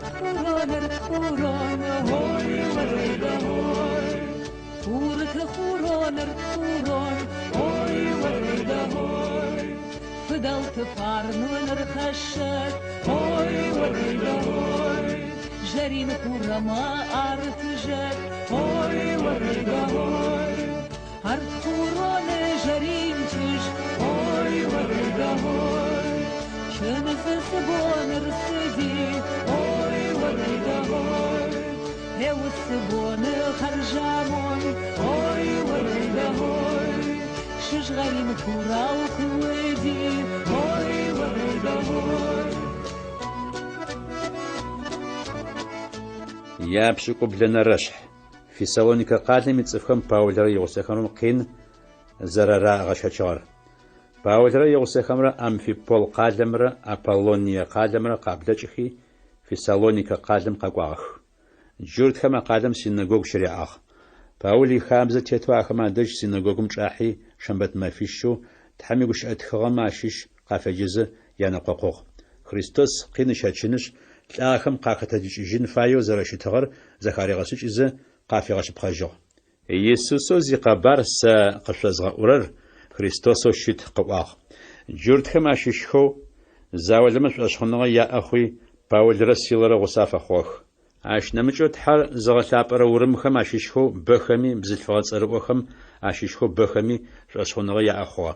Хъуроныр, хъурон, ой, орэйдэ, ой. Хурты хъуроныр, хъурон, ой, орэйдэ, ой. Фыдӕлты фарн уын ӕрхӕссӕд, ой, орэйдэ, ой. Зӕрин хур ӕмӕ арты зӕд, ой, орэйдэ, ой. Ӕртхуроны зӕрин чызг, ой, орэйдэ, ой. Чындзы цы бон ӕрцыди, ой, орэйдэ, ой. Гъе уыцы боны хӕрзамонд, ой, орэйдэ, ой. Сызгъӕрин хурау куы уыди, ой, орэйдэ, ой. Япшӏыкӏублэнэрэшъхь. Фессалоникэ къалэм ицӏыфхэм Паулрэ игъусэхэмрэ къин зэрэрагъэщэчыгъэр. Паулрэ игъусэхэмрэ Амфипол къалэмрэ Аполлоние къалэмрэ къаблэкӏхи, Фессалоникэ къалэм къэкӏуагъэх. Джуртхэм а къалэм синэгогу щыряӏагъ. Паул ихабзэ тетэу ахэмэ адэжь синэгогум чӏахьи, шэмбэт мэфищэу Тхьэм игущыӏэ тхыгъэмэ ащыщ къафеджэзэ янэкъокъугъ. Христос къин ыщэчынышъ, лӏагъэхэм къахэтэджыкӏыжьын фаеу зэрэщытыгъэр зэхаригъэшӏыкӏызэ, къафигъэшъыпкъэжьыгъ. Исусэу зикъэбар сэ къышъозгъэӏурэр Христосэу щыт, къыӏуагъ. Джуртхэм ащыщхэу заулэмэ шӏошъхъуныгъэ яӏэ хъуи, Паулрэ Силэрэ гъусэ афэхъугъэх. Ащ нэмыкӏэу Тхьэр зыгъэлъапӏэрэ урымхэм ащыщхэу бэхэми бзылъфыгъэ цӏэрыӏохэм ащыщхэу бэхэми шӏошъхъуныгъэ яӏэ хъугъэ.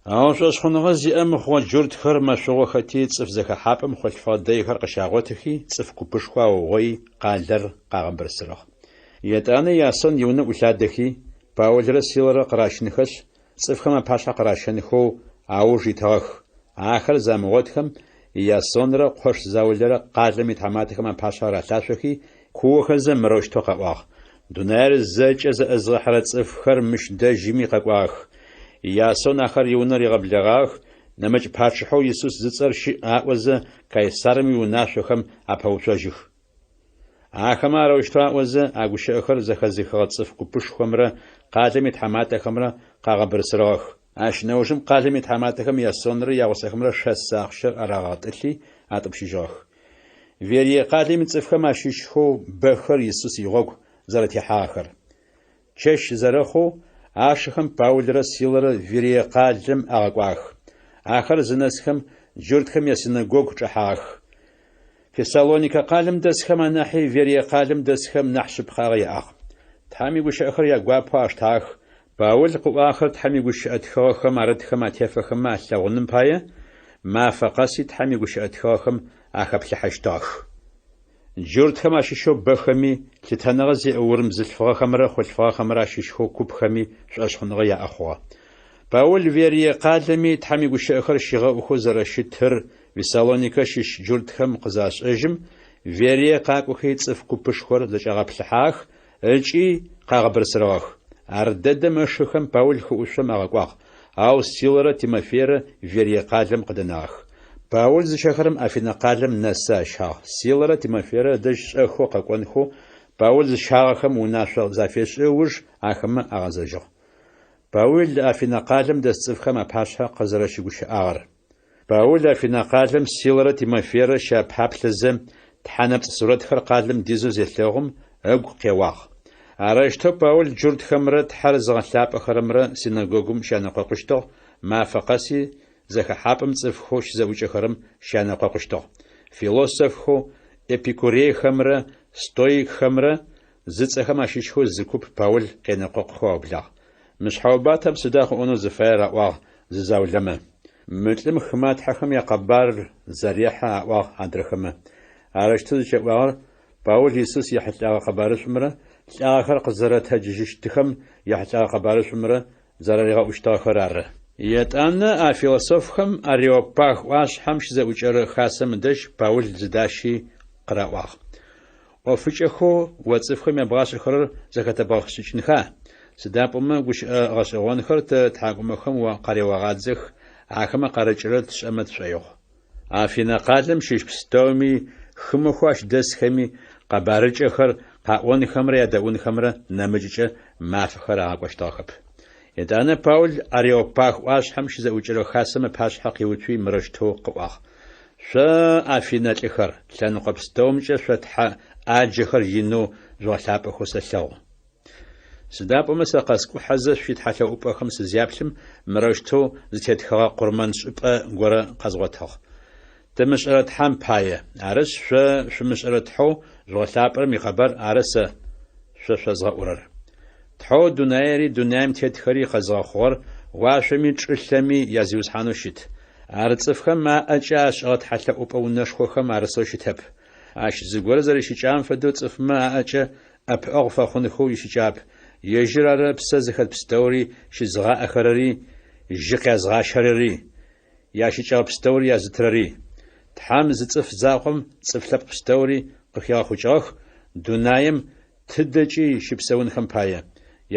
Ау шӏошъхъуныгъэ зиӏэ мыхъугъэ джуртхэр мэшъугъохэти, цӏыф зэхэхьапӏэм хъулъфыгъэ дэйхэр къыщагъотыхи, цӏыф купышхо аугъои, къалэр къагъэбырсырыгъ. Етӏанэ Иасон иунэ ӏулъадэхи, Паулрэ Силэрэ къыращынхэшъ, цӏыфхэм апашъхьэ къыращэнхэу ауж итыгъэх. Ахэр замыгъотхэм, Иасонрэ къош заулэрэ къалэм итхьаматэхэм апашъхьэ ралъашъохи, куохэзэ мырэущтэу къаӏуагъ, Дунаир зэкӏэ зэӏызгъэхьэрэ цӏыфхэр мыщ дэжьыми къэкӏуагъэх. Иасон ахэр иунэ ригъэблэгъагъэх, нэмыкӏ пачъыхьэу Исус зыцӏэр щыӏ аӏозэ, Кайсарым иунашъохэм апэуцожьых. Ахэмэ арэущтэу аӏозэ, а гущыӏэхэр зэхэзыхыгъэ цӏыф купышхомрэ къалэм итхьаматэхэмрэ къагъэбырсырыгъэх. Ащ нэужым къалэм итхьаматэхэм Иасонрэ ягъусэхэмрэ шэс ахъщэр арагъэтӏылъи атӏупщыжьыгъэх. Верие къалэм ицӏыфхэм ащыщхэу бэхэр Исус игъогу зэрэтехьагъэхэр. Чэщ зэрэхъоу, ашыхэм Паулрэ Силэрэ Верие къалэм агъэкӏуагъэх. Ахэр зынэсхэм, джуртхэм ясинэгогу чӏэхьагъэх. Фессалоникэ къалэм дэсхэм анахьи Верие къалэм дэсхэм нахь шъыпкъагъэ яӏагъ. Тхьэм игущыӏэхэр ягуапэу аштагъэх. Паул къыӏуагъэхэр Тхьэм игущыӏэ тхыгъэхэм арытхэм атефэхэмэ алъэгъуным пае, мафэ къэси Тхьэм игущыӏэ тхыгъэхэм ахэплъыхьэщтыгъэх. Джуртхэм ащыщэу бэхэми, лъытэныгъэ зиӏэ урым бзылъфыгъэхэмрэ хъулъфыгъэхэмрэ ащыщхэу купхэми шӏошъхъуныгъэ яӏэ хъугъэ. Паул Верие къалэми Тхьэм игущыӏэхэр щигъэӏухэу зэрэщытыр Вессалоникэ щыщ джуртхэм къызашӏэжьым, Верие къакӏохи цӏыф купышхор зэкӏагъэплъыхьагъэх ыкӏи къагъэбырсырыгъэх. Ардэдэм ышыхэм Паул хыӏушъом агъэкӏуагъ, ау Силэрэ Тимофейрэ Верие къалэм къыдэнагъэх. Паул зыщэхэрэм Афинэ къалэм нэсы ащагъ. Силэрэ Тимофейрэ ыдэжь шӏэхэу къэкӏонхэу Паул зыщагъэхэм унашъо зафешӏы ыуж ахэмэ агъэзэжьыгъ. Паул Афинэ къалэм дэс цӏыфхэм апашъхьэ къызэрэщыгущыӏагъэр. Паул Афинэ къалэм Силэрэ Тимофейрэ щапаплъэзэ, тхьэнэпцӏ сурэтхэр къалэм дизэу зелъэгъум, ыгу къеуагъ. Арэущтэу Паул джуртхэмрэ Тхьэр зыгъэлъапӏэхэрэмрэ синэгогум щянэкъокъущтыгъ, мафэ къэси зэхэхьапӏэм цӏыфхэу щызэӏукӏэхэрэм щянэкъокъущтыгъ. Философхэу эпикурейхэмрэ стоикхэмрэ зыцӏэхэм ащыщхэу зы куп Паул къенэкъокъухэу аублагъ. Мы шъхьэубатэм сыда къыӏонэу зыфаер аӏуагъ зы заулэмэ. Мы лӏым хымэ тхьэхэм якъэбар зэрехьэ аӏуагъ адрэхэмэ. Арэущтэу зыкӏаӏуагъэр Паул Исус ехьылӏэгъэ къэбарышӏумрэ лӏагъэхэр къызэрэтэджыжьыщтыхэм ехьылӏэгъэ къэбарышӏумрэ зэраригъэӏущтыгъэхэр ары. Етӏанэ а философхэм Ареопаг ӏуашъхьэм щызэӏукӏэрэ хасэм ыдэжь Паул зыдащи къыраӏуагъ. ӏофыкӏэхэу о цӏыфхэм ябгъашӏэхэрэр зэхэтэбгъэшӏыкӏынха? Сыда пӏомэ гущыӏэ гъэшӏэгъонхэр тэ ттхьакӏумэхэм о къареогъадзэх, ахэмэ къарыкӏырэр тшӏэмэ тшӏоигъу. Афинэ къалэм щыщ пстэуми, хымэхэу ащ дэсхэми къэбарыкӏэхэр къаӏонхэмрэ ядэӏунхэмрэ нэмыкӏкӏэ мафэхэр агъакӏощтыгъэхэп. Етӏанэ Паул Ареопаг ӏуашъхьэм щызэӏукӏэрэ хасэм ыпашъхьэ къиуцуи мырэущтэу къыӏуагъ. Шъо, Афинэ лӏыхэр, лъэныкъо пстэумкӏэ шъо тхьэ ӏаджэхэр инэу жъугъэлъапӏэхэу сэлъэгъу. Сыда пӏомэ сэ къэскӏухьэзэ шъуитхьэлъэӏупӏэхэм сызяплъым, мырэущтэу зытетхэгъэ къурмэншӏыпӏэ горэ къэзгъотыгъ. Тымышӏэрэ Тхьэм пае. Арышъ, шъо шъумышӏэрэ Тхьэу жъугъэлъапӏэрэм икъэбар ары сэ шъо шъозгъэӏурэр. Тхьэу дунаери дунаим тетхэри къэзыгъэхъугъэр уашъоми чӏылъэми я Зиусхьанэу щыт. Ар цӏыфхэм аӏэкӏэ ашӏыгъэ тхьэлъэӏупӏэ унэшхохэм арысэу щытэп. Ащ зыгорэ зэрищыкӏагъэм фэдэу цӏыфмэ аӏэкӏэ ӏэпыӏэгъу фэхъунхэу ищыкӏагъэп, ежьыр ары псэ зыхэт пстэури щызыгъаӏэхэрэри, жьы къязгъащэрэри, ящыкӏэгъэ пстэури язытырэри. Тхьэм зы цӏыф закъом цӏыф лъэпкъ пстэури къыхигъэхъукӏыгъэх, дунаем тыдэкӏи щыпсэунхэм пае.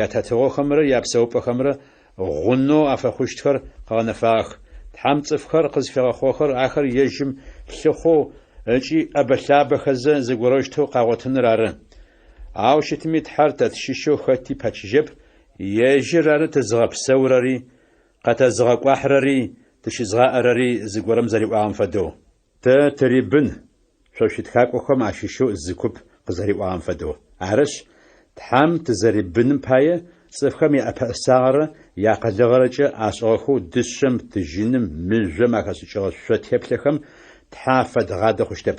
Ятетыгъохэмрэ япсэупӏэхэмрэ гъунэу афэхъущтхэр къыгъэнэфагъэх. Тхьэм цӏыфхэр къызфигъэхъугъэхэр ахэр ежьым лъыхъоу ыкӏи ӏэбэ-лъабэхэзэ зыгорэущтэу къагъотыныр ары. Ау щытми Тхьэр тэ тщыщэу хэти пэчыжьэп, ежьыр ары тызыгъэпсэурэри, къэтэзыгъэкӏуахьырэри, тыщызгъаӏэрэри зыгорэм зэриӏуагъэм фэдэу. Тэ тырибын, шъо шъуитхакӏохэм ащыщэу зы куп къызэриӏуагъэм фэдэу. Арышъ, Тхьэм тызэрибыным пае, цӏыфхэм яӏэпэӏэсагъэрэ яакъылыгъэрэкӏэ ашӏыгъэхэу дышъэм, тыжьыным, мыжъом ахэшӏыкӏыгъэ шъо теплъэхэм Тхьэ афэдгъадэ хъущтэп.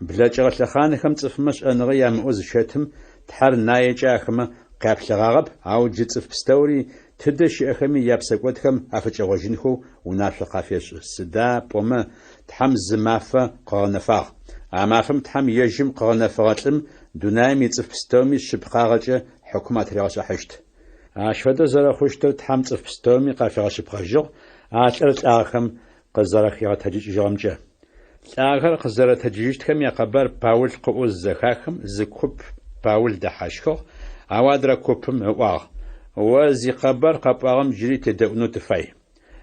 Блэкӏыгъэ лъэхъанхэм цӏыфмэ шӏэныгъэ ямыӏэу зыщэтым, Тхьэр наекӏэ ахэмэ къяплъыгъагъэп, ау джы цӏыф пстэури, тыдэ щыӏэхэми япсэкӏодхэм афыкӏэгъожьынхэу унашъо къафешӏы, сыда пӏомэ Тхьэм зы мафэ къыгъэнэфагъ. А мафэм Тхьэм ежьым къыгъэнэфэгъэ лӏым дунаим ицӏыф пстэуми шъыпкъагъэкӏэ хьыкум атыригъэшӏыхьащт. Ащ фэдэу зэрэхъущтыр Тхьэм цӏыф пстэуми къафигъэшъыпкъэжьыгъ, а лӏыр лӏагъэхэм къызэрэхигъэтэджыкӏыжьыгъэмкӏэ. Лӏагъэхэр къызэрэтэджыжьыщтхэм якъэбар Паул къыӏоу зызэхахым, зы куп Паул дэхьащхыгъ, ау адрэ купым ыӏуагъ, О зикъэбар къэпӏуагъэм джыри тедэӏунэу тыфай.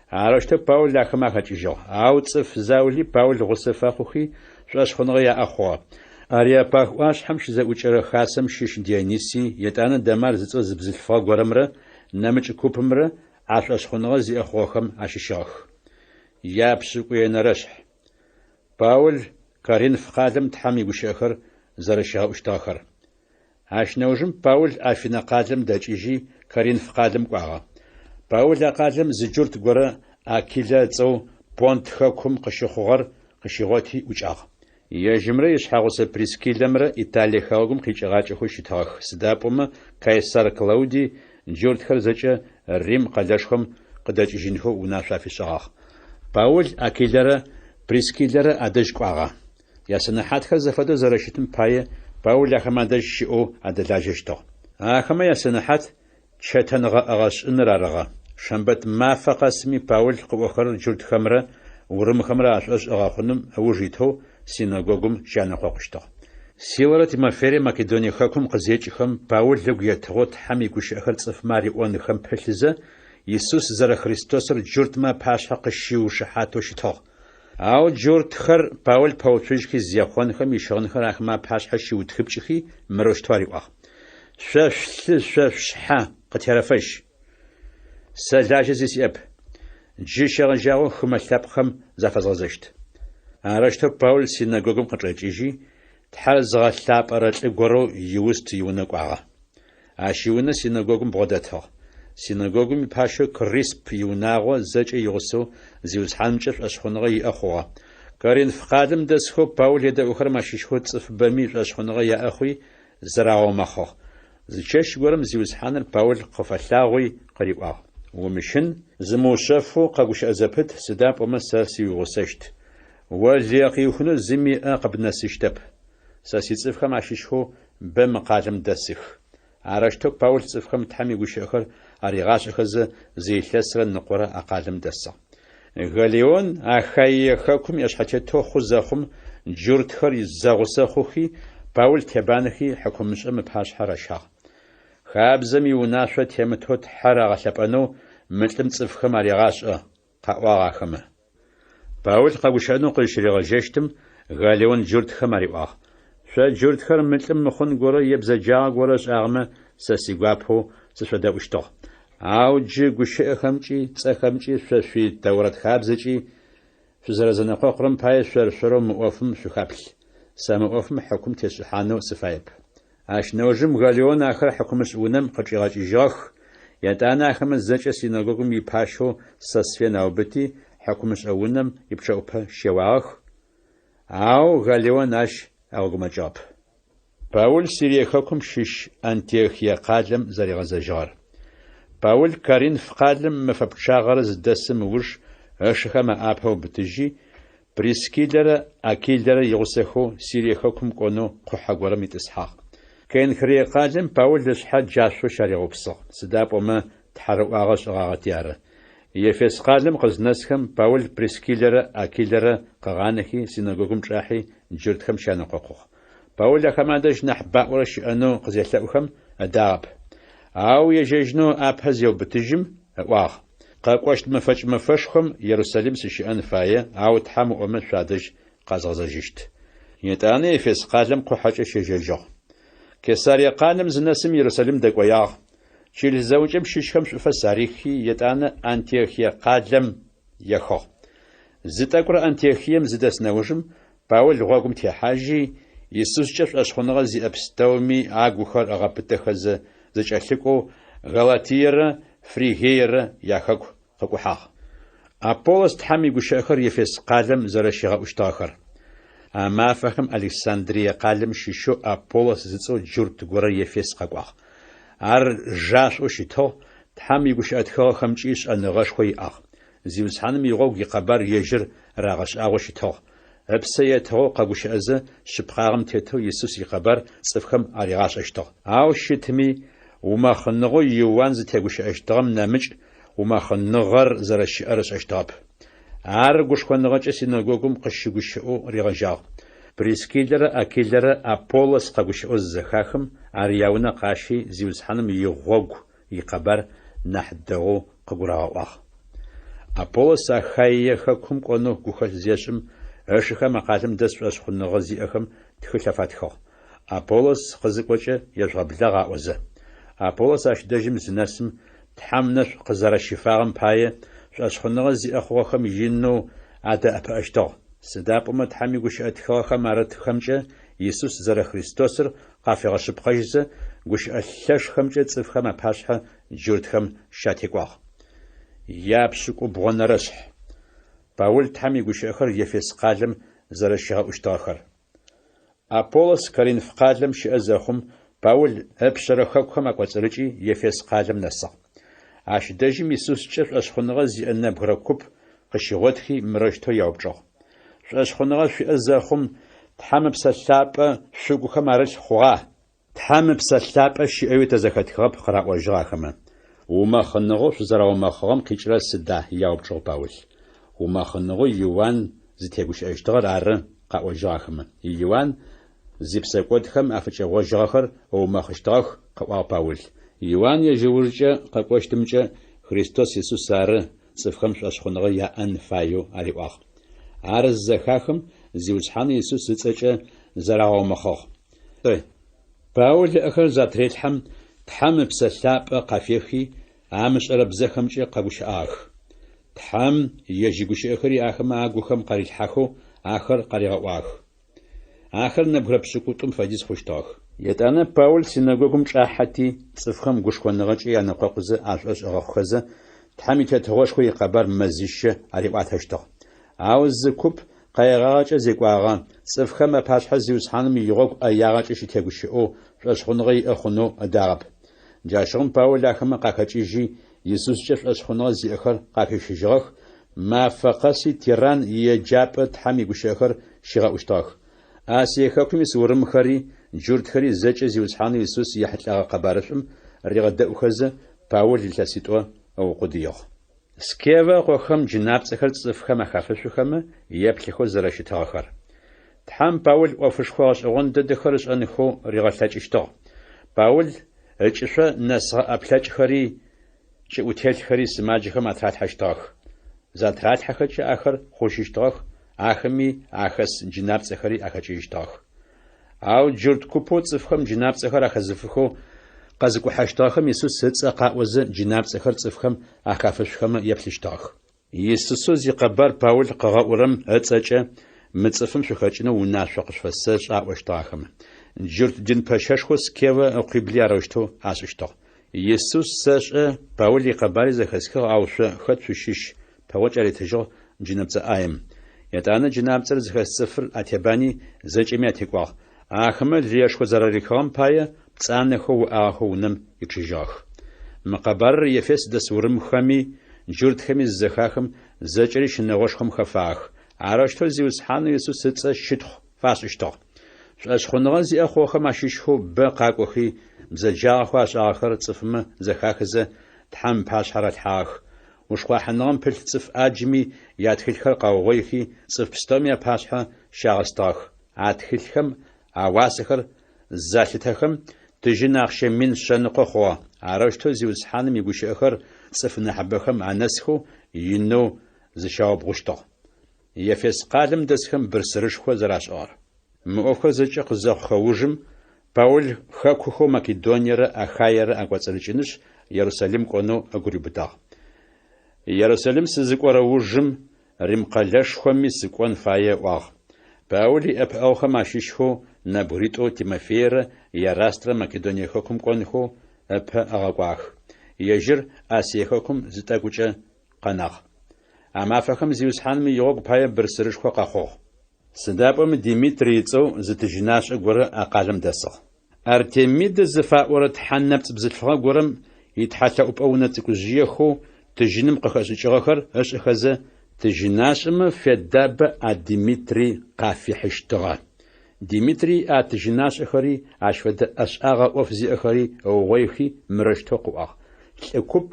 Арэущтэу Паул ахэмэ ахэкӏыжьыгъ. Ау цӏыф заули Паул гъусэ фэхъухи, шӏошъхъуныгъэ яӏэ хъугъэ. Ареопаг ӏуашъхьэм щызэӏукӏэрэ хасэм щыщ Дионисий, етӏанэ Дамар зыцӏэу зы бзылъфыгъэ горэмрэ нэмыкӏ купымрэ а шӏошъхъуныгъэ зиӏэ хъугъэхэм ащыщыгъэх. Япшӏыкӏуенэрэшъхь. Паул Коринф къалэм Тхьэм игущыӏэхэр зэрэщигъэӏущтыгъэхэр. Ащ нэужым Паул Афинэ къалэм дэкӏыжьи, Коринф къалэм кӏуагъэ. Паул а къалэм зы джурт горэ Акилэ ыцӏэу Понт хэкум къыщыхъугъэр къыщигъоти ӏукӏагъ. Ежьымрэ ишъхьэгъусэ Прискиллэмрэ Италие хэгъэгум къикӏыгъакӏэхэу щытыгъэх, сыда пӏомэ Кайсар Клаудий джуртхэр зэкӏэ Рим къэлэшхом къыдэкӏыжьынхэу унашъо афишӏыгъагъ. Паул Акилэрэ Прискиллэрэ адэжь кӏуагъэ. Ясэнэхьатхэр зэфэдэу зэрэщытым пае, Паул ахэмэ адэжь щыӏэу адэлажьэщтыгъ. Ахэмэ ясэнэхьат чэтэнгъэӏэгъэ шӏыныр арыгъэ. Шэмбэт мафэ къэсми Паул къыӏохэрэр джуртхэмрэ урымхэмрэ ашӏошъ ыгъэхъуным ыуж итэу синэгогум щянэкъокъущтыгъ. Силэрэ Тимофейрэ Македоние хэкум къызекӏыхэм, Паул ыгу етыгъэу Тхьэм игущыӏэхэр цӏыфмэ ариӏонхэм пылъызэ, Исус зэрэ Христосыр джуртмэ апашъхьэ къыщиушыхьатэу щытыгъ. Ау джуртхэр Паул пэуцужьхи зехъонхэм ищыгъынхэр ахэмэ апашъхьэ щиутхыпкӏыхи, мырэущтэу ариӏуагъ: Шъо шъулъы шъо шъушъхьэ къытерэфэжь. Сэ лажьэ зи сиӏэп. Джы щегъэжьагъэу хымэ лъэпкъхэм зафэзгъэзэщт. Арэущтэу Паул синэгогум къычӏэкӏыжьи, Тхьэр зыгъэлъапӏэрэ лӏы горэу Иуст иунэ кӏуагъэ. Ащ иунэ синэгогум бгъодэтыгъ. Синэгогум ипащэу Крисп иунагъо зэкӏэ игъусэу Зиусхьанымкӏэ шӏошъхъуныгъэ иӏэ хъугъэ. Коринф къалэм дэсхэу Паул едэӏухэрэм ащыщхэу цӏыфыбэми шӏошъхъуныгъэ яӏэ хъуи, зырагъэумэхъыгъ. Зы чэщ горэм Зиусхьаныр Паул къыфэлъагъуи къыриӏуагъ: Умыщын, зымыушъэфэу къэгущыӏэ зэпыт, сыда пӏомэ сэ сыуигъусэщт. О лые къыуихынэу зыми ыӏэ къыбнэсыщтэп. Сэ сицӏыфхэм ащыщхэу бэ мы къалэм дэсых. Арэущтэу Паул цӏыфхэм Тхьэм игущыӏэхэр аригъашӏэхэзэ, зы илъэсрэ ныкъорэ а къалэм дэсыгъ. Галлион Ахаие хэкум иӏэшъхьэтетэу хъу зэхъум, джуртхэр зэгъусэ хъухи, Паул тебанэхи хьыкумышӏэм ыпашъхьэ ращагъ. Хабзэм иунашъо темытэу Тхьэр агъэлъэпӏэнэу мы лӏым цӏыфхэм арегъашӏэ, къаӏуагъ ахэмэ. Паул къэгущыӏэнэу къызщыригъэжьэщтым, Галлион джуртхэм ариӏуагъ: Шъо джуртхэр мы лӏым мыхъун горэ е бзэджагъэ горэ ышӏагъэмэ, сэ сигуапэу сышъодэӏущтыгъ. Ау джы гущыӏэхэмкӏи, цӏэхэмкӏи, шъо шъуи Тэурэт хабзэкӏи Шъузэрэзэнэкъокъурэм пае шъор-шъорэу мы ӏофым шъухаплъ. Сэ мы ӏофым хьыкум тесшӏыхьанэу сыфаеп. Ащ нэужым Галлион ахэр хьыкумышӏ унэм къычӏигъэкӏыжьыгъэх. Етӏанэ ахэмэ зэкӏэ синэгогум ипащэу Сосфен аубыти, хьыкумышӏэ унэм ипчъэӏупэ щеуагъэх, ау Галлион ащ ыгъэгумэкӏыгъэп. Паул Сирие хэкум щыщ Антиохие къалэм зэригъэзэжьыгъэр. Паул Коринф къалэм мэфэ пчъагъэрэ зыдэсым ыуж ышыхэм аӏапэ ыубытыжьи, Прискиллэрэ Акилэрэ игъусэхэу Сирие хэкум кӏонэу къухьэ горэм итӏысхьагъ. Кенхрие къалэм Паул ышъхьэ джашъоу щаригъэупсыгъ, сыда пӏомэ тхьэрыӏуагъэ ышӏыгъагъэти ары. Ефес къалэм къызнэсхэм, Паул Прискиллэрэ Акилэрэ къыгъанэхи, синэгогум чӏахьи, джуртхэм щянэкъокъугъ. Паул ахэмэ адэжь нахь баӏорэ щыӏэнэу къызелъэӏухэм, ыдагъэп. Ау ежьэжьынэу ыӏапэ зеубытыжьым, ыӏуагъ, Къэкӏощт мэфэкӏ мэфэшхом Ерусалим сыщыӏэн фае, ау Тхьэм ыӏомэ шъуадэжь къэзгъэзэжьыщт. Етӏанэ Ефес къалэм къухьэкӏэ щежьэжьыгъ. Кесарие къалэм зынэсым Ерусалим дэкӏоягъ. Чылыс зэӏукӏэм щыщхэм шӏуфэс арихи, етӏанэ Антиохие къалэм ехыгъ. Зы тӏэкӏурэ Антиохием зыдэс нэужым, Паул гъогум техьажьи, Исускӏэ шӏошъхъуныгъэ зиӏэ пстэуми агухэр ыгъэпытэхэзэ зэкӏэлъыкӏоу Галатиерэ Фригиерэ яхэку къыкӏухьагъ. Аполлос Тхьэм игущыӏэхэр Ефес къалэм зэрэщигъэӏущтыгъэхэр. А мафэхэм Александрие къалэм щыщэу Аполлос зыцӏэу джурт горэ Ефес къэкӏуагъ. Ар жашӏоу щытыгъ, Тхьэм игущыӏэ тхыгъэхэмкӏи шӏэныгъэшхо иӏагъ. Зиусхьаным игъогу икъэбар ежьыр рагъэшӏагъэу щытыгъ. Ыпсэ етыгъэу къэгущыӏэзэ, шъыпкъагъэм тетэу Исус икъэбар цӏыфхэм аригъашӏэщтыгъ. Ау щытми, умэхъыныгъэу Иуан зытегущыӏэщтыгъэм нэмыкӏ умэхъыныгъэр зэрэщыӏэр ышӏэщтыгъэп. Ар гушхоныгъэкӏэ синэгогум къыщыгущыӏэу ригъэжьагъ. Прискиллэрэ Акилэрэ Аполлос къэгущыӏэу зызэхахым, ар яунэ къащи, Зиусхьаным игъогу икъэбар нахь дэгъоу къыгурагъэӏуагъ. Аполлос Ахаие хэкум кӏонэу гухэлъ зешӏым, ышыхэм а къалэм дэс шӏошъхъуныгъэ зиӏэхэм тхылъ афатхыгъ, Аполлос къызыкӏокӏэ ежъугъэблагъ аӏозэ. Аполлос ащ дэжьым зынэсым, Тхьэм нэшӏу къызэрэщифагъэм пае, шӏошъхъуныгъэ зиӏэ хъугъэхэм инэу адэӏэпыӏэщтыгъ. Сыда пӏомэ Тхьэм игущыӏэ тхыгъэхэм арытхэмкӏэ Исус зэрэХристосыр къафигъэшъыпкъэжьзэ, гущыӏэ лъэшхэмкӏэ цӏыфхэм апашъхьэ джуртхэм щатекӏуагъ. Япшӏыкӏубгъонэрэшъхь. Паул Тхьэм игущыӏэхэр Ефес къалэм зэрэщигъэӏущтыгъэхэр. Аполлос Коринф къалэм щыӏэ зэхъум, Паул ыпшъэрэ хэкухэм акӏоцӏырыкӏи Ефес къалэм нэсыгъ. Ащ дэжьым Исускӏэ шӏошъхъуныгъэ зиӏэ нэбгырэ куп къыщигъотхи мырэущтэу яупчӏыгъ. Шӏошъхъуныгъэ шъуиӏэ зэхъум, Тхьэм Ыпсэ Лъапӏэ шъугухэм арылъ хъугъа? Тхьэм Ыпсэ Лъапӏэ щыӏэуи тэ зэхэтхыгъэп, къыраӏожьыгъ ахэмэ. Умэхъыныгъэу шъузэраумэхъыгъэм къикӏырэр сыда? яупчӏыгъ Паул. Умэхъыныгъэу Иуан зытегущыӏэщтыгъэр ары, къаӏожьыгъ ахэмэ. Иуан зипсэкӏодхэм афыкӏэгъожьыгъэхэр ыумэхъыщтыгъэх, къыӏуагъ Паул. Иуан ежь ыужкӏэ къэкӏощтымкӏэ Христос Исус ары цӏыфхэм шӏошъхъуныгъэ яӏэн фаеу ариӏуагъ. Ар зызэхахым, Зиусхьанэу Исус ыцӏэкӏэ зарагъэумэхъыгъ. Паул ыӏэхэр затрелъхьэм, Тхьэм Ыпсэ Лъапӏэ къафехи, амышӏэрэ бзэхэмкӏэ къэгущыӏагъэх. Тхьэм ежь игущыӏэхэри ахэмэ агухэм къарилъхьахэу ахэр къаригъэӏуагъэх. Ахэр нэбгырэ пшӏыкӏутӏум фэдиз хъущтыгъэх. Етӏанэ Паул синэгогум чӏахьэти, цӏыфхэм гушхоныгъэкӏэ янэкъокъузэ ашӏошъ ыгъэхъухэзэ, Тхьэм и Тетыгъошхо икъэбар мэзищэ ариӏуатэщтыгъ. Ау зы куп къаигъагъэкӏэ зекӏуагъэ, цӏыфхэм апашъхьэ Зиусхьаным игъогу ӏэягъэкӏэ щытегущыӏэу шӏошъхъуныгъэ иӏэ хъунэу ыдагъэп. Джащыгъум Паул ахэмэ къахэкӏыжьи, Исускӏэ шӏошъхъуныгъэ зиӏэхэр къахищыжьыгъэх, мафэ къэси Тиранн иеджапӏэ Тхьэм игущыӏэхэр щигъэӏущтыгъэх. Асие хэкум ис урымхэри, джуртхэри зэкӏэ Зиусхьанэу Исус ехьылӏэгъэ къэбарышӏум ригъэдэӏухэзэ, Паул илъэситӏо ыукъудыигъ. Скевэ ыкъохэм джынапцӏэхэр цӏыфхэм ахафышъухэмэ, еплъыхэу зэрэщытыгъэхэр. Тхьэм Паул ӏофышхо гъэшӏэгъон дэдэхэр ышӏэнхэу ригъэлъэкӏыщтыгъ. Паул ыкӏышъо нэсыгъэ ӏэплъэкӏхэри, кӏыӏутелъхэри сымаджэхэм атралъхьэщтыгъэх. Затралъхьэхэкӏэ ахэр хъужьыщтыгъэх, ахэми ахэс джынапцӏэхэри ахэкӏыжьыщтыгъэх. Ау джурт купэу цӏыфхэм джынапцӏэхэр ахэзыфыхэу къэзыкӏухьэщтыгъэхэм Исус ыцӏэ къаӏозэ джынапцӏэхэр цӏыфхэм ахафышъухэмэ еплъыщтыгъэх. Исусэу зикъэбар Паул къыгъэӏурэм ыцӏэкӏэ мы цӏыфым шъухэкӏынэу унашъо къышъуфэсэшӏы, аӏощтыгъ ахэмэ. Джурт дин пэщэшхоу Скевэ ыкъуибли арэущтэу ашӏыщтыгъ. Исус сэшӏэ, Паул икъэбари зэхэсхыгъ, ау шъо хэт шъущыщ? пэгъокӏ аритыжьыгъ джынэпцӏэ ӏаем. Етӏанэ джынапцӏэр зыхэс цӏыфыр атебани, зэкӏэми атекӏуагъ. Ахэмэ лыешхо зэрарихыгъэм пае, пцӏанэхэу уӏагъэхэу унэм ичъыжьыгъэх. Мы къэбарыр Ефес дэс урымхэми джуртхэми зызэхахым, зэкӏэри щынэгъошхом хэфагъэх. Арэущтэу Зиусхьанэу Исус ыцӏэ щытхъу фашӏыщтыгъ. Шӏошъхъуныгъэ зиӏэ хъугъэхэм ащыщхэу бэ къакӏохи, бзэджагъэхэу ашӏагъэхэр цӏыфмэ зэхахызэ, Тхьэм ыпашъхьэ ралъхьагъэх. Ушхъуахьыныгъэм пылъ цӏыф ӏаджми ятхылъхэр къаугъоихи, цӏыф пстэуми апашъхьэ щагъэстыгъэх. А тхылъхэм ауасэхэр залъытэхэм, тыжьын ахъщэ 100 100 хъугъэ. Арэущтэу Зиусхьаным игущыӏэхэр цӏыф нахьыбэхэм анэсхэу инэу зыщаубгъущтыгъ. Ефес къалэм дэсхэм бырсырышхо зэрашӏыгъэр. Мы ӏофхэр зэкӏэ къызэхъухэ ужым, Паул хэкухэу Македониерэ Ахаерэ акӏоцӏырыкӏынышъ, Ерусалим кӏонэу ыгу риубытагъ. Ерусалим сызыкӏорэ ужым, Рим къэлэшхоми сыкӏон фае ыӏуагъ. Паул иӏэпыӏэгъухэм ащыщхэу нэбгыритӏоу Тимофейрэ Ерастрэ Македоние хэкум кӏонхэу ыпэ ыгъэкӏуагъэх. Ежьыр Асие хэкум зы тӏэкӏукӏэ къэнагъ. А мафэхэм Зиусхьаным игъогу пае бырсырышхо къэхъугъ. Сыда пӏомэ Димитрий ыцӏэу зы тыжьынашӏэ горэ а къалэм дэсыгъ. Артемидэ зыфаӏорэ тхьэ нэпцӏ бзылъфыгъэ горэм итхьэлъэӏупӏэ унэ цӏыкӏужъыехэу тыжьыным къыхэшӏыкӏыгъэхэр ышӏыхэзэ, тыжьынашӏэмэ федабэ а Димитрий къафихьыщтыгъэ. Димитрий а тыжьынашӏэхэри, ащ фэдэ ӏэшӏагъэ ӏоф зиӏэхэри ыугъоихи мырэущтэу къыӏуагъ, Лӏы куп,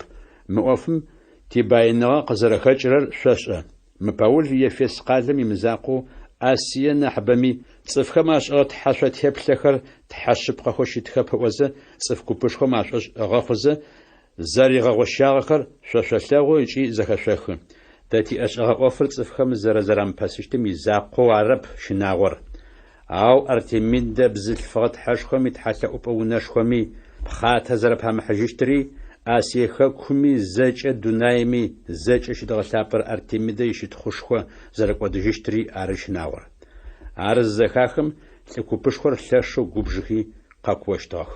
мы ӏофым тибаиныгъэ къызэрэхэкӏырэр шъошӏэ. Мы Паул Ефес къалэм имызакъоу, Асие нахьыбэми, цӏыфхэм ашӏыгъэ тхьэшъо теплъэхэр тхьэ шъыпкъэхэу щытхэп ыӏозэ, цӏыф купышхом ашӏошъ ыгъэхъузэ, зэригъэгъощагъэхэр шъо шъолъэгъу ыкӏи зэхэшъохы. Тэ тиӏэшӏэгъэ ӏофыр цӏыфхэм зэрэзэрамыпэсыщтым изакъоу арэп щынагъор. Ау Артемидэ бзылъфыгъэ тхьэшхом итхьэлъэӏупӏэ унэшхоми, пхъатэ зэрэпамыхьыжьыщтыри, Асие хэкуми зэкӏэ дунаими зэкӏэ щыдгъэлъапӏэрэ Артемидэ ищытхъушхо зэрэкӏодыжьыщтыри ары щынагъор. Ар зызэхахым, лӏы купышхор лъэшэу губжыхи къэкуощтыгъэх.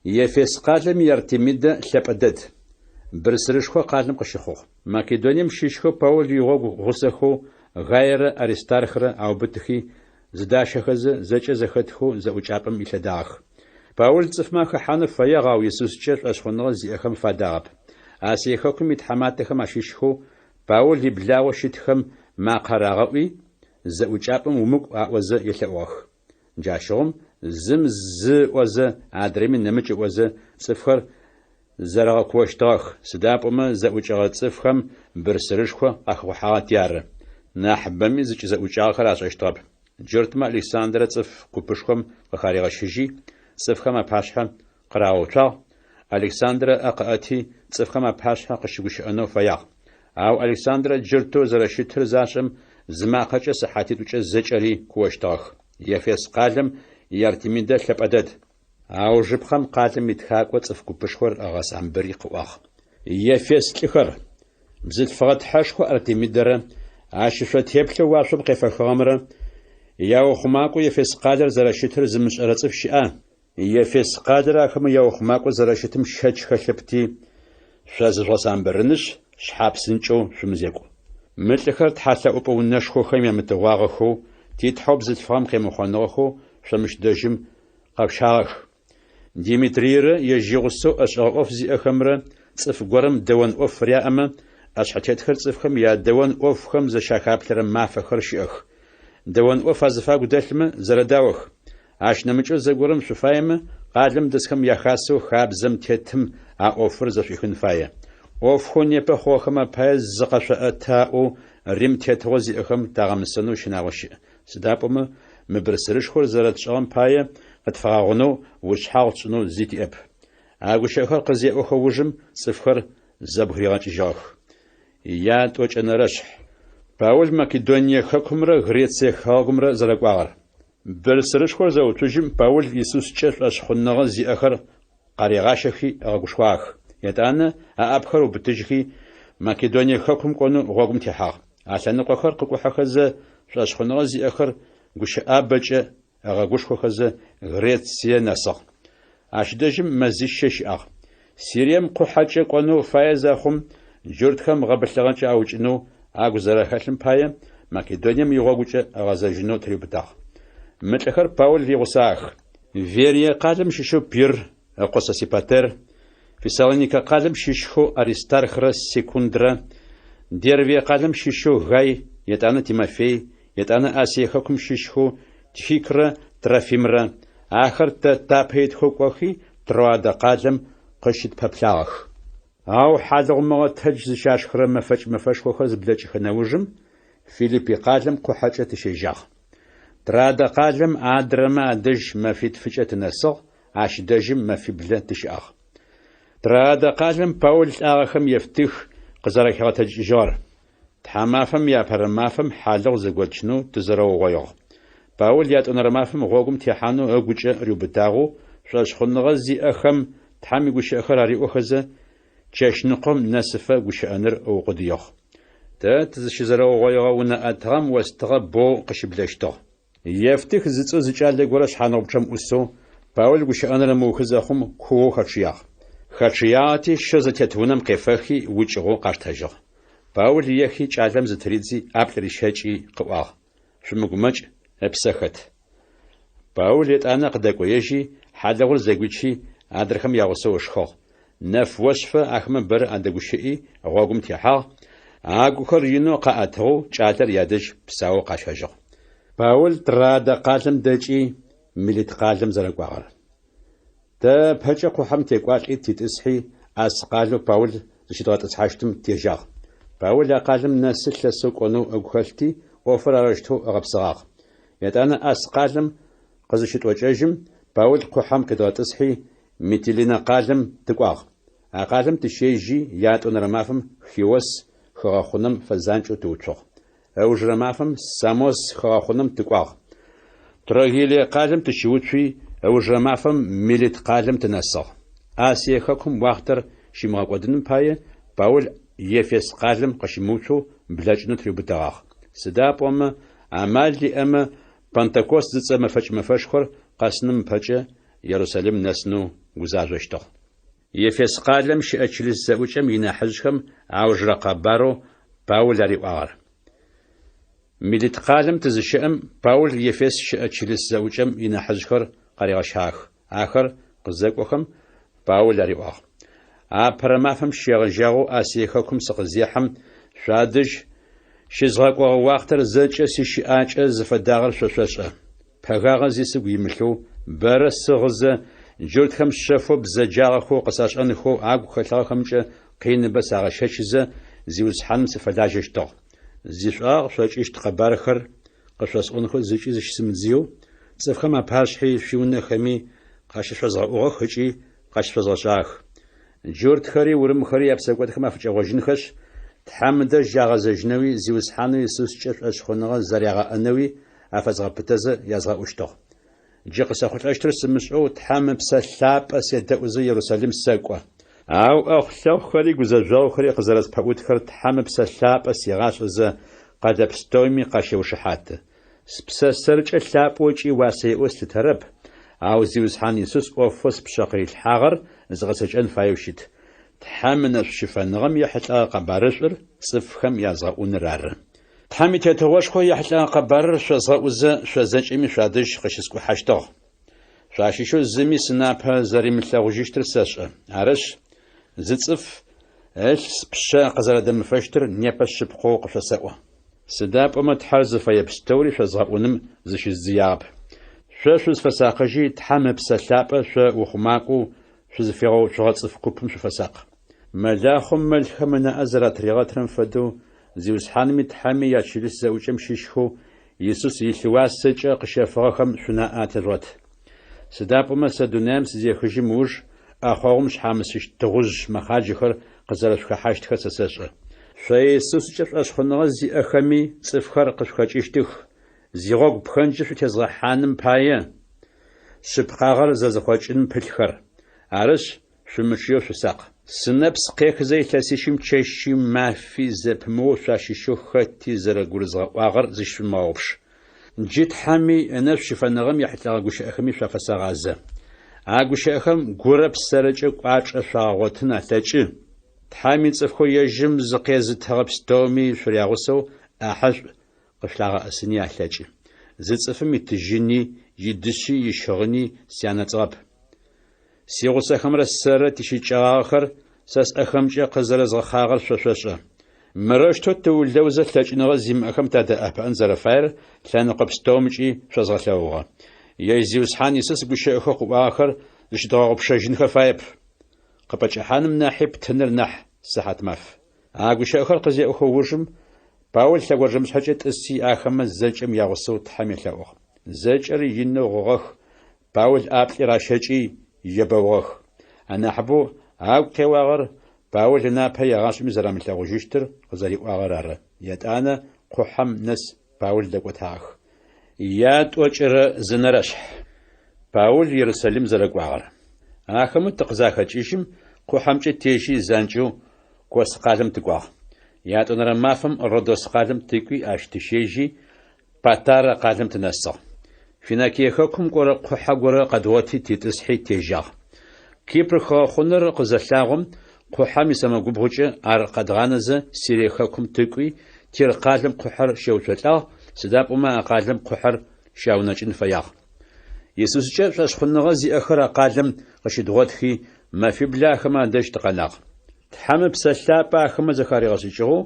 Ефес къалэм и Артемидэ лъэпӏэ дэд. Бырсырышхо къалэм къыщыхъугъ. Македонием щыщхэу Паул игъогу гъусэхэу Гайрэ Аристархрэ аубытыхи, зыдащэхэзэ, зэкӏэ зэхэтхэу зэӏукӏапӏэм илъэдагъэх. Паул цӏыфмэ ахэхьанэу фэягъ, ау Исускӏэ шӏошъхъуныгъэ зиӏэхэм фадагъэп. Асие хэкум итхьаматэхэм ащыщхэу Паул иблагъэу щытхэм макъэ рагъэӏуи, зэӏукӏапӏэм умыкӏу аӏозэ елъэӏугъэх. Джащыгъум зым зы ыӏозэ, адрэми нэмыкӏ ыӏозэ, цӏыфхэр зэрэгъэкуощтыгъэх, сыда пӏомэ зэӏукӏэгъэ цӏыфхэм бырсырышхо къахэхъухьагъэти ары. Нахьыбэми зыкӏызэӏукӏагъэхэр ашӏэщтыгъэп. Джуртмэ Александрэ цӏыф купышхом къыхаригъэщыжьи, цӏыфхэм апашъхьэ къырагъэуцуагъ, Александрэ ыӏэ къыӏэти, цӏыфхэм апашъхьэ къыщыгущыӏэнэу фэягъ. Ау Александрэ джуртэу зэрэщытыр зашӏэм, зы макъэкӏэ сыхьатитӏукӏэ зэкӏэри куощтыгъэх. Ефес къалэм и Артемидэ лъэпӏэ дэд. Аужыпкъэм къалэм итхакӏо цӏыф купышхор ыгъэсамбыри къыӏуагъ. Ефес лӏыхэр! Бзылъфыгъэ тхьэшхо Артемидэрэ ащ ышъо теплъэу уашъом къефэхыгъэмрэ яухъумакӏоу Ефес къалэр зэрэщытыр зымышӏэрэ цӏыф щыӏа? Ефес къалэр ахэмэ яухъумакӏоу зэрэщытым щэч хэлъэпти, шъо зыжъугъэсамбырынышъ, шъхьапсынкӏэу шъумызекӏу. Мы лӏыхэр тхьэлъэӏупӏэ унэшхохэм ямытыгъуагъэхэу, титхьэу бзылъфыгъэм къемыхъоныгъэхэу шъо мыщ дэжьым къэшъущагъэх. Димитрийрэ ежь игъусэу ӏэшӏэгъэ ӏоф зиӏэхэмрэ цӏыф горэм дэон ӏоф фыряӏэмэ, ӏэшъхьэтетхэр цӏыфхэм ядэон ӏофхэм зыщахаплъэрэ мафэхэр щыӏэх. Дэон ӏоф азыфагу дэлъмэ, зэрэдаох. Ащ нэмыкӏэу зэгорэм шъуфаемэ, къалэм дэсхэм яхасэу хабзэм тетым а ӏофыр зэшӏуихын фае. ӏофхэу непэ хъугъэхэм апае зыкъэшъоӏэты аӏоу Рим тетыгъо зиӏэхэм тагъэмысэнэу щынагъо щыӏ. Сыда пӏомэ мы бырсырышхор зэрэтшӏыгъэм пае къытфагъэгъунэу ушъхьагъу тшӏынэу зи тиӏэп. А гущыӏэхэр къызеӏохэ ужым цӏыфхэр зэбгыригъэкӏыжьыгъэх. Ятӏокӏэнэрэшъхь. Паул Македоние хэкумрэ Грецие хэгъэгумрэ зэрэкӏуагъэр. Бырсырышхор зэуцужьым, Паул Исускӏэ шӏошъхъуныгъэ зиӏэхэр къаригъащэхи ыгъэгушхуагъэх. Етӏанэ аӏапэхэр ыубытыжьхи, Македоние хэкум кӏонэу гъогум техьагъ. А лъэныкъохэр къыкӏухьэхэзэ, шӏошъхъуныгъэ зиӏэхэр гущыӏабэкӏэ ыгъэгушхохэзэ, Грецие нэсыгъ. Ащ дэжьым мэзищэ щыӏагъ. Сирием къухьэкӏэ кӏонэу фае зэхъум, джуртхэм гъэбылъыгъэкӏэ аукӏынэу агу зэрэхэлъым пае, Македонием игъогукӏэ ыгъэзэжьынэу тыриубытагъ. Мы лӏыхэр Паул игъусагъэх. Верие къалэм щыщэу Пирр ыкъо Сосипатер, Фессалоникэ къалэм щыщхэу Аристархрэ Секундрэ, Дервие къалэм щыщэу Гай, етӏанэ Тимофей, етӏанэ Асие хэкум щыщхэу Тихикрэ Трофимрэ, ахэр тэ тапэ итхэу кӏохи, Троадэ къалэм къыщытпэплъагъэх. Ау хьалыгъу мыгъэтэдж зыщашхырэ мэфэкӏ мэфэшхохэр зыблэкӏыхэ нэужым, Филиппи къалэм къухьэкӏэ тыщежьагъ. Троадэ къалэм адрэмэ адэжь мэфитфыкӏэ тынэсыгъ, ащ дэжьым мэфиблэ тыщыӏагъ. Троадэ къалэм Паул лӏагъэхэм Евтых къызэрэхигъэтэджыкӏыжьыгъэр. Тхьамафэм иапэрэ мафэм хьалыгъу зэготчынэу тызэрэугъоигъ. Паул ятӏонэрэ мафэм гъогум техьанэу ыгукӏэ риубытагъэу, шӏошъхъуныгъэ зиӏэхэм Тхьэм игущыӏэхэр ариӏохэзэ, чэщныкъом нэсыфэ гущыӏэныр ыукъудыигъ. Тэ тызыщызэрэугъоигъэ унэ ӏэтыгъэм остыгъэ боу къыщыблэщтыгъ. Евтых зыцӏэу зы кӏалэ горэ шъхьаныгъупчъэм ӏусэу, Паул гущыӏэныр ымыухы зэхъум, куоу хэчъыягъ. Хэчъыягъэти, щэу зэтет унэм къефэхи, укӏыгъэу къаштэжьыгъ. Паул ехи, кӏалэм зытыридзи, ӏаплӏ рищэкӏи, къыӏуагъ, Шъумыгумэкӏ, ыпсэ хэт. Паул етӏанэ къыдэкӏоежьи, хьалыгъур зэгуичи, адрэхэм ягъусэу ышхыгъ. Нэф ошъыфэ ахэмэ бэрэ адэгущыӏи, гъогум техьагъ, агухэр инэу къаӏэтыгъэу кӏалэр ядэжь псаоу къащэжьыгъ. Паул Троадэ къалэм дэкӏи, Милит къалэм зэрэкӏуагъэр. Тэ ыпэкӏэ къухьэм текӏуалӏи титӏысхьи, Асс къалэу Паул зыщыдгъэтӏысхьащтым тежьагъ. Паул а къалэм нэсы лъэсэу кӏонэу ыгу хэлъти, ӏофыр арэущтэу ыгъэпсыгъагъ. Етӏанэ Асс къалэм къызыщытӏокӏэжьым, Паул къухьэм къидгъэтӏысхьи, Митилинэ къалэм тыкӏуагъ. А къалэм тыщежьи, ятӏонэрэ мафэм Хиос хыгъэхъунэм фэзанкӏэу тыуцугъ. Ыужырэ мафэм Самос хыгъэхъунэм тыкӏуагъ. Трогиллие къалэм тыщыуцуи, ыужырэ мафэм Милит къалэм тынэсыгъ. Асие хэкум уахътэр щимыгъэкӏодыным пае, Паул Ефес къалэм къыщымыуцоу блэкӏынэу тыриубытэгъагъ. Сыда пӏомэ, амал иӏэмэ, Пэнтэкост зыцӏэ мэфэкӏ мэфэшхор къэсыным ыпэкӏэ Ерусалим нэсынэу гузажъощтыгъ. Ефес къалэм щыӏэ чылыс зэӏукӏэм инахьыжъхэм аужырэ къэбарэу Паул ариӏуагъэр. Милит къалэм тызыщэӏэм, Паул Ефес щыӏэ чылыс зэӏукӏэм инахьыжъхэр къаригъэщагъэх. Ахэр къызэкӏохэм, Паул ариӏуагъ: Апэрэ мафэм щегъэжьагъэу Асие хэкум сыкъызехьэм, шъуадэжь щызгъэкӏогъэ уахътэр зэкӏэ сищыӏакӏэ зыфэдагъэр шъо шъошӏэ. Пэгагъэ зи сыгу имылъэу, бэрэ сыгъызэ, джуртхэм шъэфэу бзэджагъэхэу къысашӏэнхэу агу хэлъыгъэхэмкӏэ къиныбэ сагъэщэчызэ, Зиусхьаным сыфэлажьэщтыгъ. Зишӏуагъэ къышъокӏыщт къэбархэр къышъосӏонхэу зыкӏи зыщысымыдзыеу, цӏыфхэм апашъхьи шъуиунэхэми къащышъозгъэӏугъэх ыкӏи къащышъозгъэшӏагъэх. Джуртхэри урымхэри япсэкӏодхэм афыкӏэгъожьынхэшъ, Тхьэм ыдэжь ягъэзэжьынэуи Зиусхьанэу Исускӏэ шӏошъхъуныгъэ зэрягъэӏэнэуи афэзгъэпытэзэ язгъэӏущтыгъ. Джы къысэхъулӏэщтыр сымышӏэу Тхьэм Ыпсэ Лъапӏэ седэӏузэ Ерусалим сэкӏо. Ау ӏэхъу-лъэхъухэри гузэжъогъухэри къызэрэспэӏутхэр Тхьэм Ыпсэ Лъапӏэ сигъашӏэзэ, къэлэ пстэуми къащеушыхьаты. Спсэ сэркӏэ лъапӏэу ыкӏи уасэ иӏэу слъытэрэп, ау Зиусхьан Исус ӏофэу спшъэ къырилъхьагъэр згъэцэкӏэн фаеу щыт, Тхьэм ынэшӏу щыфэныгъэм ехьылӏэгъэ къэбарышӏур цӏыфхэм язгъэӏуныр ары. Тхьэм и Тетыгъошхо ехьылӏэгъэ къэбарыр шъозгъэӏузэ, шъо зэкӏэми шъуадэжь къыщыскӏухьэщтыгъ. Шъуащыщэу зыми сынапэ зэримылъэгъужьыщтыр сэшӏэ. Арышъ, зы цӏыф ылъ спшъэ къызэрэдэмыфэщтыр непэ шъыпкъэу къышъосэӏо. Сыда пӏомэ Тхьэр зыфэе пстэури шъозгъэӏуным зыщыздзыягъэп. Шъо шъузфэсакъыжьи, Тхьэм Ыпсэ Лъапӏэ шъо ухъумакӏоу шъузыфигъэуцугъэ цӏыф купым шъуфэсакъ. Мэлахъом мэлхэм ынаӏэ зэратыригъэтырэм фэдэу, Зиусхьанми Тхьэми ячылыс зэӏукӏэм щыщхэу Исус илъ уасэкӏэ къыщэфыгъэхэм шъунаӏэ атежъугъэт. Сыда пӏомэ сэ дунаим сызехыжьым ыуж ӏэхъогъум шъхьамысыщт тыгъужъ мэхъаджэхэр къызэрэшъухэхьащтхэр сэ сэшӏэ. Шъо Исускӏэ шӏошъхъуныгъэ зиӏэхэми цӏыфхэр къышъухэкӏыщтых, зигъогу пхэнджы шъутезгъэхьаным пае, шъыпкъагъэр зэзыхъокӏыным пылъхэр. Арышъ, шъумычъыеу шъусакъ. Сынэпс къехызэ илъэсищым чэщи мафи зэпымыоу шъуащыщэу хэти зэрэгурызгъэӏуагъэр зыщышъумыгъэгъупш. Джы Тхьэми ынэшӏу щыфэныгъэм ехьылӏэгъэ гущыӏэхэми шъуафэсэгъазэ. А гущыӏэхэм гурэ псэрэкӏэ кӏуачӏэ шъуагъэгъотын алъэкӏы, Тхьэм ицӏыфхэу ежьым зыкъезытыгъэ пстэуми шъурягъусэу ӏахьышӏу къышъулъагъэӏэсыни алъэкӏы. Зы цӏыфым итыжьыни, идышъи, ищыгъыни сянэцӏыгъэп. Сигъусэхэмрэ сэрэ тищыкӏэгъагъэхэр сэ сӏэхэмкӏэ къызэрэзгъэхъагъэр шъо шъошӏэ. Мырэущтэу тыулэузэ лъэкӏыныгъэ зимыӏэхэм тадэӏэпыӏэн зэрэфаер лъэныкъо пстэумкӏи шъозгъэлъэгъугъэ. Ежь Зиусхьан Исус гущыӏэхэу къыӏуагъэхэр зыщыдгъэгъупшэжьынхэ фаеп. Къыпӏэкӏэхьаным нахьи птыныр нахь сыхьатмаф. А гущыӏэхэр къызеӏохэ ужым, Паул лъэгонджэмышъхьэкӏэ тӏыси, ахэмэ зэкӏэм ягъусэу Тхьэм елъэӏугъ. Зэкӏэри инэу гъыгъэх, Паул ӏаплӏи ращэкӏи, ебэугъэх. Анахьыбэу агу къеуагъэр Паул ынапэ егъашӏэми зэрамылъэгъужьыщтыр къызэриӏуагъэр ары. Етӏанэ къухьэм нэс Паул дэкӏотагъэх. Ятӏокӏырэ зы нэрэшъхь. Паул Ерусалим зэрэкӏуагъэр. Ахэмэ тыкъызахэкӏыжьым, къухьэмкӏэ тежьи занкӏэу Кос къалэм тыкӏуагъ. Ятӏонэрэ мафэм Родос къалэм тыкӏуи ащ тыщежьи, Патарэ къалэм тынэсыгъ. Финикие хэкум кӏорэ къухьэ горэ къэдгъоти титӏысхьи тежьагъ. Кипр хыгъэхъунэр къызэлъагъом, къухьэм исэмэгубгъукӏэ ар къэдгъанэзэ Сирие хэкум тыкӏуи, Тир къалэм къухьэр щеуцолӏагъ, сыда пӏомэ а къалэм къухьэр щаунэкӏын фэягъ. Исускӏэ шӏошъхъуныгъэ зиӏэхэр а къалэм къыщыдгъотхи, мэфиблэ ахэмэ адэжь тыкъэнагъ. Тхьэм Ыпсэ Лъапӏэ ахэмэ зэхаригъэшӏыкӏыгъэу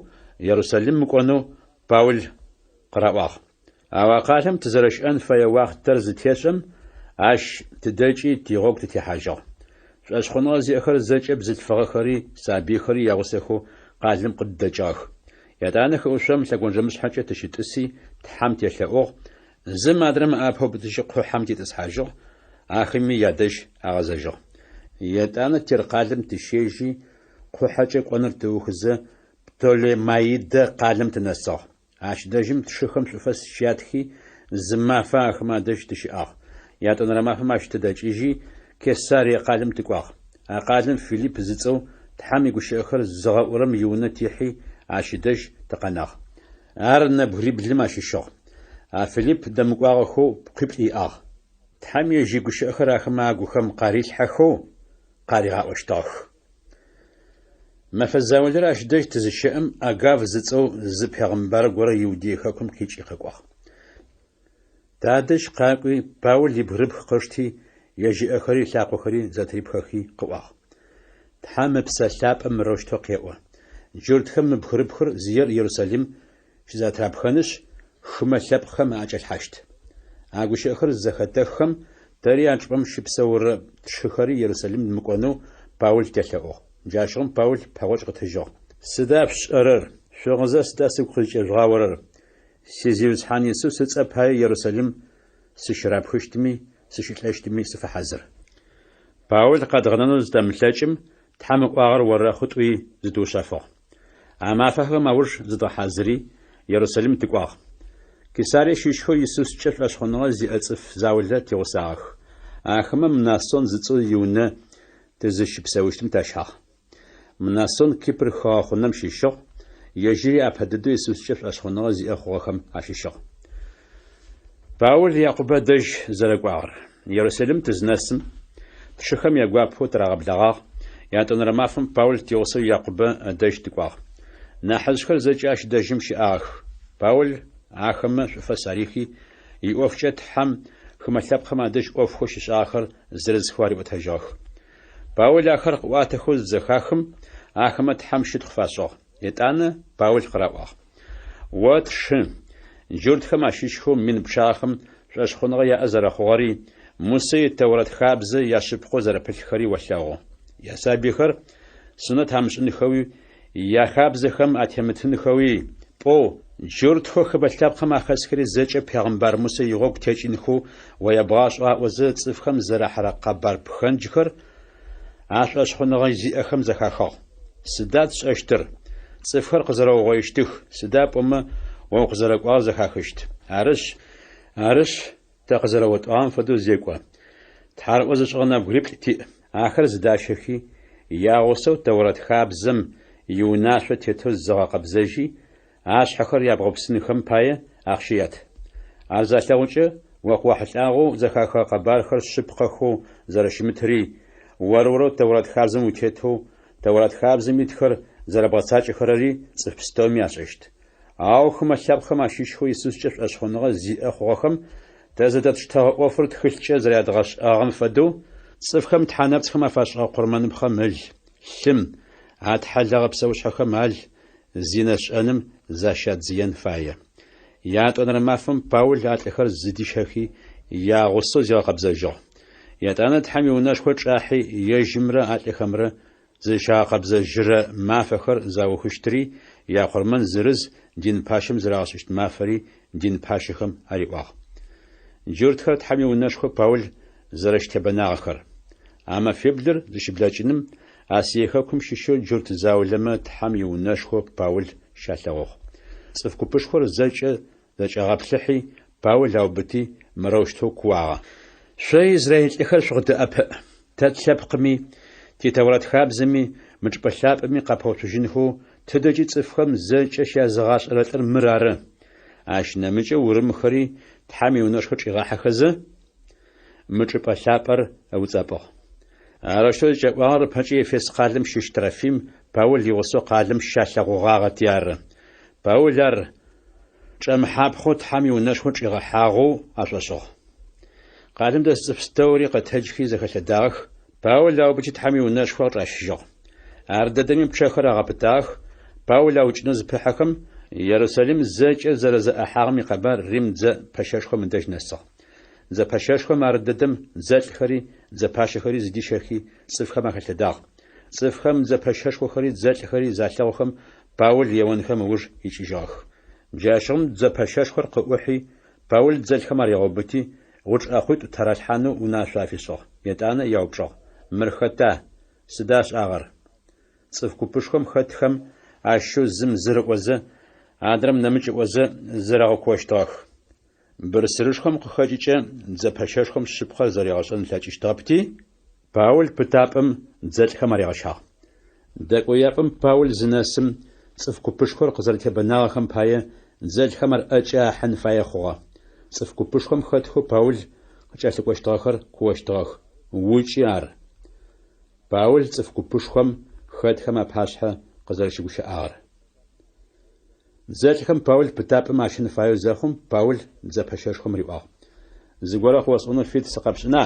Ерусалим мыкӏонэу Паул къыраӏуагъ. Ау а къалэм тызэрэщыӏэн фэе уахътэр зытешӏэм, ащ тыдэкӏи тигъогу тытехьажьыгъ. Шӏошъхъуныгъэ зиӏэхэр зэкӏэ бзылъфыгъэхэри сабыйхэри ягъусэхэу къалэм къыддэкӏыгъэх. Етӏанэ хыӏушъом лъэгонджэмышъхьэкӏэ тыщытӏыси, Тхьэм телъэӏугъ, зым адрэм ыӏапэ ыубытыжьи къухьэм титӏысхьажьыгъ, ахэми ядэжь агъэзэжьыгъ. Етӏанэ Тир къалэм тыщежьи, къухьэкӏэ кӏоныр тыухызэ, Птолемаидэ къалэм тынэсыгъ. Ащ дэжьым тшыхэм шӏуфэс щятхи, зы мафэ ахэмэ адэжь тыщыӏагъ. Ятӏонэрэ мафэм ащ тыдэкӏыжьи, Кесарие къалэм тыкӏуагъ. А къалэм Филипп зыцӏэу Тхьэм игущыӏэхэр зыгъэӏурэм иунэ тихьи, ащ ыдэжь тыкъэнагъ. Ар нэбгыриблым ащыщыгъ. А Филипп дэмыкӏуагъэхэу пкъуиплӏ иӏагъ. Тхьэм ежь игущыӏэхэр ахэмэ агухэм къарилъхьэхэу къаригъаӏощтыгъэх. Мэфэ заулэрэ ащ дэжь тызыщэӏэм, Агав зыцӏэу зы пегъымбар горэ Иудей хэкум къикӏи къэкӏуагъ. Тадэжь къакӏуи, Паул ибгырыпх къышти, ежь ыӏэхэри ылъакъохэри зэтырипхэхи къыӏуагъ. Тхьэм Ыпсэ Лъапӏэ мырэущтэу къеӏо: Джуртхэм мы бгырыпхыр зиер Ерусалим щызэтырапхэнышъ, хымэ лъэпкъхэм аӏэкӏалъхьащт. А гущыӏэхэр зызэхэтэххэм, тэри а чӏыпӏэм щыпсэурэ тшыхэри Ерусалим мыкӏонэу Паул телъэӏугъ. Джащыгъум Паул пэгъокӏ къытыжьыгъ. Сыда шъушӏэрэр? Шъугъызэ сыда сыгу къызкӏежъугъаорэр? Си Зиусхьан Исус ыцӏэ пае Ерусалим сыщырапхыщтми сыщылӏэщтми сыфэхьазыр. Паул къэдгъэнэнэу зытэмылъэкӏым, Тхьэм ыӏуагъэр орэхъу тӏуи зытыушъэфыгъ. А мафэхэм ауж зыдгъэхьазыри, Ерусалим тыкӏуагъ. Кесарие щыщхэу Исускӏэ шӏошъхъуныгъэ зиӏэ цӏыф заулэ тигъусагъэх. Ахэмэ Мнасон зыцӏэу иунэ тызыщыпсэущтым тащагъ. Мнасон Кипр хыгъэхъунэм щыщыгъ, ежьыри апэ дэдэу Исускӏэ шӏошъхъуныгъэ зиӏэ хъугъэхэм ащыщыгъ. Паул Якъубэ дэжь зэрэкӏуагъэр. Ерусалим тызнэсым, тшыхэм ягуапэу тырагъэблэгъагъ, ятӏонэрэ мафэм Паул тигъусэу Якъубэ ыдэжь тыкӏуагъ. Нахьыжъхэр зэкӏэ ащ дэжьым щыӏагъэх. Паул ахэмэ шӏуфэс арихи, иӏофкӏэ Тхьэм хымэ лъэпкъхэм адэжь ӏофхэу щишӏагъэхэр зырызхэу ариӏотэжьыгъэх. Паул ахэр къыӏуатэхэу зызэхахым, ахэмэ Тхьэм щытхъу фашӏыгъ. Етӏанэ Паул къыраӏуагъ. О тшы, джуртхэм ащыщхэу мин пчъагъэхэм шӏошъхъуныгъэ яӏэ зэрэхъугъэри, Мусэ и Тэурэт хабзэ яшъыпкъэу зэрэпылъхэри олъэгъу. Ясабыйхэр сунэт амышӏынхэуи, яхабзэхэм атемытынхэуи пӏоу, джуртхэу хымэ лъэпкъхэм ахэсхэри зэкӏэ пегъымбар Мусэ игъогу текӏынхэу о ябгъашӏэу аӏозэ цӏыфхэм зэрахьэрэ къэбар пхэнджхэр а шӏошъхъуныгъэ зиӏэхэм зэхахыгъ. Сыда тшӏэщтыр? Цӏыфхэр къызэрэугъоищтых, сыда пӏомэ о укъызэрэкӏуагъэр зэхахыщт. Арышъ, арышъ, тэ къызэрэотӏуагъэм фэдэу зекӏо. Тхьарыӏо зышӏыгъэ нэбгыриплӏ тиӏ. Ахэр зыдащэхи, Ягъусэу Тэурат хабзэм иунашъо тетэу зыгъэкъэбзэжьи, ашъхьэхэр ябгъэупсынхэм пае, ахъщэ ят. Ар залъэгъукӏэ, о къыуахьылӏагъэу зэхахыгъэ къэбархэр шъыпкъэхэу зэрэщымытри, ор-орэу Тэурат хабзэм утетэу, Тэурат хабзэм итхэр зэрэбгъэцакӏэхэрэри цӏыф пстэуми ашӏэщт. Ау хымэ лъэпкъхэм ащыщхэу Исускӏэ шӏошъхъуныгъэ зиӏэ хъугъэхэм тэ зэдэтштэгъэ ӏофыр тхылъкӏэ зэрядгъэшӏагъэм фэдэу, цӏыфхэм тхьэ нэпцӏхэм афашӏыгъэ къурмэныпхъэм ыл, лъым, атхьэлэгъэ псэушъхьэхэм ал, зинэ шӏэным защадзыен фае. Ятӏонэрэ мафэм Паул а лӏыхэр зыдищэхи, ягъусэу зигъэкъэбзэжьыгъ. Етӏанэ Тхьэм иунэшхо чӏахьи, ежьымрэ а лӏыхэмрэ зызщагъэкъэбзэжьырэ мафэхэр заухыщтри, якъурмэн зырыз дин пащэм зырагъэшӏыщт мафэри дин пащэхэм ариӏуагъ. Джуртхэр Тхьэм иунэшхо Паул зэрэщытебэнагъэхэр. А мэфиблыр зыщыблэкӏыным, Асие хэкум щыщэу джурт заулэмэ Тхьэм иунэшхо Паул щалъэгъугъ. Цӏыф купышхор зэкӏэ зэкӏагъэплъыхьи, Паул аубыти, мырэущтэу кууагъэ. Шъо израиль лӏыхэр шъукъыддэӏэпыӏ! Тэ тлъэпкъми, ти Тэурат хабзэми, мы чӏыпӏэ лъапӏэми къапэуцужьынхэу тыдэкӏи цӏыфхэм зэкӏэ щязыгъашӏэрэ лӏыр мыр ары. Ащ нэмыкӏэу урымхэри Тхьэм иунэшхо чӏигъахьэхэзэ, мы чӏыпӏэ лъапӏэр ыуцӏэпӏыгъ. Арэущтэу зыкӏаӏуагъэр ыпэкӏэ Ефес къалэм щыщ Трофим Паул игъусэу къалэм щалъэгъугъагъэти ары. Паул ар чӏэмыхьапхъэу Тхьэм иунэшхо чӏигъэхьагъэу ашӏошӏыгъ. Къалэм дэс цӏыф пстэури къэтэджхи зэхэлъэдагъэх, Паул аубыти Тхьэм иунэшхо къычӏащыжьыгъ. Ардэдэми пчъэхэр агъэпытагъэх, Паул аукӏынэу зыпыхьэхэм, Ерусалим зэкӏэ зэрэзэӏэхьагъэм икъэбар Рим дзэ пэщэшхом ыдэжь нэсыгъ. Дзэ пэщэшхом ардэдэм дзэлӏхэри дзэ пащэхэри зыдищэхи, цӏыфхэм ахэлъэдагъ. Цӏыфхэм дзэ пэщэшхохэри дзэлӏхэри залъэгъухэм, Паул еонхэм ыуж икӏыжьыгъэх. Джащыгъум дзэ пэщэшхор къыӏухьи, Паул дзэлӏхэм аригъэубыти, гъучӏ ӏэхъуитӏу тыралъхьанэу унашъо афишӏыгъ. Етӏанэ яупчӏыгъ, Мыр хэта, сыда ышӏагъэр? Цӏыф купышхом хэтхэм ащыщэу зым зыр ыӏозэ, адрэм нэмыкӏ ыӏозэ зэрэгъэкуощтыгъэх. Бырсырышхом къыхэкӏыкӏэ дзэ пэщэшхом шъыпкъэр зэригъэшӏэн ылъэкӏыщтыгъэпти, Паул пытапӏэм дзэлӏхэм аригъэщагъ. Дэкӏояпӏэм Паул зынэсым, цӏыф купышхор къызэрэтебэнагъэхэм пае дзэлӏхэм ар ӏэкӏэ ахьын фае хъугъэ. Цӏыф купышхом хэтхэу Паул къыкӏэлъыкӏощтыгъэхэр куощтыгъэх: Укӏы ар! Паул цӏыф купышхом хэтхэм апашъхьэ къызэрэщыгущыӏагъэр. Дзэлӏхэм Паул пытапӏэм ащэн фаеу зэхъум, Паул дзэ пэщэшхом риӏуагъ, Зыгорэ къыосӏонэу фит сыкъэпшӏына?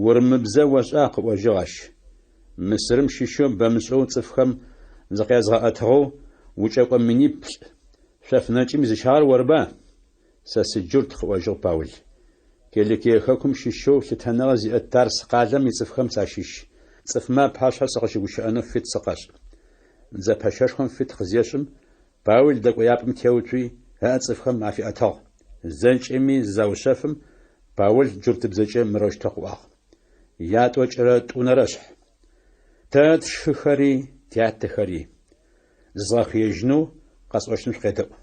Урымыбзэ ошӏа? къыӏожьыгъ ащ. Мысырым щыщэу бэмышӏэу цӏыфхэм зыкъязгъэӏэтыгъэу укӏэкӏо миниплӏ шъоф нэкӏым изыщагъэр орыба? Сэ сыджурт, къыӏожьыгъ Паул. Киликие хэкум щыщэу лъытэныгъэ зиӏэ Тарс къалэм ицӏыфхэм сащыщ. Цӏыфмэ апашъхьэ сыкъыщыгущыӏэнэу фит сыкъэшӏ. Дзэ пэщэшхом фит къызешӏым, Паул дэкӏояпӏэм теуцуи, ыӏэ цӏыфхэм афиӏэтыгъ. Зэкӏэми зызаушъэфым, Паул джуртыбзэкӏэ мырэущтэу къыӏуагъ. Ятӏокӏырэ тӏунэрэшъхь. Тэ тшыхэри, тятэхэри. Зызгъэхыежьынэу къэсӏощтым шъукъедэӏу.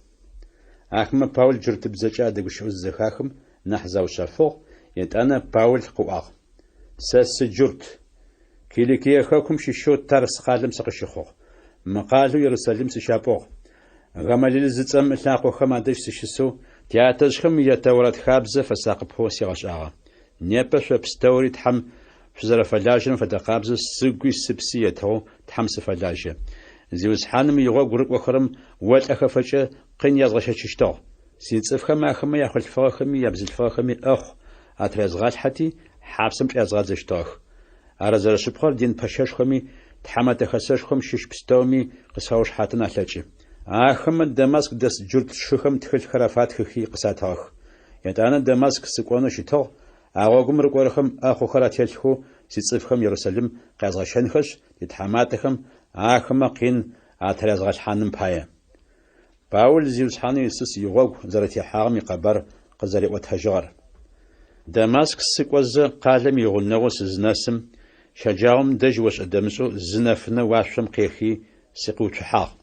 Ахэмэ Паул джуртыбзэкӏэ адэгущыӏэу зызэхахым, нахь заушъэфыгъ, етӏанэ Паул къыӏуагъ, Сэ сыджурт. Киликие хэкум щыщэу Тарс къалэм сыкъыщыхъугъ. Мы къалэу Ерусалим сыщапӏугъ. Гамалил зыцӏэм ылъакъохэм адэжь сыщысэу, тятэжъхэм я Тэурат хабзэ фэсакъыпэу сигъэшӏагъэ. Непэ шъо пстэури Тхьэм шъузэрэфэлажьэрэм фэдэкъабзэу сыгуи сыпси етыгъэу Тхьэм сыфэлажьэ. Зиусхьаным игъогу рыкӏохэрэм олӏэхэфэкӏэ къин язгъэщэчыщтыгъ. Сицӏыфхэм ахэмэ яхъулъфыгъэхэми ябзылъфыгъэхэми ӏэхъу атырязгъалъхьэти, хьапсэм чӏязгъадзэщтыгъэх. Ар зэрэшъыпкъэр дин пэщэшхоми Тхьэмэтэ Хэсэшхом щыщ пстэуми къысфаушыхьатын алъэкӏы. Ахэмэ Дамаск дэс джурт сшыхэм тхылъхэр афатхыхи къысатыгъэх. Етӏанэ Дамаск сыкӏонэу щытыгъ, а гъогум рыкӏорэхэм ӏэхъухэр ателъхэу сицӏыфхэм Ерусалим къязгъэщэнхэшъ, титхьаматэхэм ахэмэ къин атырязгъэлъхьаным пае. Паул Зиусхьанэу Исус игъогу зэрэтехьагъэм икъэбар къызэриӏотэжьыгъэр. Дамаск сыкӏозэ, къалэм игъунэгъоу сызынэсым, щэджагъом дэжь ошӏэ-дэмышӏэу зы нэфынэ уашъом къехи, сыкъиуцухьагъ.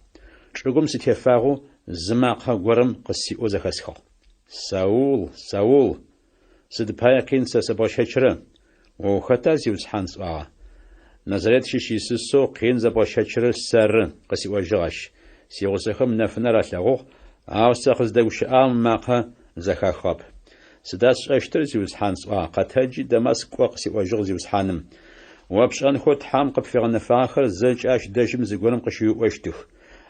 Чӏыгум сытефагъэу зы макъэ горэм къысиӏоу зэхэсхыгъ. Саул, Саул, сыд пае къин сэ сэбгъэщэчрэ? О ухэта, Зиусхьан? сӏуагъэ. Назарет щыщ Исусэу къин зэбгъэщэчырэр сэры, къысиӏожьыгъ ащ. Сигъусэхэм нэфынэр алъэгъугъ, ау сэ къыздэгущыӏагъэм ымакъэ зэхахыгъэп. Сыда сшӏэщтыр, Зиусхьан? сӏуагъэ. Къэтэджи, Дамаск кӏо, къысиӏожьыгъ Зиусхьаным. О пшӏэнхэу Тхьэм къыпфигъэнэфагъэхэр зэкӏэ ащ дэжьым зыгорэм къыщыуиӏощтых.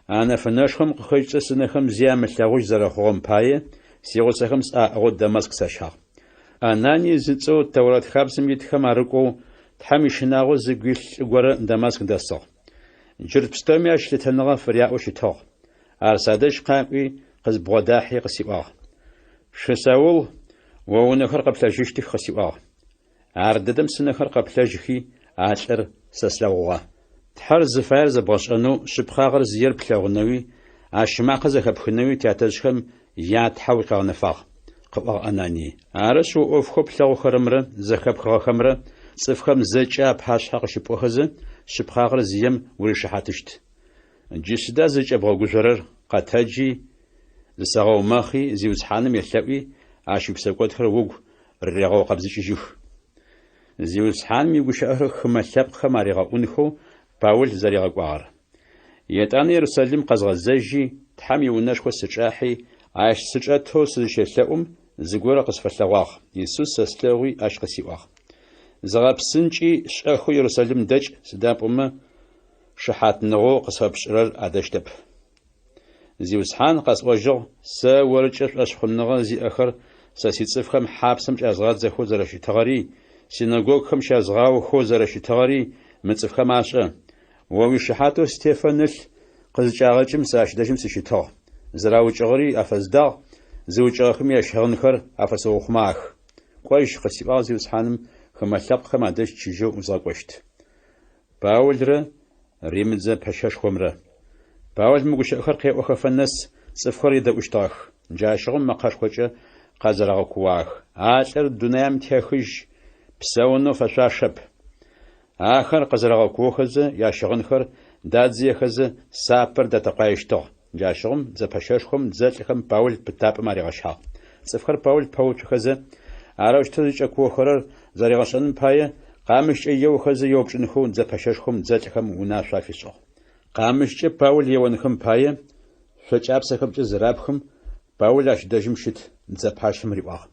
А нэфынэшхом къыхэкӏыкӏэ сынэхэм зи амылъэгъужь зэрэхъугъэм пае, сигъусэхэм сӏаӏыгъэу Дамаск сащагъ. Ананий зыцӏэу Тэурэт хабзэм итхэм арыкӏоу, Тхьэм ищынагъо зыгу илъ лӏы горэ Дамаск дэсыгъ. Джурт пстэуми ащ лъытэныгъэ фыряӏэу щытыгъ. Ар садэжь къакӏуи, къызбгъодахьи къысиӏуагъ. Сшы Саул, о унэхэр къэплъэжьыщтых, къысиӏуагъ. Ардэдэм сынэхэр къэплъэжьхи, а лӏыр сэ слъэгъугъэ. Тхьэр зыфаер зэбгъэшӏэнэу, шъыпкъагъэр зиер плъэгъунэуи, ащ ымакъэ зэхэпхынэуи тятэжъхэм я Тхьэ укъигъэнэфагъ, къыӏуагъ Ананий. Арышъ, о ӏофхэу плъэгъухэрэмрэ зэхэпхыгъэхэмрэ цӏыфхэм зэкӏэ апашъхьэ къыщыпӏохэзэ, шъыпкъагъэр зием уришыхьатыщт. Джы сыда зыкӏэбгъэгужъорэр, къэтэджи, зысэгъэумэхъи, Зиусхьаным елъэӏуи, ащ уипсэкӏодхэр угу рырегъэукъэбзыкӏыжьых. Зиусхьаным игущыӏэхэр хымэ лъэпкъхэм аригъэӏунхэу Паул зэригъэкӏуагъэр. Етӏанэ Ерусалим къэзгъэзэжьи, Тхьэм иунэшхо сычӏахьи, ащ сычӏэтэу сызыщелъэӏум, зыгорэ къысфэлъэгъуагъ. Исус сэ слъэгъуи, ащ къысиӏуагъ. Зыгъэпсынкӏи, шӏэхэу Ерусалим дэкӏ, сыда пӏомэ шыхьатныгъэу къысфэпшӏырэр адэщтэп. Зиусхьан, къэсӏожьыгъ, сэ орыкӏэ шӏошъхъуныгъэ зиӏэхэр сэ сицӏыфхэм хьапсэм чӏязгъадзэхэу зэрэщытыгъэри, синэгогухэм щязгъаохэу зэрэщытыгъэри мы цӏыфхэм ашӏэ. О уишыхьатэу Стефэн ылъ къызыкӏагъэкӏым сэ ащ дэжьым сыщытыгъ. Зэраукӏыгъэри афэздагъ, зыукӏыгъэхэми ящыгъынхэр афэсыухъумагъэх. Кӏожь, къысиӏуагъ Зиусхьаным, хымэ лъэпкъхэм адэжь чыжьэу узгъэкӏощт. Паулрэ Римыдзэ пэщэшхомрэ. Паул мы гущыӏэхэр къеӏохэфэ нэс цӏыфхэр едэӏущтыгъэх. Джащыгъум мэкъэшхокӏэ къэзэрэгъэкууагъэх. А лӏыр дунаим техыжь, псэунэу фэшъуашэп. Ахэр къэзэрэгъэкуохэзэ, ящыгъынхэр дадзыехэзэ, сапэр датэкъуаещтыгъ. Джащыгъум дзэ пэщэшхом дзэлӏхэм Паул пытапӏэм аригъэщагъ. Цӏыфхэр Паул пэуцухэзэ, арэущтэу зыкӏэкуохэрэр зэригъэшӏэным пае, къамыщкӏэ еохэзэ еупчӏынхэу дзэ пэщэшхом дзэлӏхэм унашъо афишӏыгъ. Къамыщкӏэ Паул еонхэм пае, шъо кӏапсэхэмкӏэ зырапхым, Паул ащ дэжьым щыт дзэ пащэм риӏуагъ.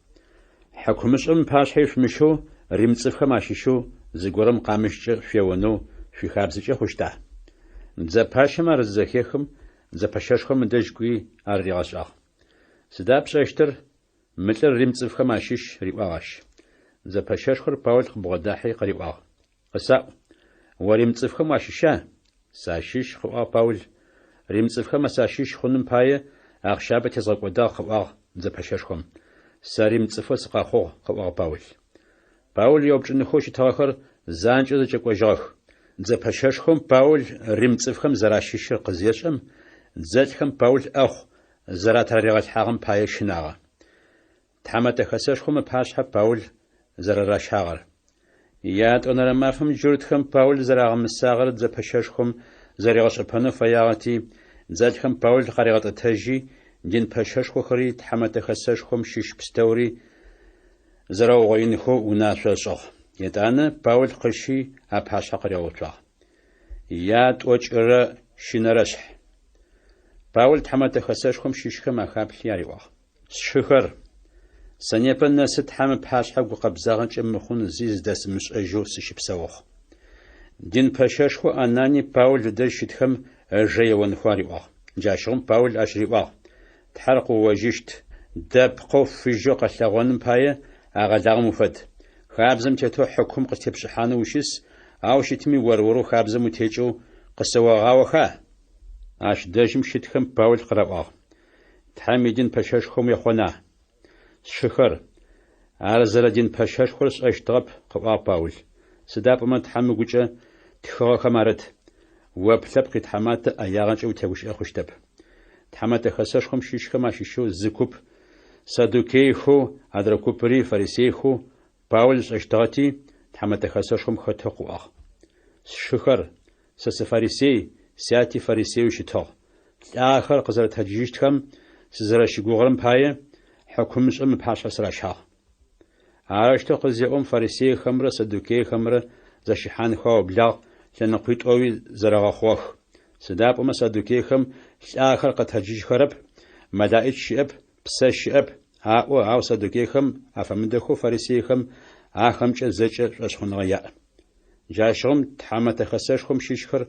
Хьыкумышӏэм ыпашъхьэ ишъумыщэу рим цӏыфхэм ащыщэу зыгорэм къамыщкӏэ шъуеонэу шъуихабзэкӏэ хъущта? Дзэ пащэм ар зызэхехым, дзэ пэщэшхом ыдэжь кӏуи ар ригъэшӏагъ. Сыда пшӏэщтыр? Мы лӏыр рим цӏыфхэм ащыщ, риӏуагъ ащ. Дзэ пэщэшхор Паул къыбгъодахьи къыриӏуагъ. Къысаӏу, о рим цӏыфхэм уащыща? Сащыщ, къыӏуагъ Паул. Рим цӏыфхэм сащыщ хъуным пае ахъщабэ тезгъэкӏодагъ, къыӏуагъ дзэ пэщэшхом. Сэ рим цӏыфэу сыкъэхъугъ, къыӏуагъ Паул. Паул еупчӏынхэу щытыгъэхэр занкӏэу зэкӏэкӏожьыгъэх. Дзэ пэщэшхом Паул рим цӏыфхэм зэращыщыр къызешӏэм, дзэлӏхэм Паул ӏэхъу зэратыраригъэлъхьагъэм пае щынагъэ. Тхьэмэтэ хэсэшхом ыпашъхьэ Паул зэрэращагъэр. Ятӏонэрэ мафэм джуртхэм Паул зэрагъэмысагъэр дзэ пэщэшхом зэригъэшӏэпэнэу фэягъэти, дзэлӏхэм Паул къаригъэтӏэтэжьи, дин пэщэшхохэри тхьэмэтэ хэсэшхом щыщ пстэури зэрэугъоинхэу унашъо ышӏыгъ. Етӏанэ Паул къыщи апашъхьэ къыригъэуцуагъ. Ятӏокӏырэ щынэрэшъхь. Паул тхьэмэтэ хэсэшхом щыщхэм ахаплъи ариӏуагъ. Сшыхэр, сэ непэ нэсы Тхьэм ыпашъхьэ гукъэбзагъэкӏэ мыхъун зи зыдэсымышӏэжьэу сыщыпсэугъ. Дин пэщэшхоу Ананий Паул ыдэжь щытхэм ыжэ еонхэу ариӏуагъ. Джащыгъум Паул ащ риӏуагъ, Тхьэр къыоожьыщт, дэпкъэу фыжьэу къэлъэгъоным пае агъэлагъэм уфэд. Хабзэм тетэу хьыкум къыстепшӏыхьанэу ущыс, ау щытми ор-орэу хабзэм утекӏэу къысэогъаоха? Ащ дэжьым щытхэм Паул къыраӏуагъ. Тхьэм идин пэщэшхом уехъона? Сшыхэр, ар зэрэдин пэщэшхор сшӏэщтыгъэп, къыӏуагъ Паул. Сыда пӏомэ Тхьэм ыгукӏэ тхыгъэхэм арыт, О плъэпкъ итхьаматэ ӏэягъэкӏэ утегущыӏэ хъущтэп. Тхьэмэтэ хэсэшхом щыщхэм ащыщэу зы куп саддукейхэу, адрэ купри фарисейхэу Паул ышӏэщтыгъэти, тхьэмэтэ хэсэшхом хэтэу къыӏуагъ. Сшыхэр, сэ сыфарисей, сяти фарисееу щытыгъ. Лӏагъэхэр къызэрэтэджыжьыщтхэм сызэрэщыгугъырэм пае, хьыкумышӏэм ыпашъхьэ сыращагъ. Арэущтэу къызеӏом, фарисейхэмрэ саддукейхэмрэ зэщыхьанхэу аублагъ. лъэныкъуитӏоуи зэрэгъэхъугъэх. Сыда пӏомэ саддукейхэм Лӏагъэхэр къэтэджыжьхэрэп, мэлэӏич щыӏэп, псэ щыӏэп, аӏо, ау саддукейхэм афэмыдэхэу фарисейхэм ахэмкӏэ зэкӏэ шӏошъхъуныгъэ яӏ. Джащыгъум Тхьэмэтэ Хэсэшхом щыщхэр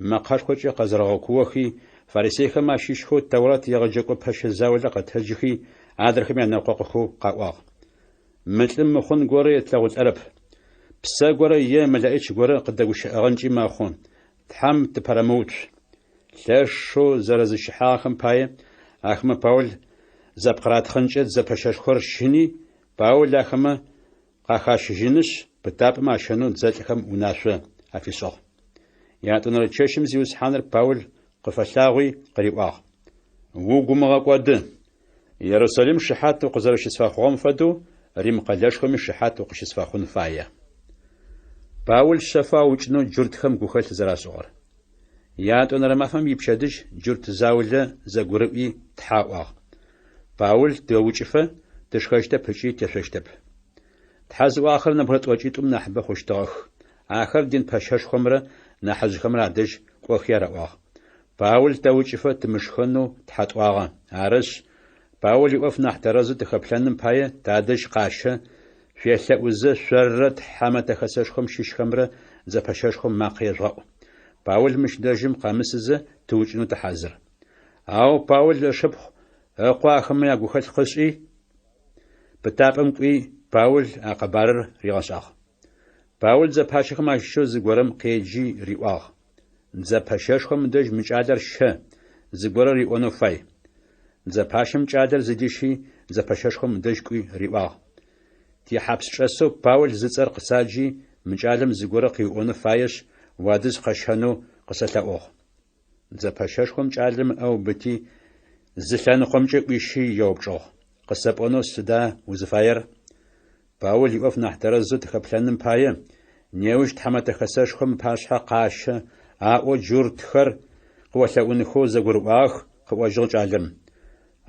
мэкъэшхокӏэ къэзэрэгъэкуохи, фарисейхэм ащыщхэу Тэурат егъэджэкӏо пэщэ заулэ къэтэджыхи, адрэхэм янэкъокъухэу къаӏуагъ. Мы лӏым мыхъун горэ етлъэгъулӏэрэп. Псэ горэ е мэлэӏич горэ къыдэгущыӏэгъэнкӏи мэхъу. Тхьэм тыпэрэмыуцу. Лъэшэу зэрэзыщыхьагъэхэм пае ахэмэ Паул зэпкъыратхъынкӏэ дзэ пэщэшхор щыни, Паул ахэмэ къахащыжьынышъ, пытапӏэм ащэнэу дзэлӏхэм унашъо афишӏыгъ. Ятӏонэрэ чэщым Зиусхьаныр Паул къыфэлъагъуи къыриӏуагъ, Угу умыгъэкӏоды! Ерусалим шыхьат укъызэрэщысфэхъугъэм фэдэу Рим къэлэшхоми шыхьат укъыщысфэхъун фае. Паул шъэфэу аукӏынэу джуртхэм гухэлъ зэрашӏыгъэр. Ятӏонэрэ мафэм ипчэдыжь джурт заулэ зэгурыӏуи тхьэ аӏуагъ. Паул тэукӏыфэ тышхэщтэп ыкӏи тешъощтэп. Тхьэ зыӏуагъэхэр нэбгырэ тӏокӏитӏум нахьыбэ хъущтыгъэх. Ахэр дин пэщэшхомрэ нахьыжъхэмрэ адэжь кӏохи араӏуагъ. Паул тэукӏыфэ тымышхэнэу тхьэ тӏуагъэ. Арышъ, Паул иӏоф нахь тэрэзэу тыхэплъэным пае тадэжь къащэ, шъуелъэӏузэ шъоррэ Тхьэмэтэ Хэсэшхом щыщхэмрэ дзэ пэщэшхом макъэ ежъугъэӏу. Паул мыщ дэжьым къэмысызэ тыукӏынэу тыхьазыр. Ау Паул ышыпхъу ыкъо ахэмэ ягухэлъ къышӏи, пытапӏэм кӏуи, Паул а къэбарыр ригъэшӏагъ. Паул дзэ пащэхэм ащыщэу зыгорэм къеджи риӏуагъ. Дзэ пэщэшхом ыдэжь мы кӏалэр щэ, зыгорэ риӏонэу фай. Дзэ пащэм кӏалэр зыдищи, дзэ пэщэшхом ыдэжь кӏуи риӏуагъ. Тихьапсчӏэсэу Паул зыцӏэр къысаджи, мы кӏалэм зыгорэ къыуиӏонэу фаешъ, уадэжь къэсщэнэу къысэлъэӏугъ. Дзэ пэщэшхом кӏалэм ыӏэ ыубыти, зы лъэныкъомкӏэ ӏуищи еупчӏыгъ, Къысэпӏонэу сыда узыфаер? Паул иӏоф нахь тэрэзэу тыхэплъэным пае, неущ Тхьэмэтэ Хэсэшхом ыпашъхьэ къащэ, аӏоу джуртхэр къыолъэӏунхэу зэгурыӏуагъэх, къыӏожьыгъ кӏалэм.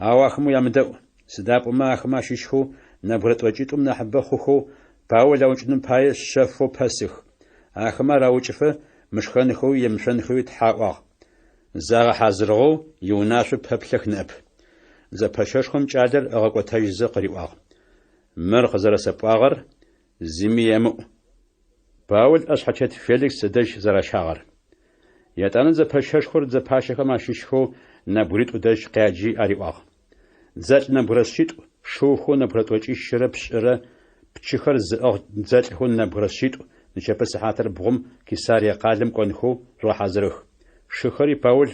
Ау ахэмэ уямыдэӏу, сыда пӏомэ ахэмэ ащыщхэу нэбгырэ тӏокӏитӏум нахьыбэ хъухэу Паул аукӏыным пае шъэфэу пэсых. Ахэмэ ар аукӏыфэ мышхэнхэуи емышъонхэуи тхьэ аӏуагъ. Загъэхьазырыгъэу иунашъо пэплъэх ныӏэп. Дзэ пэщэшхом кӏалэр ыгъэкӏотэжьзэ къыриӏуагъ. Мыр къызэрэсэпӏуагъэр зыми емыӏу. Паул ӏэшъхьэтет Феликс ыдэжь зэращагъэр. Етӏанэ дзэ пэщэшхор дзэ пащэхэм ащыщхэу нэбгыритӏу дэжь къяджи ариӏуагъ. Дзэлӏ нэбгырэ шъитӏу, шыухэу нэбгырэ тӏокӏищырэ пшӏырэ, пчыхэр зыӏыгъ дзэлӏхэу нэбгырэ шъитӏу нычэпэ сыхьатыр бгъум Кесарие къалэм кӏонхэу жъугъэхьазырых. Шыхэри Паул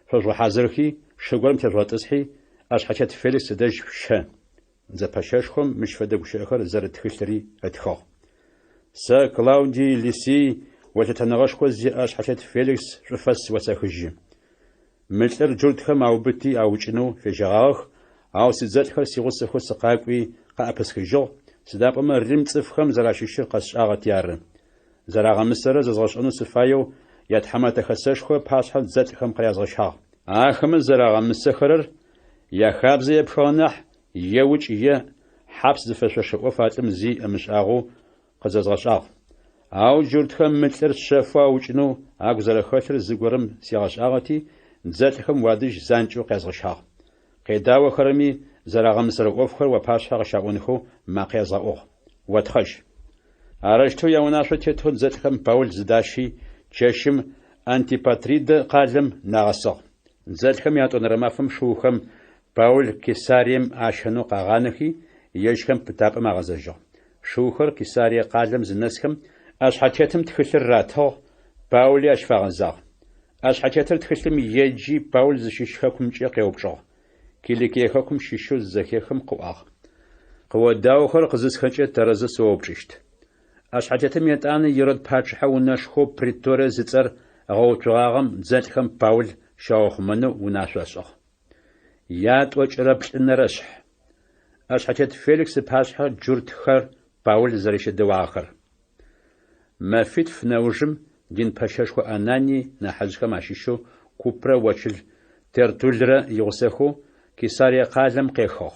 фэжъугъэхьазырхи, шы горэм тежъугъэтӏысхьи, ӏэшъхьэтет Феликс ыдэжь шъущэ. Дзэ пэщэшхом мыщ фэдэ гущыӏэхэр зэрыт тхылъыри ытхыгъ. Сэ, Клаудий Лисий, о лъытэныгъэшхо зиӏэ ӏэшъхьэтет Феликс шӏуфэс осэхыжьы. Мы лӏыр джуртхэм аубыти аукӏынэу фежьэгъагъэх, ау сидзэлӏхэр сигъусэхэу сыкъакӏуи къаӏэпысхыжьыгъ, сыда пӏомэ Рим цӏыфхэм зэращыщыр къэсшӏагъэти ары. Зэрагъэмысэрэр зэзгъэшӏэнэу сыфаеу я Тхьэмэтэ Хэсэшхо ыпашъхьэ дзэлӏхэм къырязгъэщагъ. Ахэмэ зэрагъэмысэхэрэр яхабзэ епхыгъэ нахь, е укӏ е хьапс зыфэшъошэ ӏоф а лӏым зи ымышӏагъэу къызэзгъэшӏагъ. Ау джуртхэм мы лӏыр шъэфэу аукӏынэу агу зэрэхэлъыр зыгорэм сигъэшӏагъэти, дзэлӏхэм уадэжь занкӏэу къязгъэщагъ. Къедаохэрэми зэрагъэмысэрэ ӏофхэр уапашъхьэ къыщаӏонхэу макъэ язгъэӏугъ. Отхъэжь. Арэущтэу яунашъо тетэу дзэлӏхэм Паул зыдащи, чэщым Антипатридэ къалэм нагъэсыгъ. Дзэлӏхэм ятӏонэрэ мафэм шыухэм Паул Кесарием ащэнэу къагъанэхи, ежьхэм пытапӏэм агъэзэжьыгъ. Шыухэр Кесарие къалэм зынэсхэм, ӏэшъхьэтетым тхылъыр ратыгъ, Паули ащ фагъэзагъ. ӏэшъхьэтетыр тхылъым еджи, Паул зыщыщ хэкумкӏэ къеупчӏыгъ. Киликие хэкум щыщэу зызэхехым къыӏуагъ. Къыодаохэр къызысхэкӏэ тэрэзэу сыоупчӏыщт. ӏэшъхьэтетым етӏанэ Ирод пачъыхьэ унэшхоу Преторие зыцӏэр ыгъэуцугъагъэм дзэлӏхэм Паул щаухъумэнэу унашъо ышӏыгъ. Ятӏокӏырэ плӏынэрэ шъхь. ӏэшъхьэтет Феликс ыпашъхьэ джуртхэр Паул зэрэщедэуагъэхэр. Мэфитф нэужым дин пэщэшхо Ананий нахьыжъхэм ащыщэу купрэ очыл Тертуллрэ игъусэхэу Кесарие къалэм къехыгъ.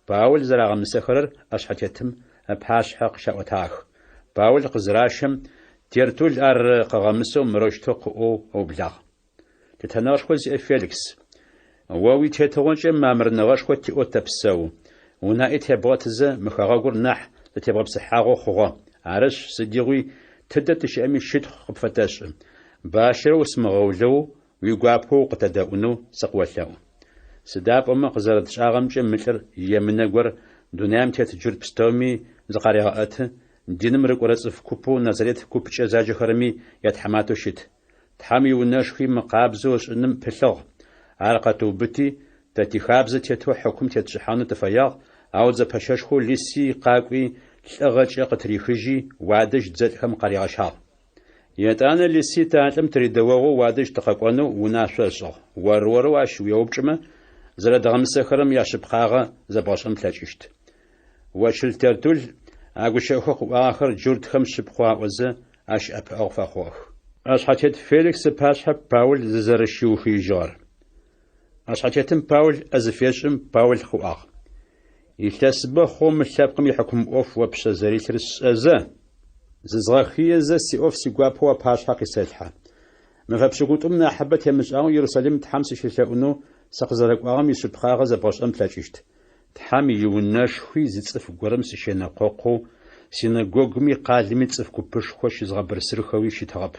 Паул зэрагъэмысэхэрэр ӏэшъхьэтетым ыпашъхьэ къыщаӏотагъэх. Паул къызыращэм, Тертулл ар къыгъэмысэу мырэущтэу къыӏоу ыублагъ. Лъытэныгъэшхо зиӏэ Феликс, о уитетыгъокӏэ мамырныгъэшхо тиӏэу тэпсэу, унаӏи тебгъэтызэ, мы хэгъэгур нахь зэтебгъэпсыхьагъэу хъугъэ. Арышъ, сыдигъуи, тыдэ тыщыӏэми щытхъу къыпфэтэшӏы. Бащэрэ усымыгъэулэоу, уигуапэу укъытэдэӏунэу сыкъыолъэӏу. Сыда пӏомэ къызэрэтшӏагъэмкӏэ мы лӏыр емынэ гор дунаим тет джурт пстэуми зыкъарегъэӏэты, диным рыкӏорэ цӏыф купэу Назарет купкӏэ заджэхэрэми ятхьаматэу щыт. Тхьэм иунэшхуи мыкъабзэу ышӏыным пылъыгъ. Ар къэтыубыти, тэ тихабзэ тетэу хьыкум тетшӏыхьанэу тыфэягъ, ау дзэ пэщэшхоу Лисий къакӏуи, лӏыгъэкӏэ къытырихыжьи, уадэжь дзэлӏхэм къаригъэщагъ. Етӏанэ Лисий тэ а лӏым тыридэогъоу уадэжь тыкъэкӏонэу унашъо ышӏыгъ. Ор-орэу ащ уеупчӏымэ, зэрэдгъэмысэхэрэм яшъыпкъагъэ зэбгъэшӏэн плъэкӏыщт. Очыл Тертулл а гущыӏэхэу къыӏуагъэхэр джуртхэм шъыпкъэу аӏозэ, ащ ӏэпыӏэгъу фэхъугъэх. ӏэшъхьэтет Феликс ыпашъхьэ Паул зызэрэщиухыижьыгъэр. ӏэшъхьэтетым Паул ӏэ зыфешӏым, Паул къыӏуагъ: Илъэсыбэ хъугъэу мы лъэпкъым ихьыкум ӏоф о пшъэ зэрилъыр сшӏэзэ, зызгъэхыезэ, сиӏоф сигуапэу уапашъхьэ къисэлъхьэ. Мэфэ пшӏыкӏутӏум нахьыбэ темышӏагъэу Ерусалим Тхьэм сыщелъэӏунэу сыкъызэрэкӏуагъэм ишъыпкъагъэ зэбгъэшӏэн плъэкӏыщт. Тхьэм иунэшхуи зы цӏыф горэм сыщенэкъокъоу, синэгогуми къалэми цӏыф купышхо щызгъэбырсырхэуи щытыгъэп.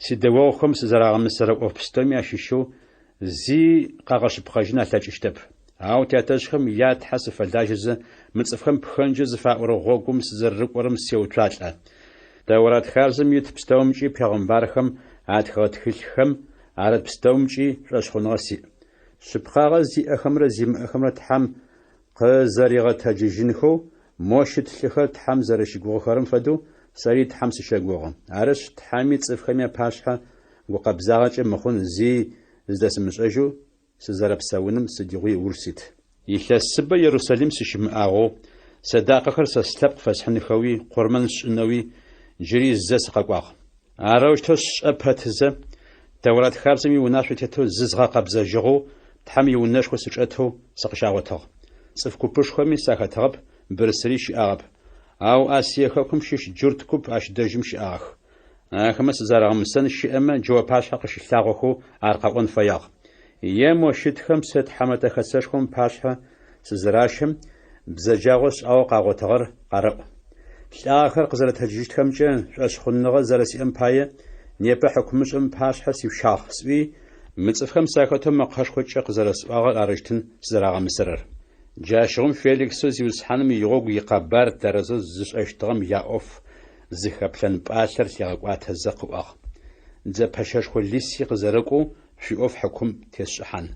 Сидэогъухэм сызэрагъэмысэрэ ӏоф пстэуми ащыщэу зи къагъэшъыпкъэжьын алъэкӏыщтэп. Ау тятэжъхэм я Тхьэ сыфэлажьэзэ, мы цӏыфхэм пхэнджэу зыфаӏорэ гъогум сызэрэрыкӏорэм сеуцуалӏэ. Тэурат хабзэм ит пстэумкӏи пегъымбархэм атхыгъэ тхылъхэм арыт пстэумкӏи шӏошъхъуныгъэ сиӏ. Шъыпкъагъэ зиӏэхэмрэ зимыӏэхэмрэ Тхьэм къызэригъэтэджыжьынхэу мо щыт лӏыхэр Тхьэм зэрэщыгугъыхэрэм фэдэу сэри Тхьэм сыщэгугъы. Арышъ, Тхьэми цӏыфхэми апашъхьэ гукъэбзагъэкӏэ мыхъун зи зыдэсымышӏэжьэу сызэрэпсэуным сыдигъуи ыуж сит. Илъэсыбэ Ерусалим сыщымыӏагъэу, сэдакъэхэр сэ слъэпкъ фэсхьынхэуи къурмэн сшӏынэуи джыри зэ сыкъэкӏуагъ. Арэущтэу сшӏэ пэтызэ, Тэурат хабзэм иунашъо тетэу зызгъэкъэбзэжьыгъэу, Тхьэм иунэшхо сычӏэтэу сыкъыщагъотыгъ. Цӏыф купышхоми сахэтыгъэп, бырсыри щыӏагъэп. Ау Асие хэкум щыщ джурт куп ащ дэжьым щыӏагъэх. Ахэмэ сызэрагъэмысэн щыӏэмэ, джы уапашъхьэ къыщылъагъохэу ар къэӏон фэягъ. Е мо щытхэм сэ Тхьэмэтэ Хэсэшхом ыпашъхьэ сызыращэм, бзэджагъэу сшӏагъэу къагъотыгъэр къарэӏу. Лӏагъэхэр къызэрэтэджыжьыщтхэмкӏэ шӏошъхъуныгъэ зэрэсиӏэм пае, непэ хьыкумышӏэм ыпашъхьэ сишъущагъ, сӏуи, мы цӏыфхэм сахэтэу мэкъэшхокӏэ къызэрэсӏуагъэр арыщтын сызэрагъэмысэрэр. Джащыгъум Феликсэу Зиусхьаным игъогу икъэбар тэрэзэу зышӏэщтыгъэм яӏоф зыхэплъэн пӏалъэр лъигъэкӏуатэзэ къыӏуагъ, Дзэ пэщэшхо Лисий къызэрэкӏоу шъуиӏоф хьыкум тесшӏыхьан.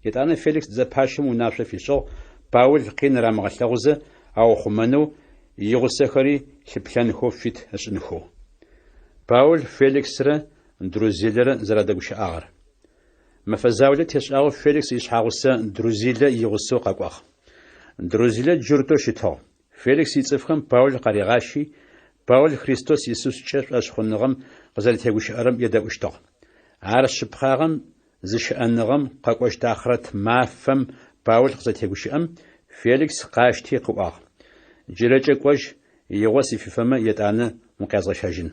Етӏанэ Феликс дзэ пащэм унашъо фишӏыгъ Паул къин рамыгъэлъэгъузэ аухъумэнэу, игъусэхэри лъыплъэнхэу фит ышӏынхэу. Паул Феликсрэ Друзилэрэ зэрадэгущыӏагъэр. Мэфэ заулэ тешӏагъэу Феликс ишъхьагъусэ Друзилэ игъусэу къэкӏуагъ. Друзилэ джуртэу щытыгъ. Феликс ицӏыфхэм Паул къаригъащи, Паул Христос Исускӏэ шӏошъхъуныгъэм къызэрэтегущыӏэрэм едэӏущтыгъ. Ар шъыпкъагъэм, зыщыӏэныгъэм, къэкӏощт ахърэт мафэм Паул къызэтегущыӏэм, Феликс къащти къыӏуагъ, Джырэкӏэ кӏожь, игъо сыфифэмэ, етӏанэ укъязгъэщэжьын.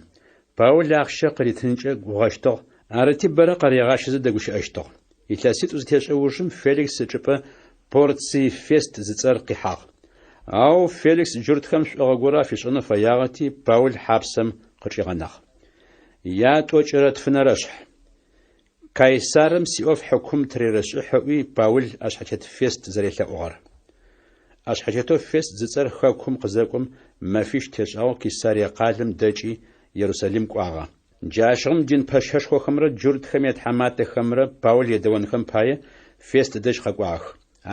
Паул ахъщэ къыритынкӏэ гугъэщтыгъ, арыти бэрэ къаригъащэзэ дэгущыӏэщтыгъ. Илъэситӏу зытешӏэ ужым Феликс ычӏыпӏэ Порций Фест зыцӏэр къихьагъ. Ау Феликс джуртхэм шӏугъэ горэ афишӏэнэу фэягъэти, Паул хьапсэм къычӏигъэнагъ. Ятӏокӏырэ тфынэрэшъхь. Кайсарым сиӏоф хьыкум тырерэшӏыхь ыӏуи, Паул ӏэшъхьэтет Фест зэрелъэӏугъэр. ӏэшъхьэтетэу Фест зыцӏэр хэкум къызэкӏом, мэфищ тешӏагъэу Кесарие къалэм дэкӏи, Ерусалим кӏуагъэ. Джащыгъум дин пэщэшхохэмрэ джуртхэм ятхьаматэхэмрэ Паул едэонхэм пае Фест дэжь къэкӏуагъэх.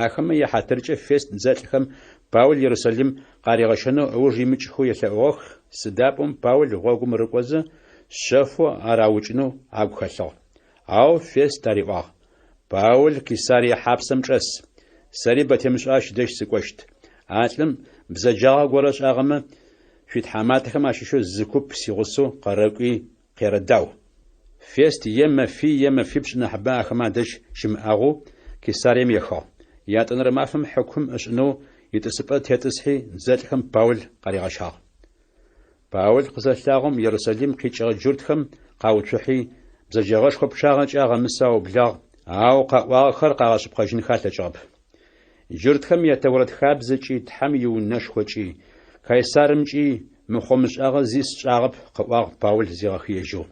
Ахэмэ яхьатыркӏэ Фест дзэлӏхэм Паул Ерусалим къаригъэщэнэу ыуж имыкӏхэу елъэӏугъэх, сыда пӏомэ Паул гъогум рыкӏозэ, шъэфэу ар аукӏынэу агу хэлъыгъ. Ау Фест ариӏуагъ, Паул Кесарие хьапсэм чӏэс, сэри бэ темышӏэу ащ дэжь сыкӏощт. А лӏым бзэджагъэ горэ ышӏагъэмэ, шъуитхьаматэхэм ащыщэу зы куп сигъусэу къэрэкӏуи къерэдау. Фест е мэфий е мэфипшӏ нахьыбэ ахэмэ адэжь щымыӏагъэу Кесарием ехыгъ. Ятӏонэрэ мафэм хьыкум ышӏынэу итӏысыпӏэ тетӏысхьи, дзэлӏхэм Паул къаригъэщагъ. Паул къызэлъагъом, Ерусалим къикӏыгъэ джуртхэм къауцухьи, бзэджэгъэшхо пчъагъэкӏэ агъэмысэу аублагъ, ау къаӏуагъэхэр къагъэшъыпкъэжьынхэ алъэкӏыгъэп. Джуртхэм я Тэурэт хабзэкӏи, Тхьэм иунэшхокӏи, Кайсарымкӏи мыхъо-мышӏагъэ зи сшӏагъэп, къыӏуагъ Паул зигъэхыежьэу.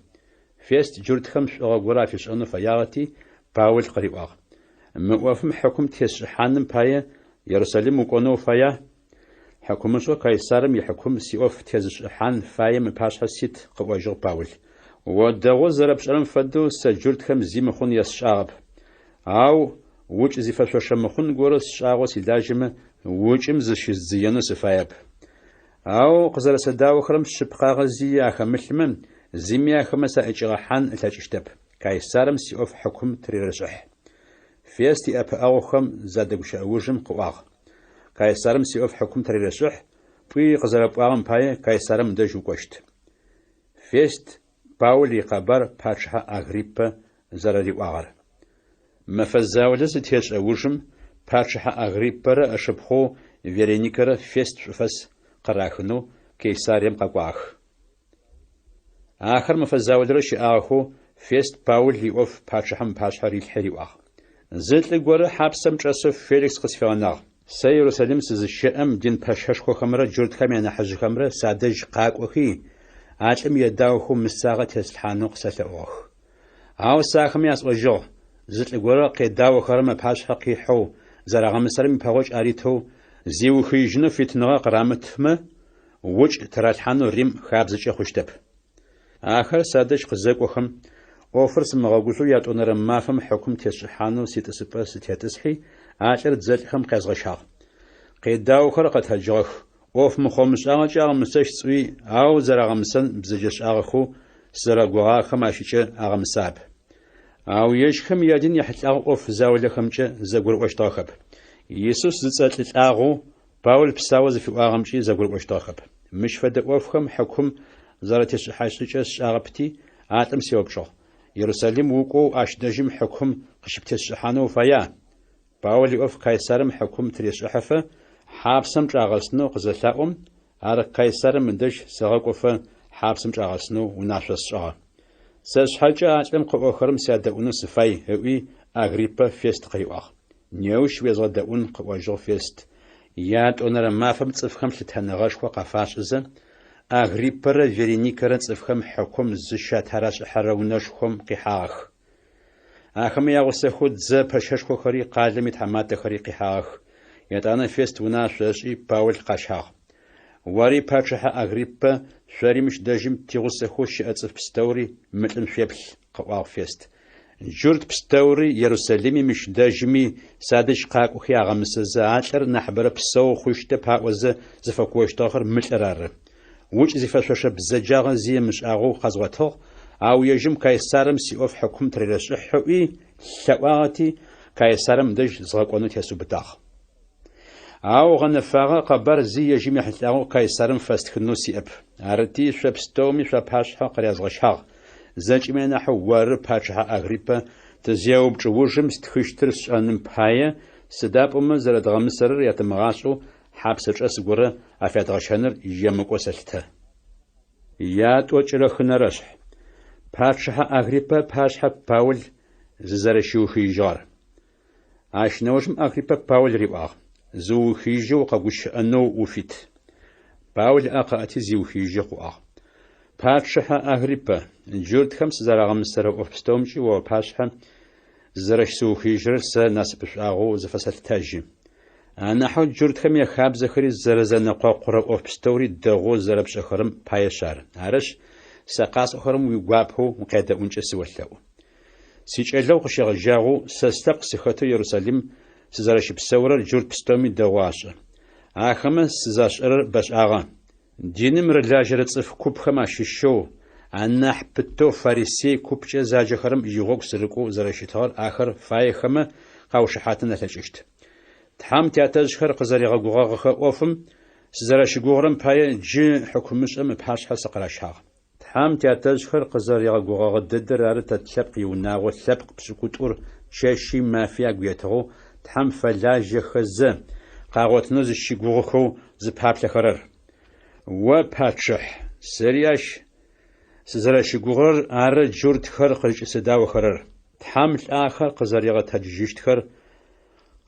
Фест джуртхэм шӏугъэ горэ афишӏэнэу фэягъэти, Паул къыриӏуагъ: Мы ӏофым хьыкум тесшӏыхьаным пае, Ерусалим укӏонэу уфая? Хьыкумышӏэу Кайсарым ихьыкум сиӏоф тезышӏыхьан фаем ыпашъхьэ сит, къыӏожьыгъ Паул. О дэгъоу зэрэпшӏэрэм фэдэу, сэ джуртхэм зи мыхъун есшӏагъэп. Ау укӏ зифэшъошэ мыхъун горэ сшӏагъэу силажьэмэ, укӏым зыщыздзыенэу сыфаеп. Ау къызэрэсэдаохэрэм шъыпкъагъэ зи ахэмылъмэ, зыми ахэмэ саӏэкӏигъэхьан ылъэкӏыщтэп. Кайсарым сиӏоф хьыкум тырерэшӏыхь. Фест иӏэпыӏэгъухэм задэгущыӏэ ужым къыӏуагъ: Кайсарым сиӏоф хьыкум тырерэшӏыхь, пӏуи къызэрэпӏуагъэм пае Кайсарым дэжь укӏощт. Фест Паул икъэбар пачъыхьэ Агриппэ зэрэриӏуагъэр. Мэфэ заулэ зытешӏэ ужым, пачъыхьэ Агриппэрэ ышыпхъоу Вереникэрэ Фест шӏуфэс къырахынэу Кесарием къэкӏуагъэх. Ахэр мэфэ заулэрэ щыӏагъэхэу, Фест Паул иӏоф пачъыхьэм ыпашъхьэ рилъхьи риӏуагъ: Зы лӏы горэ хьапсэм чӏэсэу Феликс къысфигъэнагъ. Сэ Ерусалим сызыщэӏэм, дин пэщэшхохэмрэ джуртхэм янахьыжъхэмрэ садэжь къакӏохи, а лӏым едаохэу мысагъэ теслъхьанэу къысэлъэӏугъэх. Ау сэ ахэмэ ясӏожьыгъ, зы лӏы горэ къедаохэрэм ыпашъхьэ къихьэу, зэрагъэмысэрэм ипэгъокӏ аритэу, зиухыижьынэу фитыныгъэ къырамытмэ, укӏ тыралъхьанэу Рим хабзэкӏэ хъущтэп. Ахэр садэжь къызэкӏохэм, ӏофыр сымыгъэгужъоу ятӏонэрэ мафэм хьыкум тесшӏыхьанэу ситӏысыпӏэ сытетӏысхьи, а лӏыр дзэлӏхэм къязгъэщагъ. Къедаохэр къэтэджыгъэх, ӏоф мыхъо-мышӏагъэкӏэ агъэмысэщт сӏуи, ау зэрагъэмысэн бзэджэшӏагъэхэу сызэрэгугъагъэхэм ащыкӏэ агъэмысагъэп. Ау ежьхэм ядин ехьылӏагъэу ӏоф заулэхэмкӏэ зэгурыӏощтыгъэхэп. Исус зыцӏэ лӏы лӏагъэу Паул псаоу зыфиӏуагъэмкӏи зэгурыӏощтыгъэхэп. Мыщ фэдэ ӏофхэм хьыкум зэратешӏыхьащт шӏыкӏэр сшӏагъэпти, а лӏым сеупчӏыгъ, Ерусалим укӏоу ащ дэжьым хьыкум къыщыптесшӏыхьанэу уфая? Паул иӏоф Кайсарым хьыкум тырешӏыхьэфэ, хьапсэм чӏагъэсынэу къызэлъаӏом, ар Кайсарым ыдэжь сэгъэкӏофэ хьапсэм чӏагъэсынэу унашъо сшӏыгъэ. Сэ сшъхьэкӏэ а лӏым къыӏохэрэм сядэӏунэу сыфай, ыӏуи, Агриппэ Фест къыриӏуагъ. Неущ уезгъэдэӏун, къыӏожьыгъ Фест. Ятӏонэрэ мафэм цӏыфхэм лъытэныгъэшхо къафашӏызэ, Агриппэрэ Вереникэрэ цӏыфхэм хьыкум зыщатарашӏыхьэрэ унэшхом къихьагъэх. Ахэмэ ягъусэхэу дзэ пэщэшхохэри къалэм итхьаматэхэри къихьагъэх. Етӏанэ Фест унашъо ышӏи, Паул къащагъ. Ори, пачъыхьэ Агриппэ, шъори мыщ дэжьым тигъусэхэу щыӏэ цӏыф пстэури мы лӏым шъуеплъ, къыӏуагъ Фест. Джурт пстэури Ерусалими мыщ дэжьыми садэжь къакӏохи агъэмысэзэ, а лӏыр нахьыбэрэ псэу хъущтэп аӏозэ зыфэкуощтыгъэхэр мы лӏыр ары. Укӏ зифэшъошэ бзэджагъэ зи ымышӏагъэу къэзгъотыгъ, ау ежьым Кайсарым сиӏоф хьыкум тырерэшӏыхь ыӏуи, лъэӏуагъэти, Кайсарым дэжь згъэкӏонэу тесыубытагъ. Ау гъэнэфагъэ къэбар зи ежьым ехьылӏагъэу Кайсарым фэстхынэу сиӏэп. Арыти, шъо пстэуми шъуапашъхьэ къырязгъэщагъ. Зэкӏэми анахьэу оры, пачъыхьэ Агриппэ, тызеупчӏ ужым стхыщтыр сшӏэным пае, сыда пӏомэ зэрэдгъэмысэрэр ятымыгъашӏэу хьапсэчӏэс горэ афядгъэщэныр емыкӏоу сэлъытэ. Ятӏокӏырэ хынэрэшъхь. Пачъыхьэ Агриппэ ыпашъхьэ Паул зызэрэщиухыижьыгъэр. Ащ нэужым Агриппэ Паул риӏуагъ: Зыуухыижьэу укъэгущыӏэнэу уфит. Паул ыӏэ къыӏэти зиухыижьэу къыӏуагъ: Пачъыхьэ Агриппэ, джуртхэм сызэрагъэмысэрэ ӏоф пстэумкӏи о ыпашъхьэ зызэрэщысыухыижьырэр сэ насыпышӏуагъэу зыфэсэлъытэжьы. Анахьэу джуртхэм яхабзэхэри зэрэзэнэкъокъурэ ӏоф пстэури дэгъоу зэрэпшӏэхэрэм паешъ ары. Арышъ, сэ къасӏохэрэм уигуапэу укъядэӏункӏэ сыолъэӏу. Сикӏэлэгъу къыщегъэжьагъэу сэ слъэпкъ сыхэтэу Ерусалим сызэрэщыпсэурэр джурт пстэуми дэгъоу ашӏэ. Ахэмэ сызашӏэрэр бэшӏагъэ. Диным рылажьэрэ цӏыф купхэм ащыщэу, анахь пытэу фарисей купкӏэ заджэхэрэм игъогу сырыкӏоу зэрэщытыгъэр ахэр фаехэмэ къаушыхьатын алъэкӏыщт. Тхьэм тятэжъхэр къызэригъэгугъэгъэхэ ӏофым сызэрэщыгугъырэм пае джы хьыкумышӏэм ыпашъхьэ сыкъыращагъ. Тхьэм тятэжъхэр къызэригъэгугъэгъэ дэдэр ары тэ тлъэпкъ иунагъо лъэпкъ пшӏыкӏутӏур чэщи мафи агу етыгъэу Тхьэм фэлажьэхэзэ, къагъотынэу зыщыгугъыхэу зыпаплъэхэрэр. О, пачъыхь! Сэри ащ сызэрэщыгугъырэр ары джуртхэр къызкӏысэдаохэрэр. Тхьэм лӏахэр къызэригъэтэджыжьыщтхэр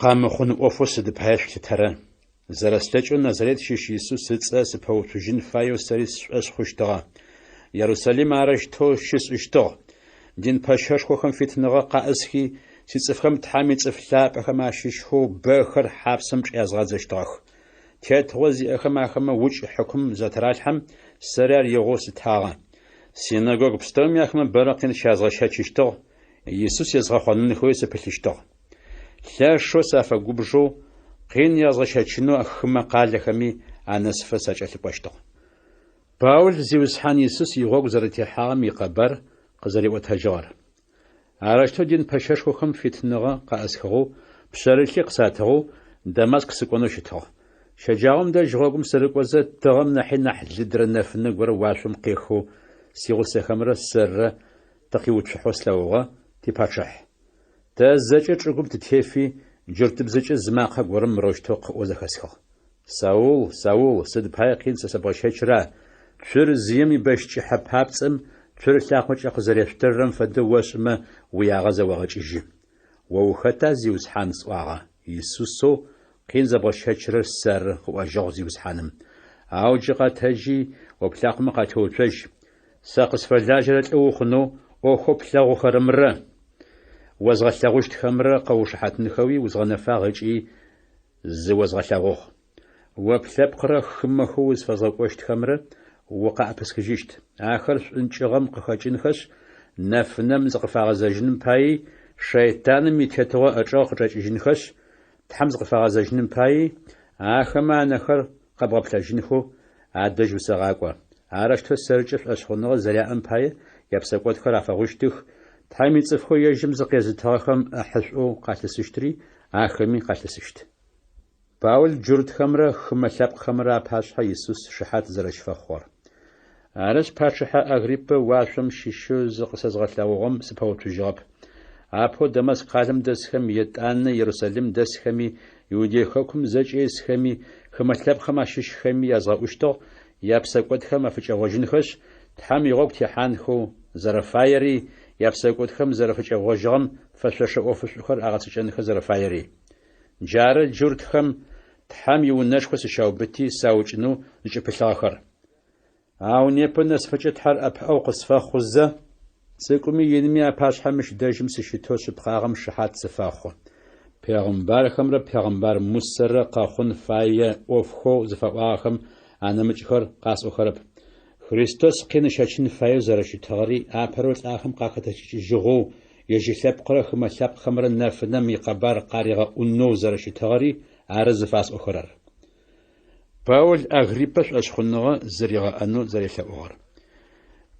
къэмыхъун ӏофэу сыд пае шъулъытэрэ? Зэрэслъэкӏэу Назарет щыщ Исус ыцӏэ сыпэуцужьын фаеу сэри сшӏошъ хъущтыгъэ. Ерусалим арэущтэу щысшӏыщтыгъ. Дин пэщэшхохэм фитыныгъэ къаӏысхи, сицӏыфхэм Тхьэм ицӏыф лъапӏэхэм ащыщхэу бэхэр хьапсэм чӏязгъадзэщтыгъэх. Тетыгъо зиӏэхэм ахэмэ укӏ хьыкум затыралъхьэм, сэри ар игъоу слъытагъэ. Синэгогу пстэуми ахэмэ бэрэ къин щязгъэщэчыщтыгъ, Исус езгъэхъонынхэуи сыпылъыщтыгъ. Лъэшэу сафэгубжэу, къин язгъэщэчынэу хымэ къалэхэми анэсыфэ сакӏэлъыкӏощтыгъ. Паул Зиусхьан Исус игъогу зэрэтехьагъэм икъэбар къызэриӏотэжьыгъэр. Арэущтэу дин пэщэшхохэм фитыныгъэ къаӏысхыгъэу, пшъэрылъи къысатыгъэу Дамаск сыкӏонэу щытыгъ. Щэджагъом дэжь гъогум сырыкӏозэ, тыгъэм нахьи нахь лыдрэ нэфынэ горэ уашъом къехэу сигъусэхэмрэ сэррэ тыкъиуцухьэу слъэгъугъэ, типачъыхь. Тэ зэкӏэ чӏыгум тытефи, джуртыбзэкӏэ зы макъэ горэм мырэущтэу къыӏоу зэхэсхыгъ. Саул, Саул, сыд пае къин сэ сэбгъэщэчра? Цур зыем ибэщ кӏыхьэ папцӏэм цур лъакъокӏэ къызэрешъутыррэм фэдэу ошӏымэ, уиягъэ зэогъэкӏыжьы. О ухэта, Зиусхьан? сӏуагъэ. Исусэу къин зэбгъэщэчырэр сэры, къыӏожьыгъ Зиусхьаным. Ау джы къэтэджи, о плъакъомэ къатеуцожь. Сэ къысфэлажьэрэ лӏы ухъунэу ӏофхэу плъэгъухэрэмрэ озгъэлъэгъущтхэмрэ къэуушыхьатынхэуи узгъэнэфагъ ыкӏи зыозгъэлъэгъугъ. О плъэпкърэ хымэхэу узфэзгъэкӏощтхэмрэ укъаӏэпысхыжьыщт. Ахэр шӏункӏыгъэм къыхэкӏынхэшъ, нэфынэм зыкъыфагъэзэжьыным паий, шэйтаным итетыгъо ычӏэгъ къычӏэкӏыжьынхэшъ, Тхьэм зыкъыфагъэзэжьыным паий, ахэмэ анэхэр къэбгъэплъэжьынхэу адэжь усэгъакӏо. Арэущтэу сэркӏэ шӏошъхъуныгъэ зэряӏэм пае япсэкӏодхэр афэгъущтых, Тхьэм ицӏыфхэу ежьым зыкъезытыгъэхэм ӏэхьышӏоу къалъысыщтри ахэми къалъысыщт. Паул джуртхэмрэ хымэ лъэпкъхэмрэ апашъхьэ Исус шыхьат зэрэщыфэхъугъэр. Арышъ, пачъыхьэ Агриппэ уашъом щыщэу зыкъысэзгъэлъэгъугъэм сыпэуцужьыгъэп. Апэу Дамаск къалэм дэсхэм, етӏанэ Ерусалим дэсхэми, Иудей хэкум зэкӏэ исхэми, хымэ лъэпкъхэм ащыщхэми язгъэӏущтыгъ, япсэкӏодхэм афыкӏэгъожьынхэшъ, Тхьэм игъогу техьанхэу зэрэфаери, япсэкӏодхэм зэрафыкӏэгъожьыгъэм фэшъошэ ӏофышӏухэр агъэцэкӏэнхэ зэрэфаери. Джары джуртхэм Тхьэм иунэшхо сыщаубыти саукӏынэу зыкӏыпылъыгъэхэр. Ау непэ нэсыфэкӏэ Тхьэр ӏэпыӏэгъу къысфэхъузэ, цӏыкӏуми инми апашъхьэ мыщ дэжьым сыщытэу шъыпкъагъэм шыхьат сыфэхъу. Пегъымбархэмрэ пегъымбар Мусэрэ къэхъун фае ӏофхэу зыфаӏуагъэхэм анэмыкӏхэр къасӏохэрэп. Христос къин ыщэчын фаеу зэрэщытыгъэри, апэрэу лӏахэм къахэтэджыкӏыжьыгъэу, ежь ылъэпкърэ хымэ лъэпкъхэмрэ нэфынэм икъэбар къаригъэӏунэу зэрэщытыгъэри ары зыфасӏохэрэр. Паул Агриппэ шӏошъхъуныгъэ зыригъэӏэнэу зэрелъэӏугъэр.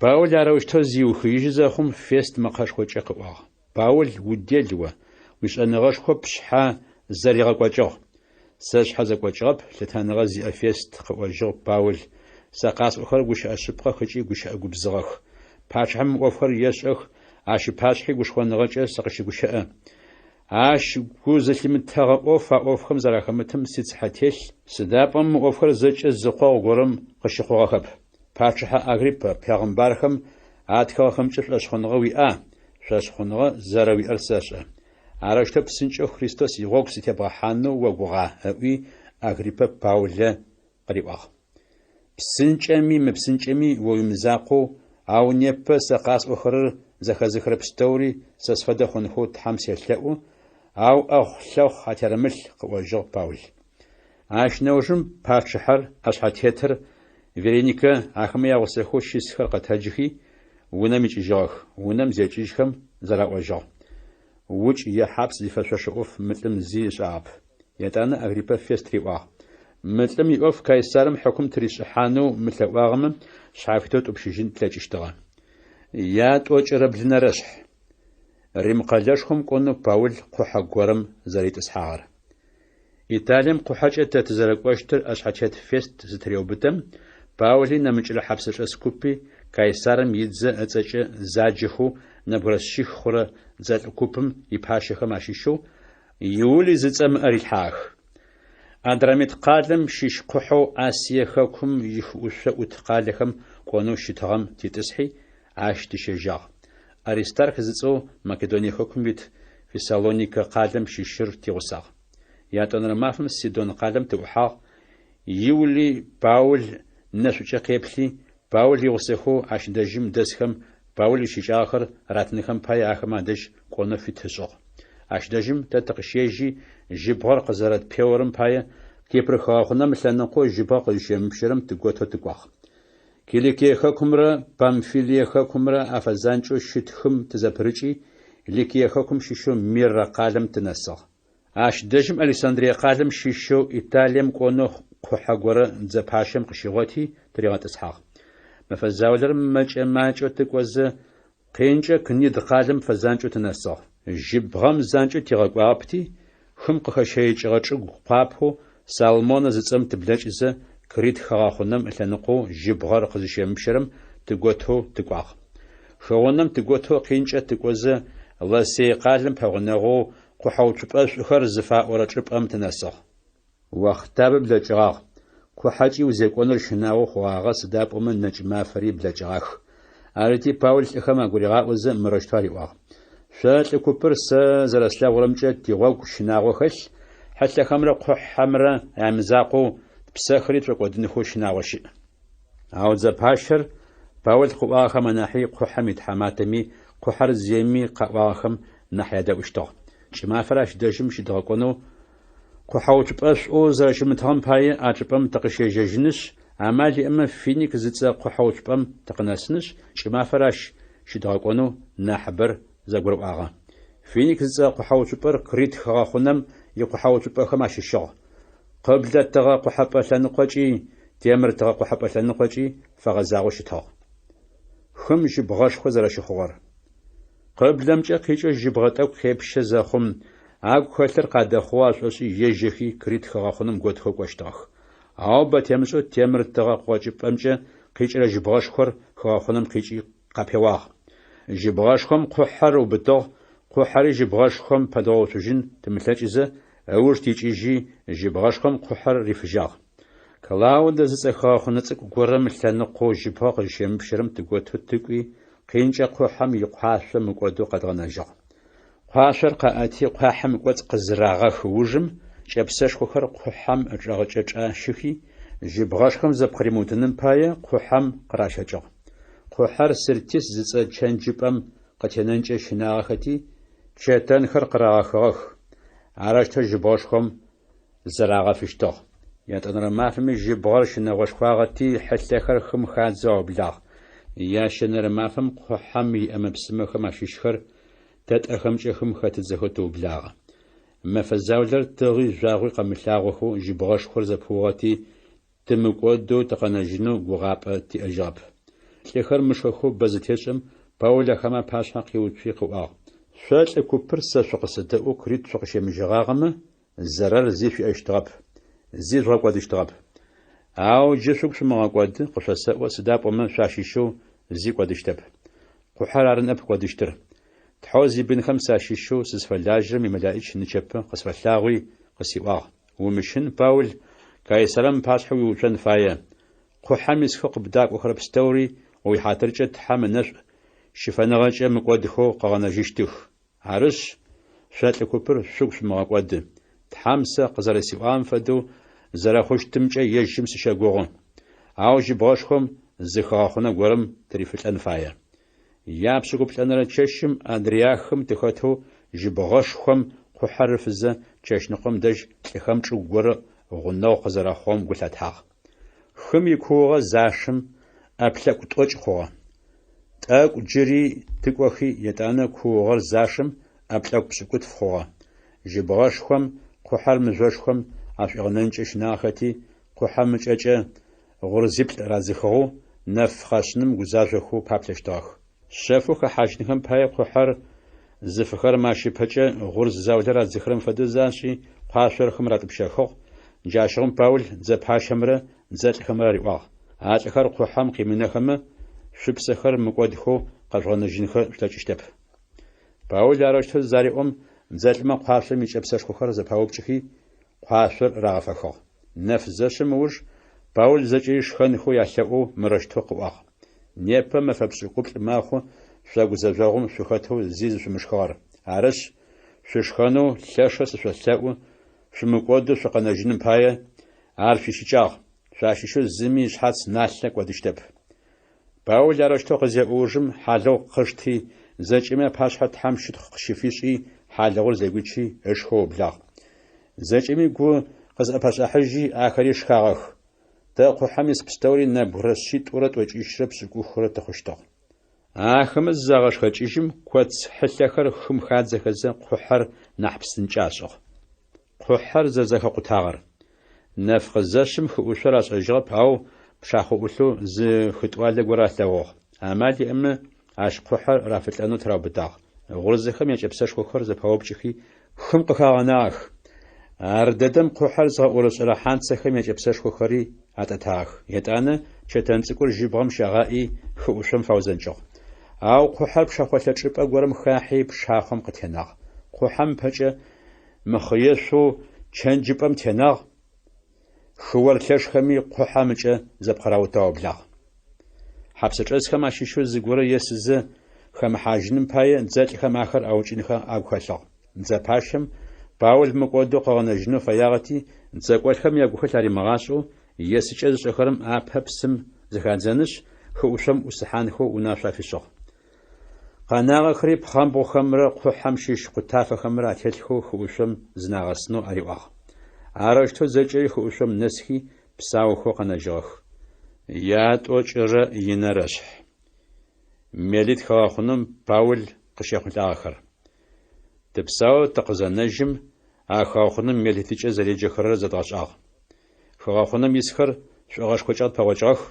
Паул арэущтэу зиухыижьы зэхъум, Фест мэкъэшхокӏэ къыӏуагъ, Паул, удел о, уишӏэныгъэшхо пшъхьэ зэригъэкӏокӏыгъ. Сэ сшъхьэ зэкӏокӏыгъэп, лъытэныгъэ зиӏэ Фест, къыӏожьыгъ Паул, сэ къасӏохэрэр гущыӏэ шъыпкъэх ыкӏи гущыӏэ губзыгъэх. Пачъыхьэм мы ӏофхэр ешӏэх, ащ ыпашъхьи гушхоныгъэкӏэ сыкъыщыгущыӏэ. Ащ гу зылъимытэгъэ ӏоф а ӏофхэм зэрахэмытым сицыхьэ телъ, сыда пӏомэ мы ӏофхэр зэкӏэ зы къогъу горэм къыщыхъугъэхэп. Пачъыхьэ Агриппэ, пегъымбархэм атхыгъэхэмкӏэ шӏошъхъуныгъэ уиӏа? Шӏошъхъуныгъэ зэрэуиӏэр сэшӏэ. Арэущтэу псынкӏэу Христос игъогу сытебгъэхьанэу огугъа? ыӏуи, Агриппэ Паулэ къыриӏуагъ. Псынкӏэми мыпсынкӏэми о уимызакъоу, ау непэ сэ къасӏохэрэр зэхэзыхырэ пстэури сэ сфэдэ хъунхэу Тхьэм селъэӏу, ау ӏэхъу-лъэхъу атерэмылъ, къыӏожьыгъ Паул. Ащ нэужым пачъыхьэр, ӏэшъхьэтетыр, Вереникэ, ахэмэ ягъусэхэу щысхэр къэтэджыхи, унэм икӏыжьыгъэх. Унэм зекӏыжьхэм зэраӏожьыгъ. Укӏ е хьапс зифэшъошэ ӏоф мы лӏым зи ышӏагъэп. Етӏанэ Агриппэ Фест риӏуагъ, Мы лӏым иӏоф Кайсарым хьыкум тыришӏыхьанэу мылъэӏуагъэмэ, шъхьафитэу ттӏупщыжьын тлъэкӏыщтыгъэ. Ятӏокӏырэ блынэрэшъхь. Рим къэлэшхом кӏонэу Паул къухьэ горэм зэритӏысхьагъэр. Италием къухьэкӏэ тэ тызэрэкӏощтыр ӏэшъхьэтет Фест зытыреубытэм, Паули нэмыкӏрэ хьапсэчӏэс купи Кайсарым идзэ ыцӏэкӏэ заджэхэу нэбгырэ шъих хъурэ дзэлӏ купым ипащэхэм ащыщэу Иулый зыцӏэм ыӏэ рилъхьагъэх. Адрамит къалэм щыщ къухьэу Асие хэкум ихыӏушъо ӏут къалэхэм кӏонэу щытыгъэм титӏысхьи, ащ тыщежьагъ. Аристарх зыцӏэу Македоние хэкум ит Фессалоникэ къалэм щыщыр тигъусагъ. Ятӏонэрэ мафэм Сидон къалэм тыӏухьагъ. Иули Паул нэшӏукӏэ къеплъи, Паул игъусэхэу ащ дэжьым дэсхэм Паул ищыкӏагъэхэр ратынхэм пае ахэмэ адэжь кӏонэу фит ышӏыгъ. Ащ дэжьым тэ тыкъыщежьи, жьыбгъэр къызэрэтпеорэм пае, Кипр хыгъэхъунэм ылъэныкъоу жьыбгъэ къызщемыпщэрэм тыготэу тыкӏуагъ. Киликие хэкумрэ Памфилие хэкумрэ афэзанкӏэу щыт хым тызэпырыкӏи, Ликие хэкум щыщэу Мирэ къалэм тынэсыгъ. Ащ дэжьым Александрие къалэм щыщэу Италием кӏонэу къухьэ горэ дзэ пащэм къыщигъоти тыригъэтӏысхьагъ. Мэфэ заулэрэ мэкӏэ-макӏэу тыкӏозэ, къинкӏэ Книд къалэм фэзанкӏэу тынэсыгъ. Жьыбгъэм занкӏэу тигъэкӏуагъэпти, хым къыхэщэикӏыгъэ чӏыгу къуапэу Салмонэ зыцӏэм тыблэкӏызэ, Крит хыгъэхъунэм ылъэныкъоу жьыбгъэр къызыщемыпщэрэм тыготэу тыкӏуагъ. Хыгъунэм тыготэу къинкӏэ тыкӏозэ, Ласей къалэм пэгъунэгъоу Къухьэуцупӏэшӏухэр зыфаӏорэ чӏыпӏэм тынэсыгъ. Охътабэ блэкӏыгъагъ, къухьэкӏи узекӏоныр щынагъо хъугъагъэ, сыда пӏомэ нэкӏ мафэри блэкӏыгъах. Арыти, Паул лӏыхэм агуригъаӏозэ, мырэущтэу ариӏуагъ, Шъо лӏы купыр сэ зэрэслъэгъурэмкӏэ тигъогу щынагъо хэлъ, хьылъэхэмрэ къухьэмрэ ямызакъоу, тпсэхэри тшӏокӏодынхэу щынагъо щыӏ. Ау дзэ пащэр Паул къыӏуагъэхэм анахьи къухьэм итхьаматэми къухьэр зиеми къаӏуагъэхэм нахь ядэӏущтыгъ. Кӏымафэр ащ дэжьым щыдгъэкӏонэу къухьэуцупӏэшӏоу зэрэщымытыгъэм пае а чӏыпӏэм тыкъыщежьэжьынышъ, амал иӏэмэ Финик зыцӏэ къухьэуцупӏэм тыкъынэсынышъ, кӏымафэр ащ щыдгъэкӏонэу нахьыбэр зэгурыӏуагъэ. Финик зыцӏэ къухьэуцупӏэр Крит хыгъэхъунэм икъухьэуцупӏэхэм ащыщыгъ. Къыблэ тыгъэ къохьэпӏэ лъэныкъокӏи, темыр тыгъэ къохьэпӏэ лъэныкъокӏи фэгъэзагъэу щытыгъ. Хым жьыбгъэшхо зэрэщыхъугъэр. Къыблэмкӏэ къикӏэу жьыбгъэ тӏэкӏу къепщэ зэхъум, агу хэлъыр къадэхъугъэу ашӏошӏи ежьэхи Крит хыгъэхъунэм готхэу кӏощтыгъэх. Ау бэ темышӏэу темыр тыгъэ къокӏыпӏэмкӏэ къикӏырэ жьыбгъэшхор хыгъэхъунэм къикӏи къапеуагъ. Жьыбгъэшхом къухьэр ыубытыгъ, къухьэри жьыбгъэшхом пэдгъэуцужьын тымылъэкӏызэ, ыуж тикӏыжьи, жьыбгъэшхом къухьэр рифыжьагъ. Клаудэ зыцӏэ хыгъэхъунэ цӏыкӏу горэм лъэныкъоу жьыбгъэ къызщемыпщэрэм тыготэу тыкӏуи, къинкӏэ къухьэм икъуашъо мыкӏодэу къэдгъэнэжьыгъ. Къуашъор къаӏэти, къуахьым ыкӏоцӏ къызырагъэх ужым, кӏэпсэшхохэр къухьэм ычӏэгъыкӏэ чӏащыхи, жьыбгъэшхом зэпкъыримыутыным пае къухьэм къыращэкӏыгъ. Къухьэр Сыртис зыцӏэ чэнджыпӏэм къытенэнкӏэ щынагъэхэти, чэтэнхэр къырагъэхыгъэх. Арэущтэу жьыбгъэшхом зырагъэфыщтыгъ. Ятӏонэрэ мафэми жьыбгъэр щынэгъошхуагъэти, хьылъэхэр хым хадзэу аублагъ. Ящэнэрэ мафэм къухьэм иӏэмэ-псымэхэм ащыщхэр тэ тӏэхэмкӏэ хым хэтыдзэхэу тыублагъэ. Мэфэ заулэр тыгъи жъуагъуи къэмылъагъохэу жьыбгъэшхор зэпыугъэти, Тымыкӏодэу тыкъэнэжьынэу гугъапӏэ тиӏэжьыгъэп. Лӏыхэр мышхэхэу бэ зытешӏэм, Паул ахэмэ апашъхьэ къиуцуи къыӏуагъ, Шъо лӏы купыр сэ шъукъысэдэӏоу Крит шъукъыщемыжьэгъагъэмэ, зэрэр зи шъуиӏэщтыгъэп, зи жъугъэкӏодыщтыгъэп. Ау джы шъугу шъумыгъэкӏоды, къышъосэӏо, сыда пӏомэ шъуащыщэу зи кӏодыщтэп. Къухьэр ары ныӏэп кӏодыщтыр. Тхьэу зибынхэм сащыщэу сызфэлажьэрэм имэлаӏич нычэпэ къысфэлъагъуи, къысиӏуагъ, Умыщын, Паул, Кайсарым ыпашъхьэ уиуцон фае. Къухьэм исхэу къыбдакӏохэрэ пстэури о уихьатыркӏэ Тхьэм ынэшӏу щыфэныгъэкӏэ мыкӏодхэу къыгъэнэжьыщтых. Арышъ, шъо лӏы купыр шъугу шъумыгъэкӏоды. Тхьэм сэ къызэрэсиӏуагъэм фэдэу зэрэхъущтымкӏэ ежьым сыщэгугъы. Ау жьыбгъэшхом зы хыгъэхъунэ горэм тырифылӏэн фае. Япшӏыкӏуплӏэнэрэ чэщым Адриахым тыхэтэу жьыбгъэшхом къухьэр ыфызэ, чэщныкъом дэжь лӏыхэм чӏыгу горэ гъунэгъу къызэрэхъугъэм гу лъатагъ. Хым икуугъэ зашым, ӏэплъэкӏу тӏокӏ хъугъэ. Тӏэкӏу джыри тыкӏохи, етӏанэ куугъэр зашым, ӏэплъэкӏу пшӏыкӏутф хъугъэ. Жьыбгъэшхом къухьэр мыжъошхом ашӏуигъэнэнкӏэ щынагъэхэти, къухьэм ыкӏэкӏэ гъурзиплӏ радзыхыгъэу, нэф къэшъыным гузажъохэу паплъэщтыгъэх. Шъэфэу хэхьажьынхэм пае къухьэр зыфыхэрэм ащ ыпэкӏэ гъурз заулэ радзыхырэм фэдэу зашӏи, къуашъор хым ратӏупщэхыгъ. Джащыгъум Паул дзэ пащэмрэ дзэлӏхэмрэ ариӏуагъ, А лӏыхэр къухьэм къимынэхэмэ, шъупсэхэр мыкӏодхэу къэжъугъэнэжьынхэ шъулъэкӏыщтэп. Паул арэущтэу зареӏом, дзэлӏмэ къуашъом икӏэпсэшхохэр зэпаупкӏыхи, къуашъор рагъэфэхыгъ. Нэф зэшъым ыуж, Паул зэкӏэри шхэнхэу ялъэӏоу мырэущтэу къыӏуагъ, Непэ мэфэ пшӏыкӏуплӏ мэхъу шъо гузэжъогъум шъухэтэу зи зышъумышхыгъэр. Арышъ, шъушхэнэу лъэшэу сышъолъэӏу, шъумыкӏодэу шъукъэнэжьыным пае, ар шъуищыкӏагъ. Шъуащыщэу зыми ышъхьац налъэ кӏодыщтэп. Паул арэущтэу къызеӏо ужым, хьалыгъу къышти, зэкӏэми апашъхьэ Тхьэм щытхъу къыщыфишӏи, хьалыгъур зэгуичи, ышхэу ыублагъ. Зэкӏэми гу къызӏэпашӏахьыжьи, ахэри шхагъэх. Тэ къухьэм ис пстэури нэбгырэ шъитӏурэ тӏокӏищрэ пшӏыкӏухрэ тыхъущтыгъ. Ахэмэ зызагъэшхэкӏыжьым, коц хьылъэхэр хым хадзэхэзэ, къухьэр нахь псынкӏэ ашӏыгъ. Къухьэр зэрэзэхэкъутагъэр. Нэф къызэшъым хыӏушъор ашӏэжьыгъэп, ау пшахъо ӏулъэу зы хытӏуалэ горэ алъэгъугъ. Амал иӏэмэ, ащ къухьэр рафылӏэнэу тыраубытагъ. Гъурзэхэм якӏэпсэшхохэр зэпаупкӏыхи, хым къыхагъэнагъэх. Ардэдэм къухьэр зыгъэӏорышӏэрэ хьанцэхэм якӏэпсэшхохэри атӏэтагъэх. Етӏанэ чэтэн цӏыкӏур жьыбгъэм щагъаӏи, хыӏушъом фаузэнкӏыгъ. Ау къухьэр пшэхъолъэ чӏыпӏэ горэм хахьи, пшахъом къытенагъ. Къухьэм ыпэкӏэ мыхъыешъоу чэнджыпӏэм тенагъ, хыор лъэшхэми къухьэм ыкӏэ зэпкъыраутэу аублагъ. Хьапсычӏэсхэм ащыщэу зыгорэ есызэ хэмыхьажьыным пае дзэлӏхэм ахэр аукӏынхэ агу хэлъыгъ. Дзэ пащэм Паул мыкӏодэу къыгъэнэжьынэу фэягъэти, дзэкӏолӏхэм ягухэлъ аримыгъашӏэу, есыкӏэ зышӏэхэрэм апэ псым зыхадзэнышъ, хыӏушъом ӏусыхьанхэу унашъо афишӏыгъ. Къэнагъэхэри пхъэмбгъухэмрэ къухьэм щыщ къутафэхэмрэ ателъхэу хыӏушъом зынагъэсынэу ариӏуагъ. Арэущтэу зэкӏэри хыӏушъом нэсхи, псаухэу къэнэжьыгъэх. Ятӏокӏырэ инэр ышъхь. Мелит хыгъэхъунэм Паул къыщехъулӏагъэхэр. Тыпсаоу тыкъызэнэжьым, а хыгъэхъунэм Мелитыкӏэ зэреджэхэрэр зэдгъэшӏагъ. Хыгъэхъунэм исхэр шӏогъэшхокӏэ къытпэгъокӏыгъэх.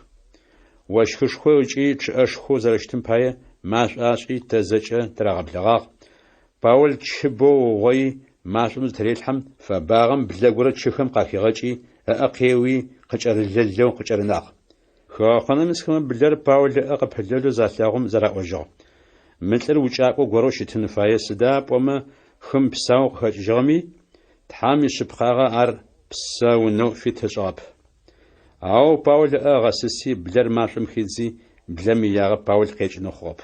Ощхышхо ыкӏи чъыӏэшхоу зэрэщытым пае машӏо ашӏи тэ зэкӏэ тырагъэблэгъагъ. Паул чы бэу ыугъои, машӏом зытырелъхьэм, фэбагъэм блэ горэ чыхэм къахигъэкӏи, ыӏэ къеуи, къыкӏэрылэлэу къыкӏэрынагъ. Хыгъэхъунэм исхэмэ блэр Паул ыӏэ къыпылэлэу залъэгъум зэраӏожьыгъ: Мы лӏыр укӏакӏо горэу щытын фае, сыда пӏомэ хым псаоу къыхэкӏыжьыгъэми, Тхьэм ишъыпкъагъэ ар псэунэу фит ышӏыгъэп. Ау Паул ыӏэ ыгъэсыси, блэр машӏом хидзи, блэм иягъэ Паул къекӏынэу хъугъэп.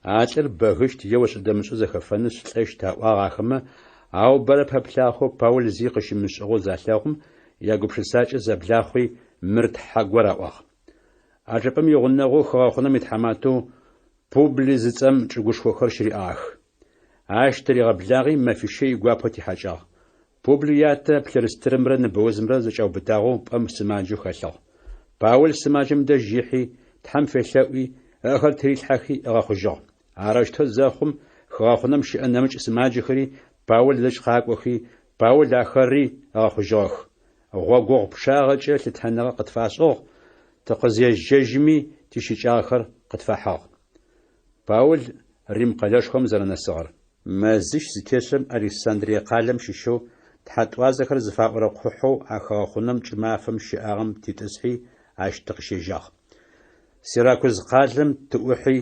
А лӏыр бэгыщт е ошӏэ-дэмышӏэу зэхэфэнышъ лӏэщт аӏуагъ ахэмэ, ау бэрэ пэплъагъэхэу Паул зи къыщымышӏыгъэу залъэгъум, ягупшысакӏэ зэблахъуи, мыр тхьэ гор аӏуагъ. А чӏыпӏэм игъунэгъоу хыгъэхъунэм итхьаматэу Публый зыцӏэм чӏыгушхохэр щыриӏагъэх. Ащ тыригъэблагъи мэфищэ игуапэу тихьакӏагъ. Публый ятэ плъырыстырымрэ ныбэузымрэ зэкӏаубытагъэу пӏэм сымаджэу хэлъыгъ. Паул сымаджэм дэжь ихьи, Тхьэм фелъэӏуи, ыӏэхэр тырилъхьэхи ыгъэхъужьыгъ. Арэущтэу зэхъум, хыгъэхъунэм щыӏэ нэмыкӏ сымаджэхэри Паул дэжь къакӏохи, Паул ахэри ыгъэхъужьыгъэх. Гъогогъу пчъагъэкӏэ лъытэныгъэ къытфашӏыгъ, тыкъызежьэжьми тищыкӏагъэхэр къытфахьыгъ. Паул Рим къэлэшхом зэрэнэсыгъэр. Мэзищ зытешӏэм Александрие къалэм щыщэу Тхьэтӏуазэхэр зыфаӏорэ къухьэу а хыгъэхъунэм кӏымафэм щыӏагъэм титӏысхьи, ащ тыкъыщежьагъ. Сиракуз къалэм тыӏухьи,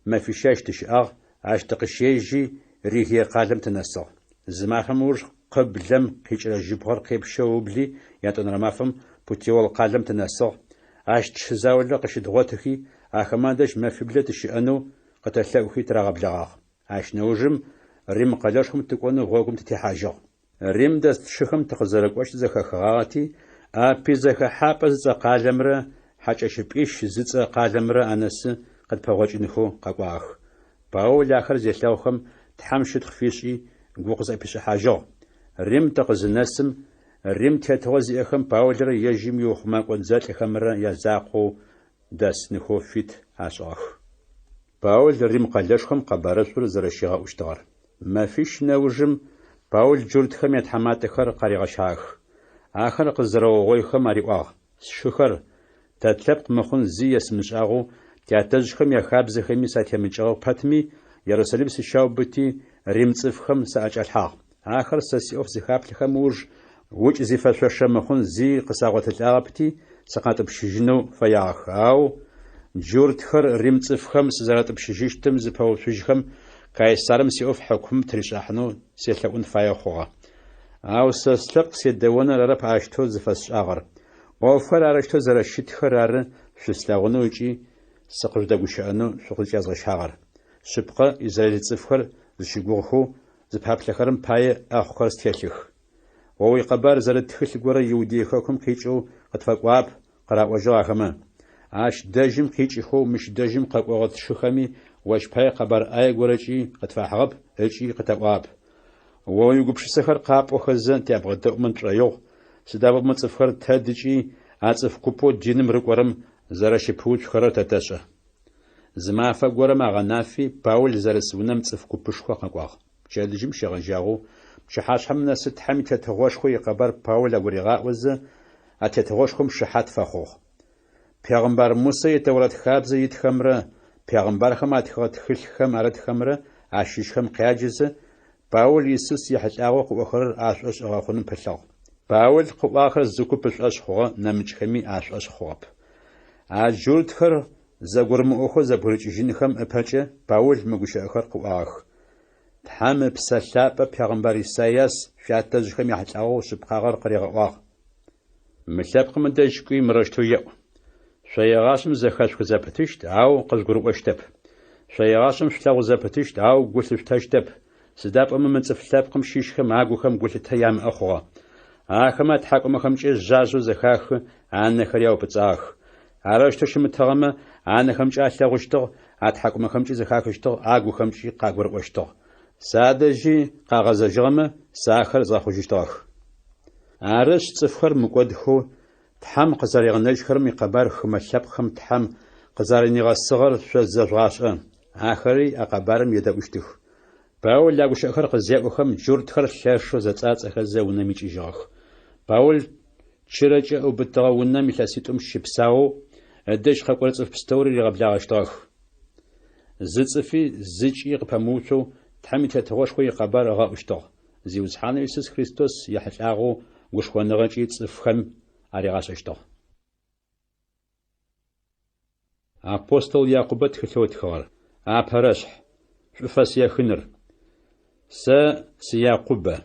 мэфищэ ащ тыщыӏагъ, ащ тыкъыщежьи, Ригие къалэм тынэсыгъ. Зы мафэм ыуж къыблэм къикӏырэ жьыбгъэр къепщэу ыубли, ятӏонэрэ мафэм Путеол къалэм тынэсыгъ. Ащ тшы заулэ къыщыдгъотыхи, ахэмэ адэжь мэфиблэ тыщыӏэнэу къытэлъэӏухи тырагъэблэгъагъ. Ащ нэужым Рим къэлэшхом тыкӏонэу гъогум тытехьажьыгъ. Рим дэс тшыхэм тыкъызэрэкӏощтыр зэхахыгъагъэти, Аппий зэхэхьапӏэ зыцӏэ къалэмрэ Хьакӏэщыпӏищ зыцӏэ къалэмрэ анэсы къытпэгъокӏынхэу къэкӏуагъэх. Паул ахэр зелъэгъухэм, Тхьэм щытхъу фишӏи, гу къызӏэпишӏыхьажьыгъ. Рим тыкъызынэсым, Рим тетыгъо зиӏэхэм Паулрэ ежьым иухъумэкӏо дзэлӏхэмрэ язакъоу дэсынхэу фит ашӏыгъэх. Паул Рим къэлэшхом къэбарышӏур зэрэщигъэӏущтыгъэр. Мэфищ нэужым Паул джуртхэм ятхьаматэхэр къаригъэщагъэх. Ахэр къызэрэугъоихэм ариӏуагъ, Сшыхэр, тэ тлъэпкъ мыхъун зи есымышӏагъэу, тятэжъхэм яхабзэхэми сатемыкӏыгъэ пэтми, Ерусалим сыщаубыти, рим цӏыфхэм саӏэкӏалъхьагъ. Ахэр сэ сиӏоф зыхаплъэхэм ыуж, укӏ зифэшъошэ мыхъун зи къысагъотылӏагъэпти, сыкъатӏупщыжьынэу фэягъэх. Ау джуртхэр рим цӏыфхэм сызэратӏупщыжьыщтым зыпэуцужьхэм, Кайсарым сиӏоф хьыкумым тыришӏахьынэу селъэӏун фаеу хъугъэ. Ау сэ слъэпкъ седэоныр арэп аущтэу зыфэсшӏагъэр. ӏофхэр арэущтэу зэрэщытхэр ары шъуслъэгъунэу ыкӏи сыкъыжъудэгущыӏэнэу шъукъызкӏязгъэщагъэр. Шъыпкъэ, израиль цӏыфхэр зыщыгугъыхэу зыпаплъэхэрэм пае ӏэхъухэр стелъых. О уикъэбар зэрыт тхылъ горэ Иудей хэкум къикӏэу къытфэкӏуагъэп, къыраӏожьыгъ ахэмэ. Ащ дэжьым къикӏыхэу мыщ дэжьым къэкӏогъэ тшыхэми ощ пае къэбар ӏае горэкӏи къытфахьыгъэп ыкӏи къытаӏуагъэп. О уигупшысэхэр къапӏохэзэ тябгъэдэӏумэ тшӏоигъу, сыда пӏомэ цӏыфхэр тэдыкӏи а цӏыф купэу диным рыкӏорэм зэрэщыпыуцухэрэр тэ тэшӏэ. Зы мафэ горэм агъэнафи, Паул зэрыс унэм цӏыф купышхо къэкӏуагъ. Пчэдыжьым щегъэжьагъэу пчыхьашъхьэм нэсы Тхьэм и Тетыгъошхо икъэбар Паул агуригъаӏозэ, а тетыгъошхом шыхьат фэхъугъ. Пегъымбар Мусэ и Тэурэт хабзэ итхэмрэ пегъымбархэм атхыгъэ тхылъхэм арытхэмрэ ащыщхэм къяджэзэ, Паул Исус ехьылӏагъэу къыӏохэрэр ашӏошъ ыгъэхъуным пылъыгъ. Паул къыӏуагъэхэр зы куп ышӏошъ хъугъэ, нэмыкӏхэми ашӏошъ хъугъэп. А джуртхэр зэгурымыӏохэу зэбгырыкӏыжьынхэм ыпэкӏэ Паул мы гущыӏэхэр къыӏуагъэх, Тхьэм Ыпсэ Лъапӏэ пегъымбар Исайас шъуятэжъхэм яхьылӏагъэу шъыпкъагъэр къыригъэӏуагъ. Мы лъэпкъым ыдэжь кӏуи мырэущтэу еӏу, Шъо егъашӏэм зэхэшъухы зэпытыщт, ау къыжъугурыӏощтэп. Шъо егъашӏэм шъулъэгъу зэпытыщт, ау гу лъышъутэщтэп, сыда пӏомэ мы цӏыф лъэпкъым щыщхэм агухэм гулъытэ ямыӏэ хъугъэ. Ахэмэ атхьакӏумэхэмкӏэ жъажъэу зэхахы, анэхэри аупӏыцӏагъэх. Арэущтэу щымытыгъэмэ, анэхэмкӏэ алъэгъущтыгъ, атхьакӏумэхэмкӏи зэхахыщтыгъ, агухэмкӏи къагурыӏощтыгъ. Садэжьи къагъэзэжьыгъэмэ, сэ ахэр згъэхъужьыщтыгъэх. Арышъ, цӏыфхэр мыкӏодхэу Тхьэм къызэригъэнэжьхэрэм икъэбар хымэ лъэпкъхэм Тхьэм къызэрэнигъэсыгъэр шъо зэжъугъашӏэ, ахэри а къэбарым едэӏущтых. Паул а гущыӏэхэр къызеӏохэм, джуртхэр лъэшэу зэцӏацӏэхэзэ унэм икӏыжьыгъэх. Паул чырэкӏэ ыубытыгъэ унэм илъэситӏум щыпсаоу, ыдэжь къэкӏорэ цӏыф пстэури ригъэблагъэщтыгъэх. Зы цӏыфи зыкӏи къыпэмыуцоу Тхьэм и Тетыгъошхо икъэбар ыгъэӏущтыгъ, Зиусхьанэу Исус Христос ехьылӏагъэу гушхоныгъэкӏи цӏыфхэм аригъашӏэщтыгъ. Апостол Якъубэ тхылъэу ытхыгъэр. Апэрэшъхь. Шӏуфэс ехыныр. Сэ сы Якъубэ.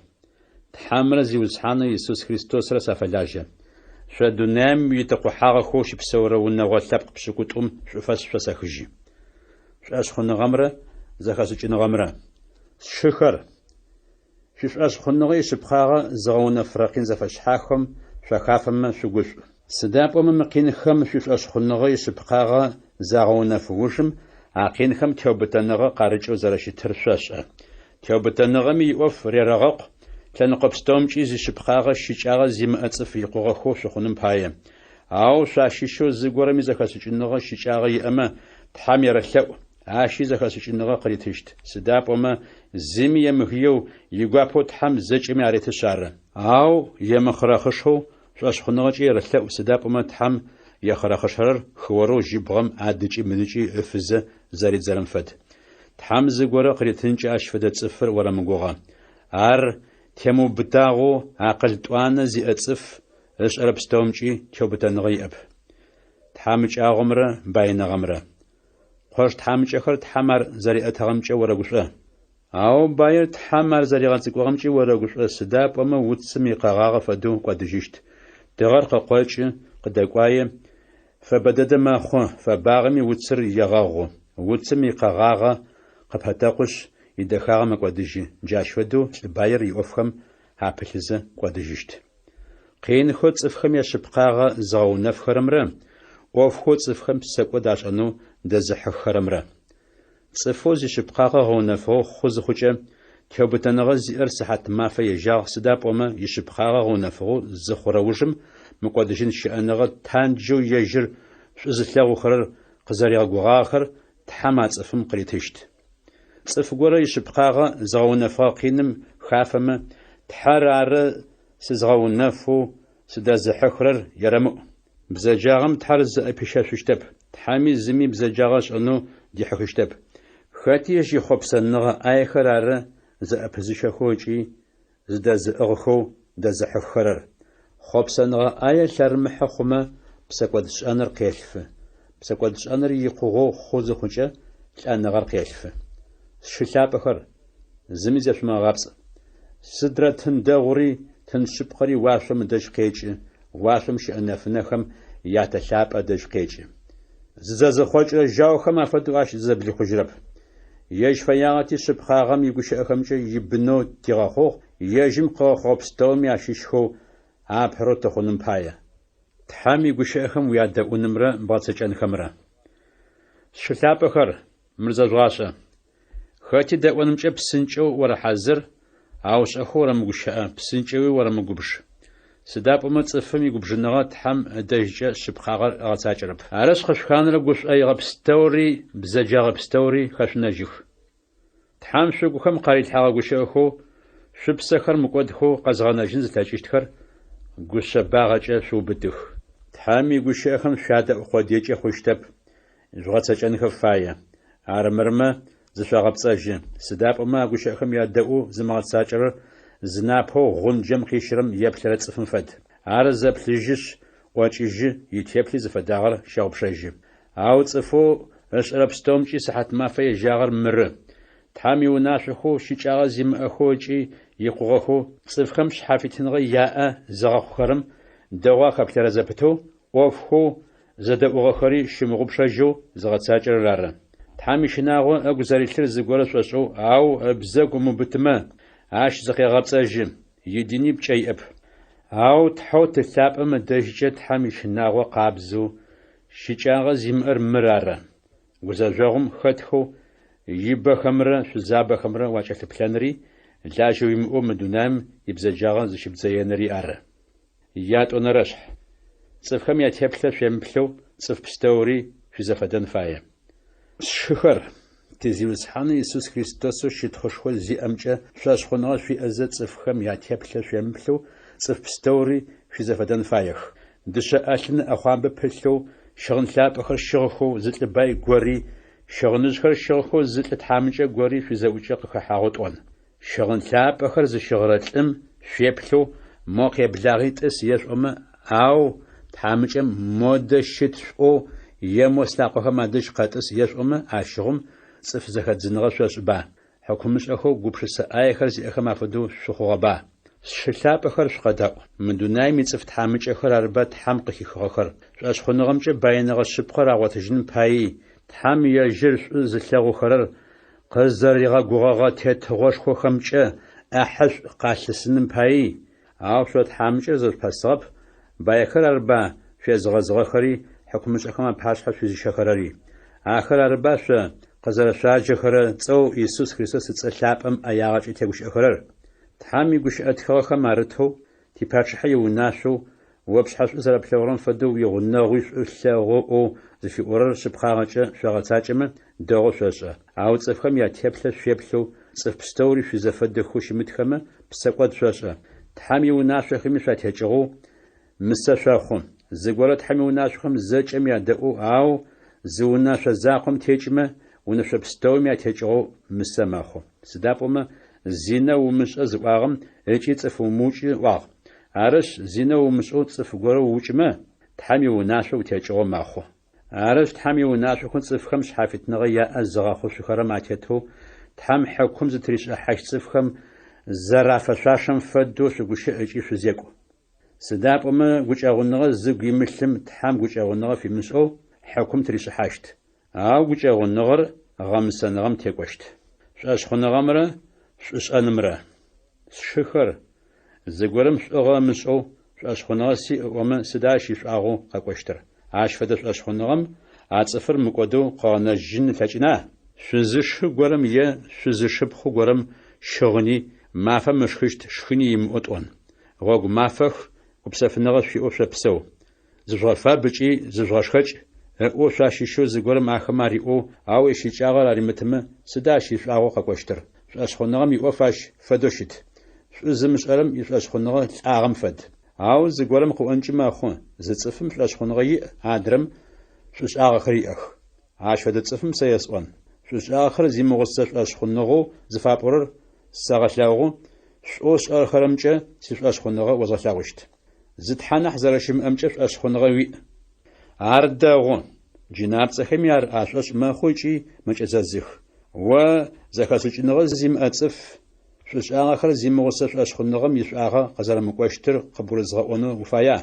Тхьэмрэ Зиусхьанэу Исус Христосрэ сафэлажьэ. Шъо дунаим итэкъухьагъэхэу щыпсэурэ унэгъо лъэпкъ пшӏыкӏутӏум шӏуфэс шъосэхыжьы. Шӏошъхъуныгъэмрэ зэхэшӏыкӏыныгъэмрэ. Сшыхэр, шъуишӏошъхъуныгъэ ишъыпкъагъэ зыгъэунэфырэ къин зэфэшъхьафхэм шъуахафэмэ шъугушӏу. Сыда пӏомэ мы къинхэм шъуишӏошъхъуныгъэ ишъыпкъагъэ загъэунэф ужым, а къинхэм теубытэныгъэ къарыкӏэу зэрэщытыр шъошӏэ. Теубытэныгъэми иӏоф рерэгъэкъу, лъэныкъо пстэумкӏи зишъыпкъагъэ щыкӏагъэ зимыӏэ цӏыф икъугъэхэу шъухъуным пае. Ау шъуащыщэу зыгорэми зэхэшӏыкӏыныгъэ щыкӏагъэ иӏэмэ, Тхьэм ерэлъэӏу, Ащи зэхэшӏыкӏыныгъэ къыритыщт, сыда пӏомэ зыми емыгыеу, игуапэу Тхьэм зэкӏэми аретышъ ары. Ау емыхъырэхъышэу шӏошъхъуныгъэкӏэ ерэлъэӏу, сыда пӏомэ Тхьэм ехъырэхъышэрэр хыорэу жьыбгъэм адыкӏи мыдыкӏи ыфызэ зэридзэрэм фэд. Тхьэм зыгорэ къыритынкӏэ ащ фэдэ цӏыфыр орэмыгугъэ. Ар темыубытагъэу акъыл тӏуанэ зиӏэ цӏыф, ышӏэрэ пстэумкӏи теубытэныгъэ иӏэп. Тхьамыкӏагъомрэ баиныгъэмрэ. Къош тхьамыкӏэхэр Тхьэм ар зэриӏэтыгъэмкӏэ орэгушӏо. Ау баир Тхьэм ар зэригъэцӏыкӏугъэмкӏи орэгушӏо, сыда пӏомэ уцым икъэгъагъэ фэдэу кӏодыжьыщт. Тыгъэр къыкъокӏы, къыдэкӏуае, фэбэ дэдэ мэхъу, фэбагъэми уцыр егъэгъу. Уцым икъэгъагъэ къыпэтэкъушъ, идэхагъэ мэкӏодыжьы, джащ фэдэу лӏы баир иӏофхэм апылъызэ кӏодыжьыщт. Къинхэу цӏыфхэм яшъыпкъагъэ зыгъэунэфхэрэмрэ ӏофхэу цӏыфхэм псэкӏод ашӏэнэу дэзыхьыххэрэмрэ. Цӏыфэу зишъыпкъагъэ гъэунэфыгъэу хъу зыхъукӏэ, теубытэныгъэ зиӏэр сыхьат-мафэ ежьагъ, сыда пӏомэ ишъыпкъагъэ гъэунэфыгъэу зыхъурэ ужым мыкӏодыжьын щыӏэныгъэ танджэу ежьыр шӏу зылъэгъухэрэр къызэригъэгугъагъэхэр Тхьэм а цӏыфым къыритыщт. Цӏыф горэ ишъыпкъагъэ зыгъэунэфыгъэ къиным хафэмэ, Тхьэр ары сызгъэунэфэу сыдэзыхьыхырэр ерэмыӏу. Бзэджагъэм Тхьэр зыӏэпищэшъущтэп, Тхьэми зыми бзэджагъэ ышӏэнэу дихьыхыщтэп. Хэти ежь ихъопсэныгъэ ӏаехэр ары зыӏэпызыщэхэу ыкӏи зыдэзыӏыгъхэу дэзыхьыххэрэр. Хъопсэныгъэ ӏае лъэрымыхьэ хъумэ, псэкӏодшӏэныр къелъфы. Псэкӏодшӏэныр икъугъэу хъу зыхъукӏэ, лӏэныгъэр къелъфы. Сшы лъапӏэхэр, зыми зешъумыгъэгъапцӏ. Сыдрэ тын дэгъури, тын шъыпкъэри уашъом ыдэжь къекӏы, уашъом щыӏэ нэфынэхэм я Тэ лъапӏэ ыдэжь къекӏы. Зызэзыхъокӏырэ жьаухэм афэдэу ащ зызэблихъужьырэп. Ежь фэягъэти шъыпкъагъэм игущыӏэхэмкӏэ ибынэу тигъэхъугъ, ежьым къыгъэхъугъэ пстэуми ащыщхэу апэрэу тыхъуным пае. Тхьэм игущыӏэхэм уядэӏунымрэ бгъэцэкӏэнхэмрэ. Сшы лъапӏэхэр, мыр зэжъугъашӏэ. Хэти дэӏонымкӏэ псынкӏэу орэхьазыр, ау шӏэхэу орэмыгущыӏэ, псынкӏэуи орэмыгубж. Сыда пӏомэ цӏыфым игубжыныгъэ Тхьэм ыдэжькӏэ шъыпкъагъэр ыгъэцакӏэрэп. Арышъ, къышъуханэрэ гушӏоигъэ пстэури бзэджагъэ пстэури хэшъунэжьых. Тхьэм шъугухэм къарилъхьэгъэ гущыӏэхэу шъупсэхэр мыкӏодхэу къэзгъэнэжьын зылъэкӏыщтхэр гушъэбагъэкӏэ шъуубытых. Тхьэм игущыӏэхэм шъуядэӏу къодыекӏэ хъущтэп, жъугъэцэкӏэнхэ фае. Армырмэ, зышъогъэпцӏэжьы. Сыда пӏомэ а гущыӏэхэм ядэӏоу зымыгъэцакӏэрэр зынапэу гъунджэм къищырэм еплъырэ цӏыфым фэд. Ар зэплъыжьышъ, ӏокӏыжьы, итеплъи зыфэдагъэр щэгъупшэжьы. Ау цӏыфэу ышӏэрэ пстэумкӏи сыхьатмафэ ежьагъэр мыры: Тхьэм иунашъохэу щыкӏагъэ зимыӏэхэу ыкӏи икъугъэхэу цӏыфхэм шъхьафитыныгъэ яӏэ зыгъэхъухэрэм дэгъоу ахэплъэрэ зэпытэу, ӏофхэу зэдэӏугъэхэри щымыгъупшэжьэу зыгъэцакӏэрэр ары. Тхьэм ищынагъо ыгу зэрилъыр зыгорэ шӏошӏэу, ау ыбзэгу ымыубытымэ, ащ зыкъегъэпцӏэжьы, идини пкӏэ иӏэп. Ау Тхьэу Ты лъапӏэм ыдэжькӏэ Тхьэм ищынагъо къабзэу, щыкӏагъэ зимыӏэр мыр ары, гузэжъогъум хэтхэу ибэхэмрэ шъузабэхэмрэ уакӏэлъыплъэнри, лажьэ уимыӏэу мы дунаим ибзэджагъэ зыщыбдзэеныри ары. Ятӏонэрэшъхь. Цӏыфхэм ятеплъэ шъуемыплъэу цӏыф пстэури шъуизэфэдэн фае. Сшыхэр, ти Зиусхьанэу Исус Христосэу щытхъушхо зиӏэмкӏэ шӏошъхъуныгъэ шъуиӏэзэ цӏыфхэм ятеплъэ шъуемыплъэу цӏыф пстэури шъуизэфэдэн фаех. Дышъэ ӏэлъын ыӏэхъуамбэ пылъэу, щыгъын лъапӏэхэр щыгъхэу зы лӏы бай гори, щыгъыныжъхэр щыгъхэу зы лӏы тхьамыкӏэ гори шъуизэӏукӏэ къыхэхьагъэу тӏон. Щыгъын лъапӏэхэр зыщыгъырэ лӏым шъуеплъэу мо къеблагъи тӏыс ешъуӏомэ, ау тхьамыкӏэм модэ щыт шъуӏоу е мо слъакъохэм адэжь къэтӏыс ешъуӏомэ, ащыгъум цӏыф зэхэдзыныгъэ шъошӏыба, хьыкумышӏэхэу гупшысэ ӏаехэр зиӏэхэм афэдэу шъухъугъэба? Сшы лъапӏэхэр шъукъэдаӏу, мы дунаим ицӏыф тхьамыкӏэхэр арыба Тхьэм къыхихыгъэхэр, шӏошъхъуныгъэмкӏэ баиныгъэ шъыпкъэр агъотыжьыным паий, Тхьэм ежьыр шӏу зылъэгъухэрэр Къызэригъэгугъэгъэ тетыгъошхохэмкӏэ ӏахьышӏу къалъысыным паий, ау шъо тхьамыкӏэр зэшъупэсыгъэп, баихэр арыба шъуезыгъэзыгъэхэри хьыкумышӏэхэм апашъхьэ шъуизыщэхэрэри. Ахэр арыба шъо къызэрэшъуаджэхэрэ цӏэу Исус Христос ыцӏэ лъапӏэм ӏэягъэкӏэ тегущыӏэхэрэр? Тхьэм игущыӏэ тхыгъэхэм арытэу, типачъыхьэ иунашъоу О пшъхьэ шӏу зэрэплъэгъурэм фэдэу уигъунэгъуи шӏу лъэгъу ыӏоу зыфиӏорэр шъыпкъагъэкӏэ шъогъэцакӏэмэ, дэгъоу шъошӏэ. Ау цӏыфхэм ятеплъэ шъуеплъэу, цӏыф пстэури шъуизэфэдэхэу щымытхэмэ, псэкӏод шъошӏэ. Тхьэм иунашъохэми шъуатекӏыгъэу, мысэ шъохъу. Зыгорэ Тхьэм иунашъохэм зэкӏэм ядэӏоу, ау зы унэшъо закъом текӏымэ, унэшъо пстэуми атекӏыгъэу мысэ мэхъу. Сыда пӏомэ, зинэ умышӏэ зыӏуагъэм ыкӏи цӏыф умыукӏы ыӏуагъ. Арышъ, зинэ умышӏэу цӏыф горэ уукӏымэ, Тхьэм иунашъо утекӏыгъэу мэхъу. Арышъ, Тхьэм иунашъохэу цӏыфхэм шъхьафитныгъэ яӏэ зыгъэхъушъухэрэм атетэу Тхьэм хьыкум зытыришӏыхьащт цӏыфхэм зэрафэшъуашэм фэдэу шъугущыӏ ыкӏи шъузекӏу. Сыда пӏомэ гукӏэгъуныгъэ зыгу имылъым Тхьэм гукӏэгъуныгъэ фимышӏэу хьыкум тыришӏыхьащт. Ау гукӏэгъуныгъэр гъэмысэныгъэм текӏощт. Шӏошъхъуныгъэмрэ шӏушӏэнымрэ. Сшыхэр, зыгорэм шӏугъэ ымышӏэу шӏошъхъуныгъэ сиӏ ыӏомэ, сыда ащ ишӏуагъэу къэкӏощтыр? Ащ фэдэ шӏошъхъуныгъэм а цӏыфыр мыкӏодэу къыгъэнэжьын ылъэкӏына? Шъузышы горэм е шъузышыпхъу горэм щыгъыни, мафэм ышхыщт шхыни имыӏэу тӏон. Гъогу мафэх, гупсэфыныгъэ шъуиӏэу шъопсэу. Зыжъугъэфаб ыкӏи зыжъугъэшхэкӏ, ыӏоу шъуащыщэу зыгорэм ахэмэ ариӏоу, ау ищыкӏагъэр аримытымэ, сыда ащ ишӏуагъэу къэкӏощтыр? Шӏошъхъуныгъэм иӏоф ащ фэдэу щыт. Шӏу зымышӏэрэм ишӏошъхъуныгъэ лӏагъэм фэд. Ау зыгорэм къыӏонкӏи мэхъу, зы цӏыфым шӏошъхъуныгъэ иӏ, адрэм шӏушӏагъэхэр иӏэх. Ащ фэдэ цӏыфым сэ есӏон, шӏушӏагъэхэр зимыгъусэ шӏошъхъуныгъэу зыфапӏорэр сэгъэлъэгъу, шӏоу сшӏэхэрэмкӏэ сишӏошъхъуныгъэ озгъэлъэгъущт. Зы Тхьэ нахь зэрэщымыӏэмкӏэ шӏошъхъуныгъэ уиӏ. Ар дэгъу. Джынапцӏэхэми ар ашӏошъ мэхъу ыкӏи мэкӏэзэзых. О, зэхэшӏыкӏыныгъэ зимыӏэ цӏыф! Шӏушӏагъэхэр зимыгъусэ шӏошъхъуныгъэм ишӏуагъэ къызэрэмыкӏощтыр къыбгурызгъэӏонэу уфая?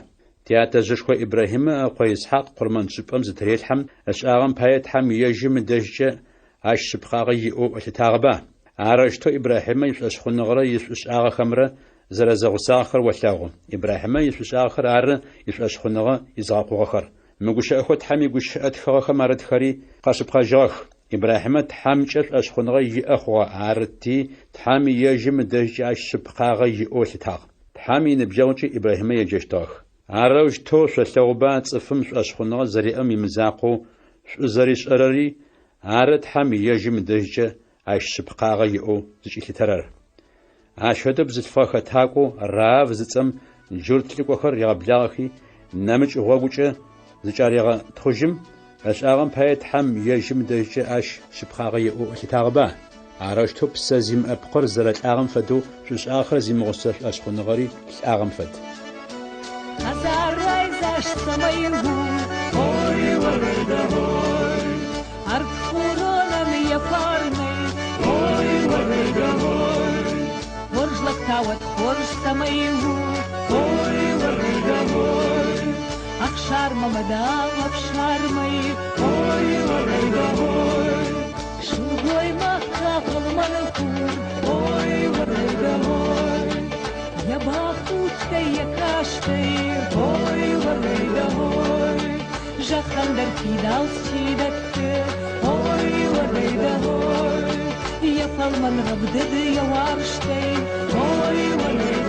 Тятэжъышхо Ибрахьимэ ыкъо Исхьакъ къурмэншӏыпӏэм зытырелъхьэм, ышӏагъэм пае Тхьэм ежьым ыдэжькӏэ ащ шъыпкъагъэ иӏэу ылъытагъэба? Арэущтэу Ибрахьимэ ишӏошъхъуныгъэрэ ишӏушӏагъэхэмрэ зэрэзэгъусагъэхэр олъэгъу. Ибрахьимэ ишӏушӏагъэхэр ары ишӏошъхъуныгъэ изыгъэкъугъэхэр. Мы гущыӏэхэу Тхьэм игущыӏэ тхыгъэхэм арытхэри къэшъыпкъэжьыгъэх: Ибрахьимэ Тхьэмкӏэ шӏошъхъуныгъэ иӏэ хъугъэ, арыти, Тхьэм ежьым ыдэжькӏэ ащ шъыпкъагъэ иӏэу ылъытагъ. Тхьэм иныбджэгъукӏи Ибрахьимэ еджэщтыгъэх. Арэущтэу шъолъэгъуба цӏыфым шӏошъхъуныгъэ зэриӏэм имызакъоу, шӏу зэришӏэрэри ары Тхьэм ежьым ыдэжькӏэ ащ шъыпкъагъэ иӏэу зыкӏилъытэрэр. Ащ фэдэу бзылъфыгъэ хэтакӏоу Раав зыцӏэм джурт лӏыкӏохэр ригъэблагъэхи, нэмыкӏ гъогукӏэ зыкӏарегъэтхъужьым, ышӏагъэм пае Тхьэм ежьым ыдэжькӏэ ащ шъыпкъагъэ иӏэу ылъытагъэба? Арэущтэу псэ зимыӏэ пкъыр зэрэлӏагъэм фэдэу шӏушӏагъэхэр зимыгъусэ шӏошъхъуныгъэри лӏагъэм фэд. Ой,